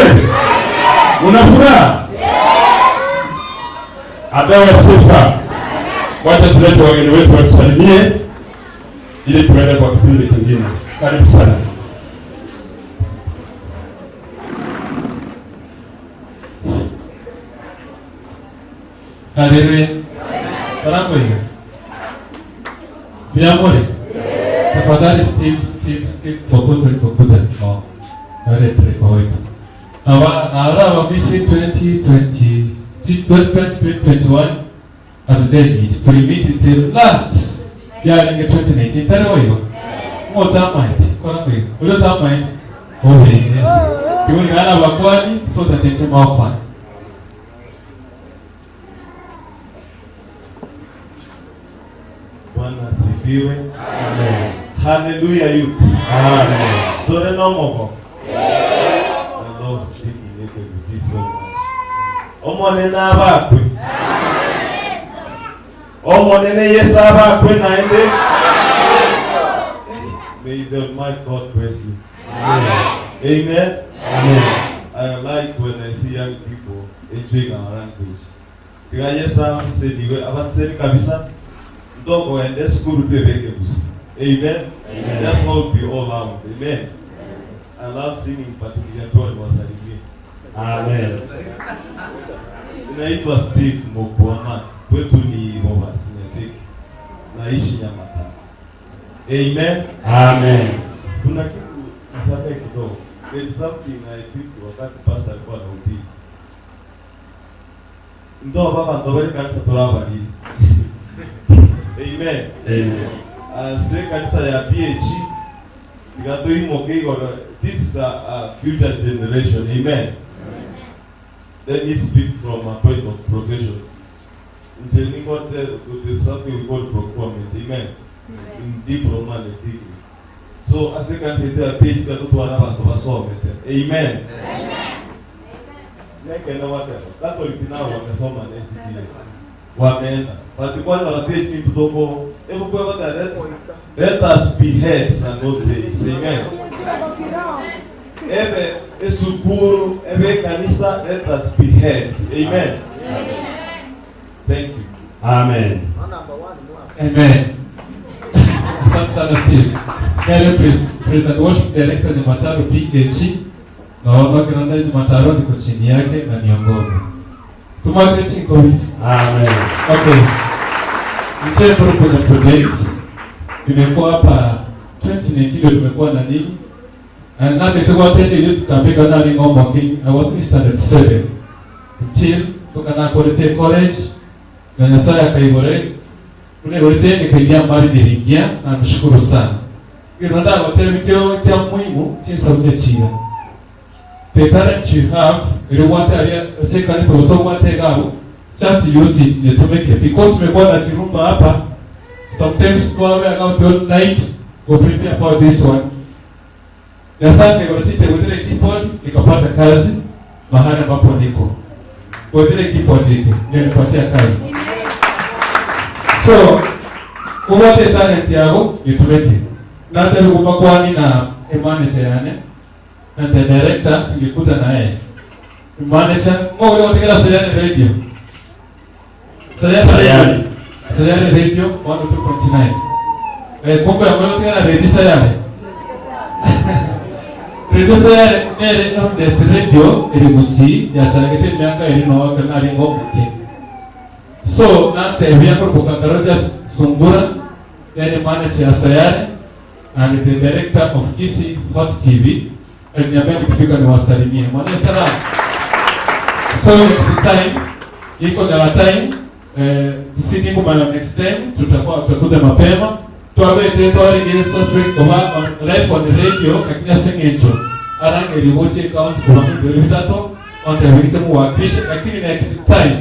Kweli? Una furaha? Apewe sifa. Wacha tulete wageni wetu watusalimie ili tuende kwa kipindi kingine. Karibu sana.
Haleluya. Tarakoiga. Biamore. Tafadhali Steve, Steve, Steve popote ulipokuja. Oh. Wale tulipoweka. Na wa na wale wa Misri 2020 2021 atutenyiti tulimiti till last yaringe 2019 tari oigo ng'otamaete kora ngoigo oria otamaete obe yes tigoigana abakwani so tatete makwani
Bwana asifiwe. Amen. Hallelujah youth. Amen. Tore no mogo. I love speaking Ekegusii so much. Omonene abakwe. Omonene Yesu abakwe naende. May the Almighty God bless you. Amen. Amen. I like when I see young people enjoying our language. Tiga Yesu asesenigwe, abaseseni kabisa, ntokogenda esukuru twebeke gusa. Amen. Amen. That's how we all round. Amen. I love singing but niliambiwa niwasalimie.
Amen.
Naitwa Steve Mokwana. Kwetu ni Robert Sinyateki. Naishi Nyamataro. Amen.
Amen.
Kuna kitu nisamehe kidogo. There's something I think wakati pastor alikuwa anahubiri. Ntoba abanto bare ekanisa torabarire. Amen.
Amen.
Ase ekanisa ya PAG tiga toimoke igoro this is a, a future generation. Amen. Let me speak from a point of progression. Nche ningote there's something we call procurement. Amen. In diploma and degree. So ase ekanisa yaito ya PAG tiga totware abanto basomete. Amen. Nekeene gwateba, Catholic nabo wamesoma na SDA. Wameenda. But kwanyora PhD intwe toko ebuku egoteba let's let us be heads and not tails. Amen. Ebe esukuru, ebe ekanisa, let us be heads. Amen. Thank you.
Amen.
Amen. Asante sana Steve. Nere pres- President Worship Director Jumatano PH Naomba kila Jumatano niko chini yake na niongoze. Tumwake chinkobi.
Amen.
Okay. Mchembo kuja todays. Nimekuwa hapa 2019 ndio tumekuwa na nyinyi. Na naze tukwa tete ile tutapika na ngombo king. I was in standard 7 until toka na korete college na Nyasaye akaigore ule gorete nikaingia mbali niliingia na mshukuru sana. Kero ndagotebia kio kia muhimu chinsabu chiga. The talent you have ere obwate aria ase ekanisa gose obwate iga abwo just use it nyetumeke because tumekuwa na chirumba hapa sometimes twabe out all night go prepare about this one. Nyasaye akaigora chitebo tire keyboard nikapata kazi mahali ambapo niko. Gotire keyboard eke ndio nipatia kazi. So obwate talent yago nyetumeke. Nataka kumakwani na emanager yane na the director tungekuza na yeye. Manager ngo ule wategera Sayari Radio. Sayari Radio. Sayari Radio 102.9. Eh koko ya mwana wategera Radio Sayari. Radio Sayari nere on the radio eri gusi yachagete emyaka eri no kana ari ngomuke. So natebia kuruka Karoja Sungura nere manager ya Sayari and the director of Kisii Hot TV aliniambia nikifika niwasalimie. Mwana salamu. So next time iko na time eh, sini kumana next time tutakuwa tutakuja mapema twabete twari East Africa oba on live on radio lakini asengecho arange riboti account kwa mtu bitatu on the week muwakilishe lakini next time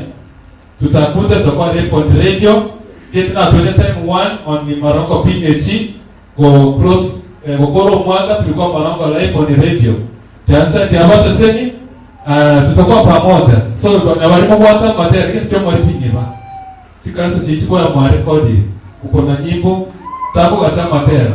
tutakuja tutakuwa live on radio tena tuende time one on the Marongo PH go cross eh, gokoro mwaka tulikuwa Marongo live on radio tiasa tiabaseseni uh, tutakuwa pamoja so na walimu mwaka materi kitu kyo mwalitingiba chikanisa chichikora mwarekodi uko na nyimbo tako kacha matera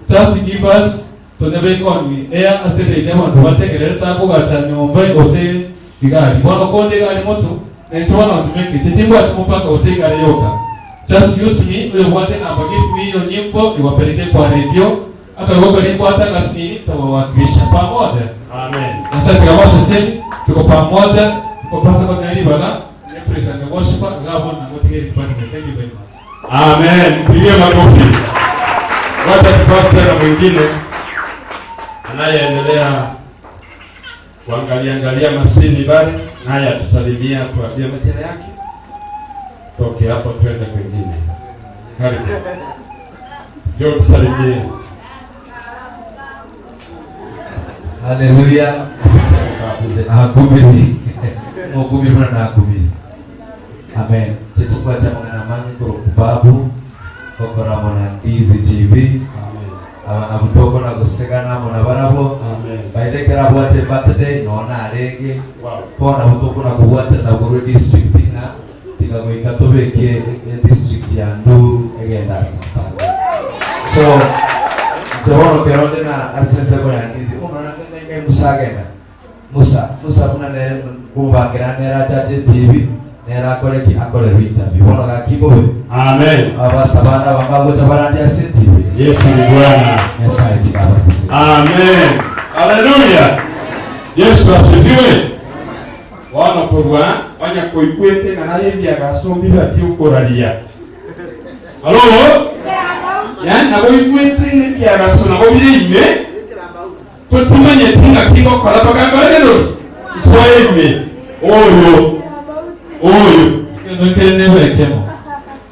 just give us Tonyabeke on air ase radio abanto bategerere takogacha nyomba gose igari. Bono konde igari motu na inche bono ntumeke inche timbwati mopaka gose igare yoka. Just use me oyobwate enamba give me hiyo nyimbo niwapeleke kwa radio akarwo karia mbwate agasinini tawawakilisha pamoja.
Amen.
Nyasaye tiga abaseseni tuko pamoja tuko pasa konya ribaga ne praise and worship iga bono nagotiga department. Thank you very much.
Amen. Mpigie makofi. Wacha tupate na mwingine anayeendelea kuangalia angalia mashini pale, naye atusalimia kuambia majina yake. Toke hapo twende kwingine. Karibu. Njoo tusalimie.
Haleluya. Nakumiri. Mokumiri bwana nakumiri. Amen. Chetukwata mang'ana mange korwa babu kokora mona Ndizi TV.
Amen.
Abana butoko na gusegana mona barabo.
Amen.
Baile kera bwate birthday nona arenge.
Wow.
Kona butoko na kubwate na guru district na tiga goika tobeke e district ya Nduru egenda asantana. So nzobono keronde na asenze ko ya Ndizi. Unaona ngai musagenda. Musa, Musa buna nere kumubakira nera chache TV nera akore ki akore interview. Bono gakibobe.
Amen.
Abasta bana bambago chabarandi ase TV.
Yesu ni Bwana.
Nyasaye tikabasese.
Amen. Haleluya. Yesu asifiwe. Wana kurwa onya koikwete na naye ndiagasombi batiukoraria. Halo? Yani nabo ikwete ndiagaso nabo bire ime. Tutimanye tinga kingo kora bagakora rero. Isoeme. Oyo. Oyo.
Kendo nebekemo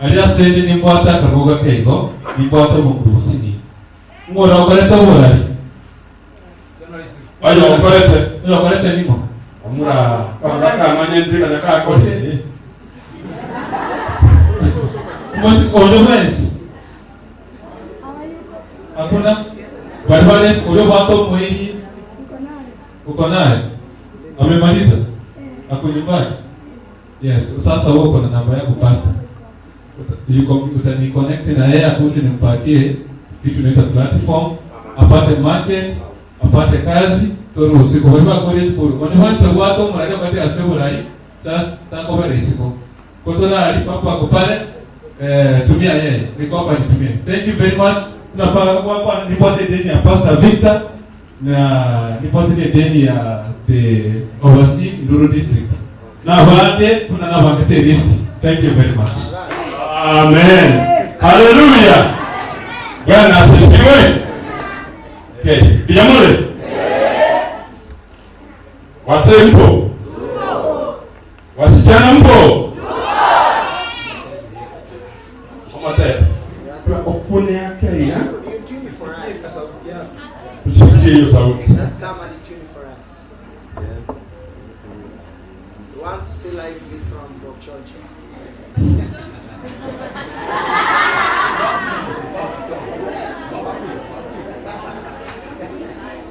aria sende nimbwate akagoga keigo nimbwate omongurusini ng'ora okorete oborari
Oyo okorete.
oyo okorete ning'o
Omura kamaka manye ndika zakakore.
Mosi oyo bwensi hakuna bali bale oyo bwate omweri uko naye amemaliza ako nyumbani yes sasa wewe uko na namba yako pastor utaniconnect na yeye akuje nimpatie kitu inaitwa platform apate market apate kazi toro usiku bali bakore school oni wese bwato murari wakati ase burari sasa takobera isiko kotorari papo ako pale tumia yeye ni kwamba nitumie thank you very much na pa kwa nipote deni ya Pastor Victor na nipote deni ya the overseas Nduru district na bande tuna na bande list thank you very much
Amen. Haleluya. Bwana asifiwe. Okay. Vijamule. Wazee mpo? Wasichana mpo? Omote. Opune yake ya.
You tune for us.
Usikie hiyo sauti.
Just come and tune for us. We want to see lively from Bokchoncho.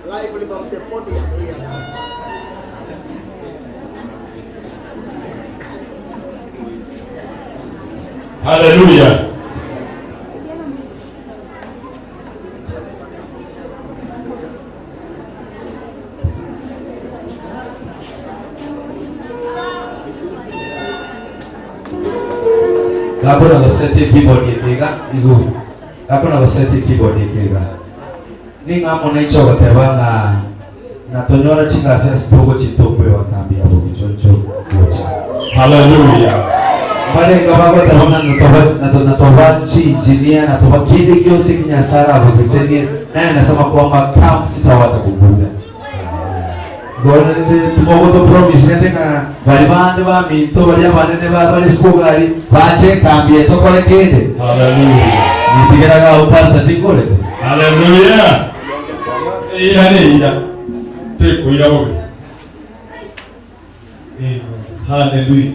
Lively from the podium here.
Haleluya.
Gakona gosete keyboard ekega igu. Gakona gosete keyboard ekega. Ninga mona icho goteba nga na tonyora chingasi asitoko chitokwe wakambia bogichoncho gocha.
Haleluya.
Barenga bagoteba nga natoba natoba chi engineer natoba kile kyose kinyasara abosesenie naye anasema kwamba kam sitawata kukuja. Ngone tumogoto promise nete nga bali bande ba minto bali abanene ba bali sikugari bache kambie tokore kende.
Haleluya.
Nipigeraga upasa ndikore.
Haleluya. Ira ni ira. Tekuira bobe.
Amen. Hallelujah.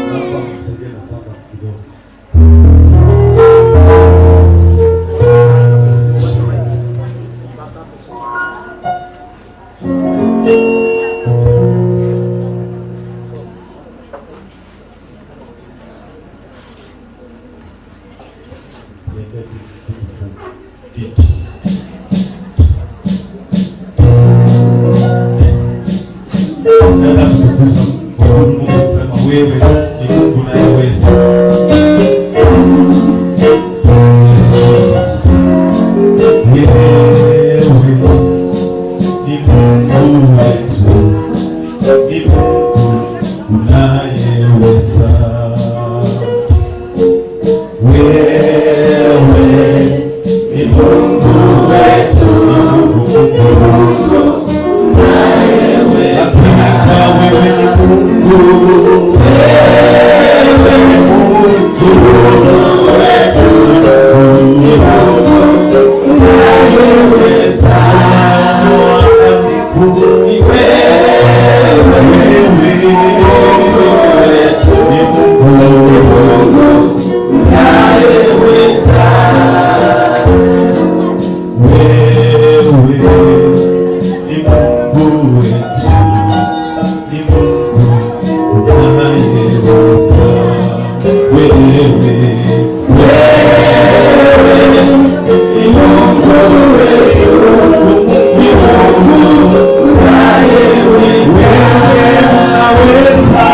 Naomba mnisaidie na pamba kidogo. Tuende tu- tu- tu-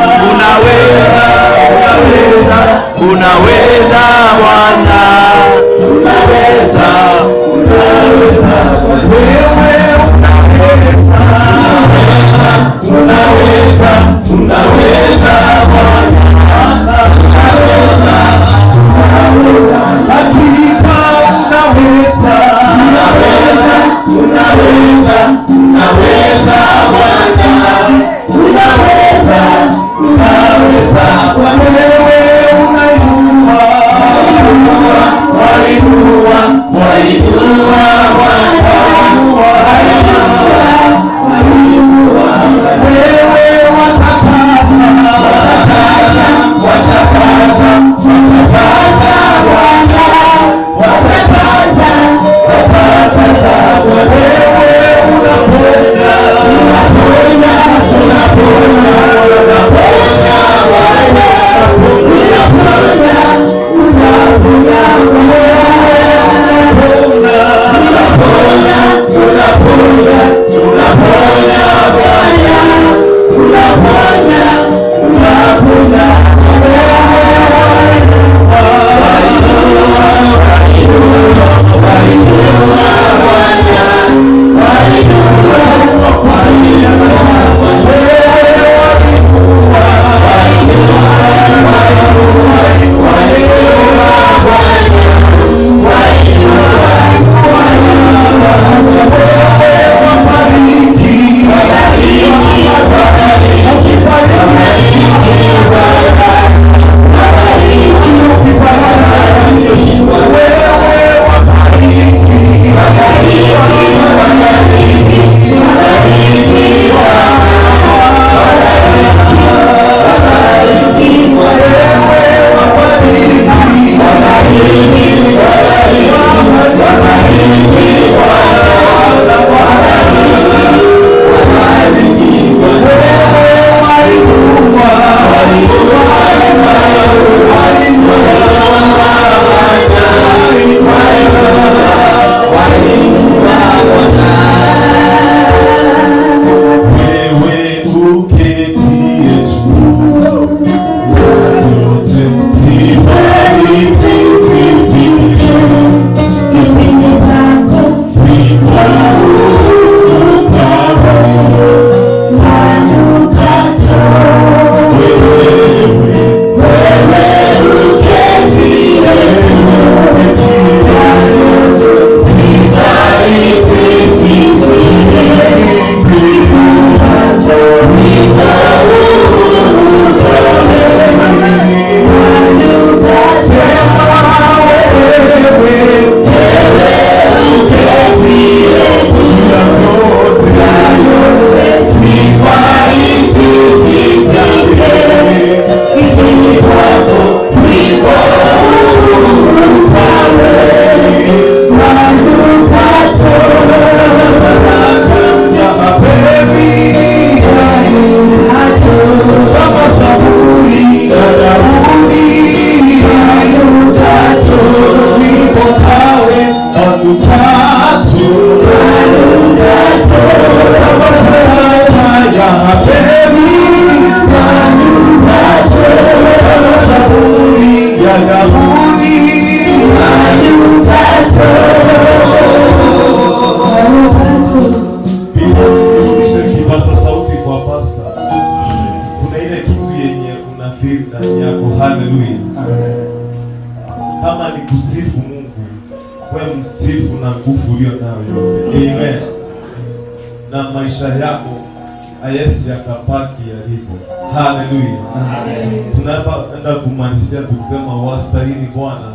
Unaweza, unaweza, unaweza Bwana, unaweza, unaweza wewe, unaweza, unaweza, unaweza Bwana, unaweza,
Hakika unaweza,
unaweza, unaweza, unaweza Bwana, unaweza, unaweza Bwana,
wewe unainua,
wainua, wainua Bwana, wainua,
wewe watakasa,
watakasa, watakasa, watakasa Bwana, watakasa, watakasa Bwana,
wewe unaponya,
unaponya, unaponya, unaponya Bwana, unaponya, unaponya Bwana, unaponya, unaponya, unaponya Bwana, unaponya, unaponya
Wewe uketie juu, yote Nirudishe kipaza sauti kwa pasta. Kuna ile kitu yenye unafeel ndani yako. Haleluya. Kama ni kusifu Mungu, we msifu na nguvu ulio nayo yote. Amen. Na maisha yako Yesu yakabaki yalivyo. Haleluya! Tunapoenda kumalizia kusema wastahili Bwana,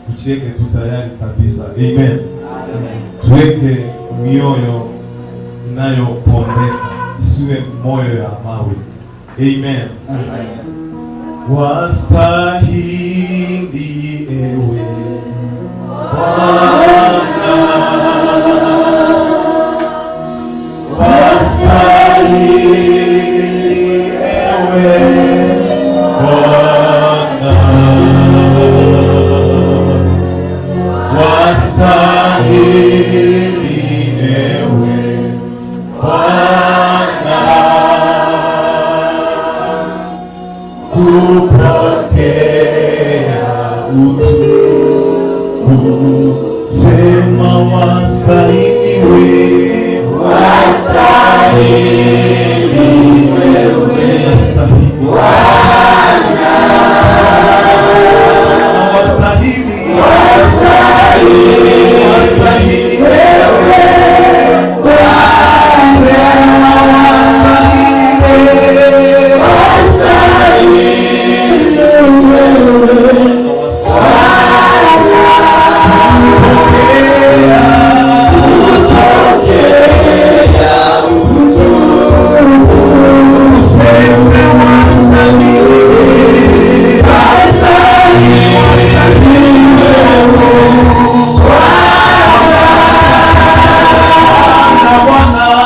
tujiweke tu tayari kabisa. Amen. Tuweke mioyo inayopondeka, isiwe moyo ya mawe. Amen. Wastahili ewe Bwana, wastahili ewe Bwana, wastahili ewe Bwana kupokea utukufu, sema wastahili wewe,
Wastahili wewe
wastahili
Bwana,
wastahili,
wastahili
wastahili
wewe Bwana,
sema wastahili wewe,
wastahili wewe kupokea utukufu,
sema wastahili
wastahili wewe
Bwana,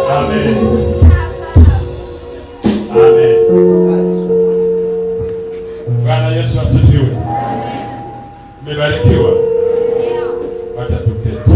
Amen. Amen. Bwana Yesu asifiwe. Mmebarikiwa. Wacha tuketi.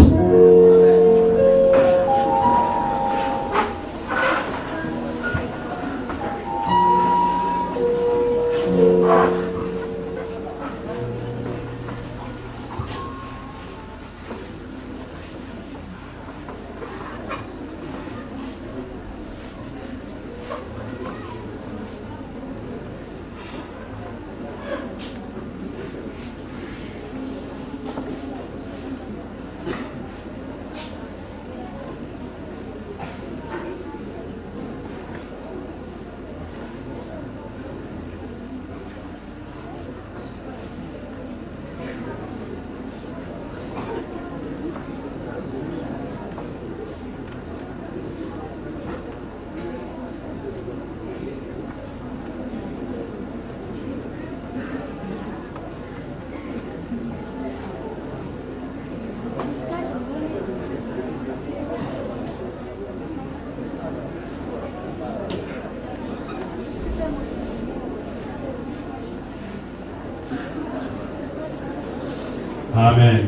Amen.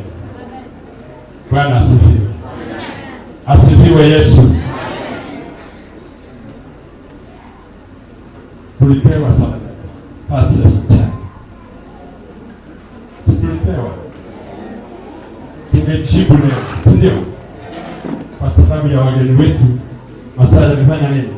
Bwana asifiwe. Asifiwe Yesu. Tulipewa nafasi ya sichana, si tulipewa? Tumejibu leo, si ndio? Kwa sababu ya wageni wetu, masaa yamefanya nini?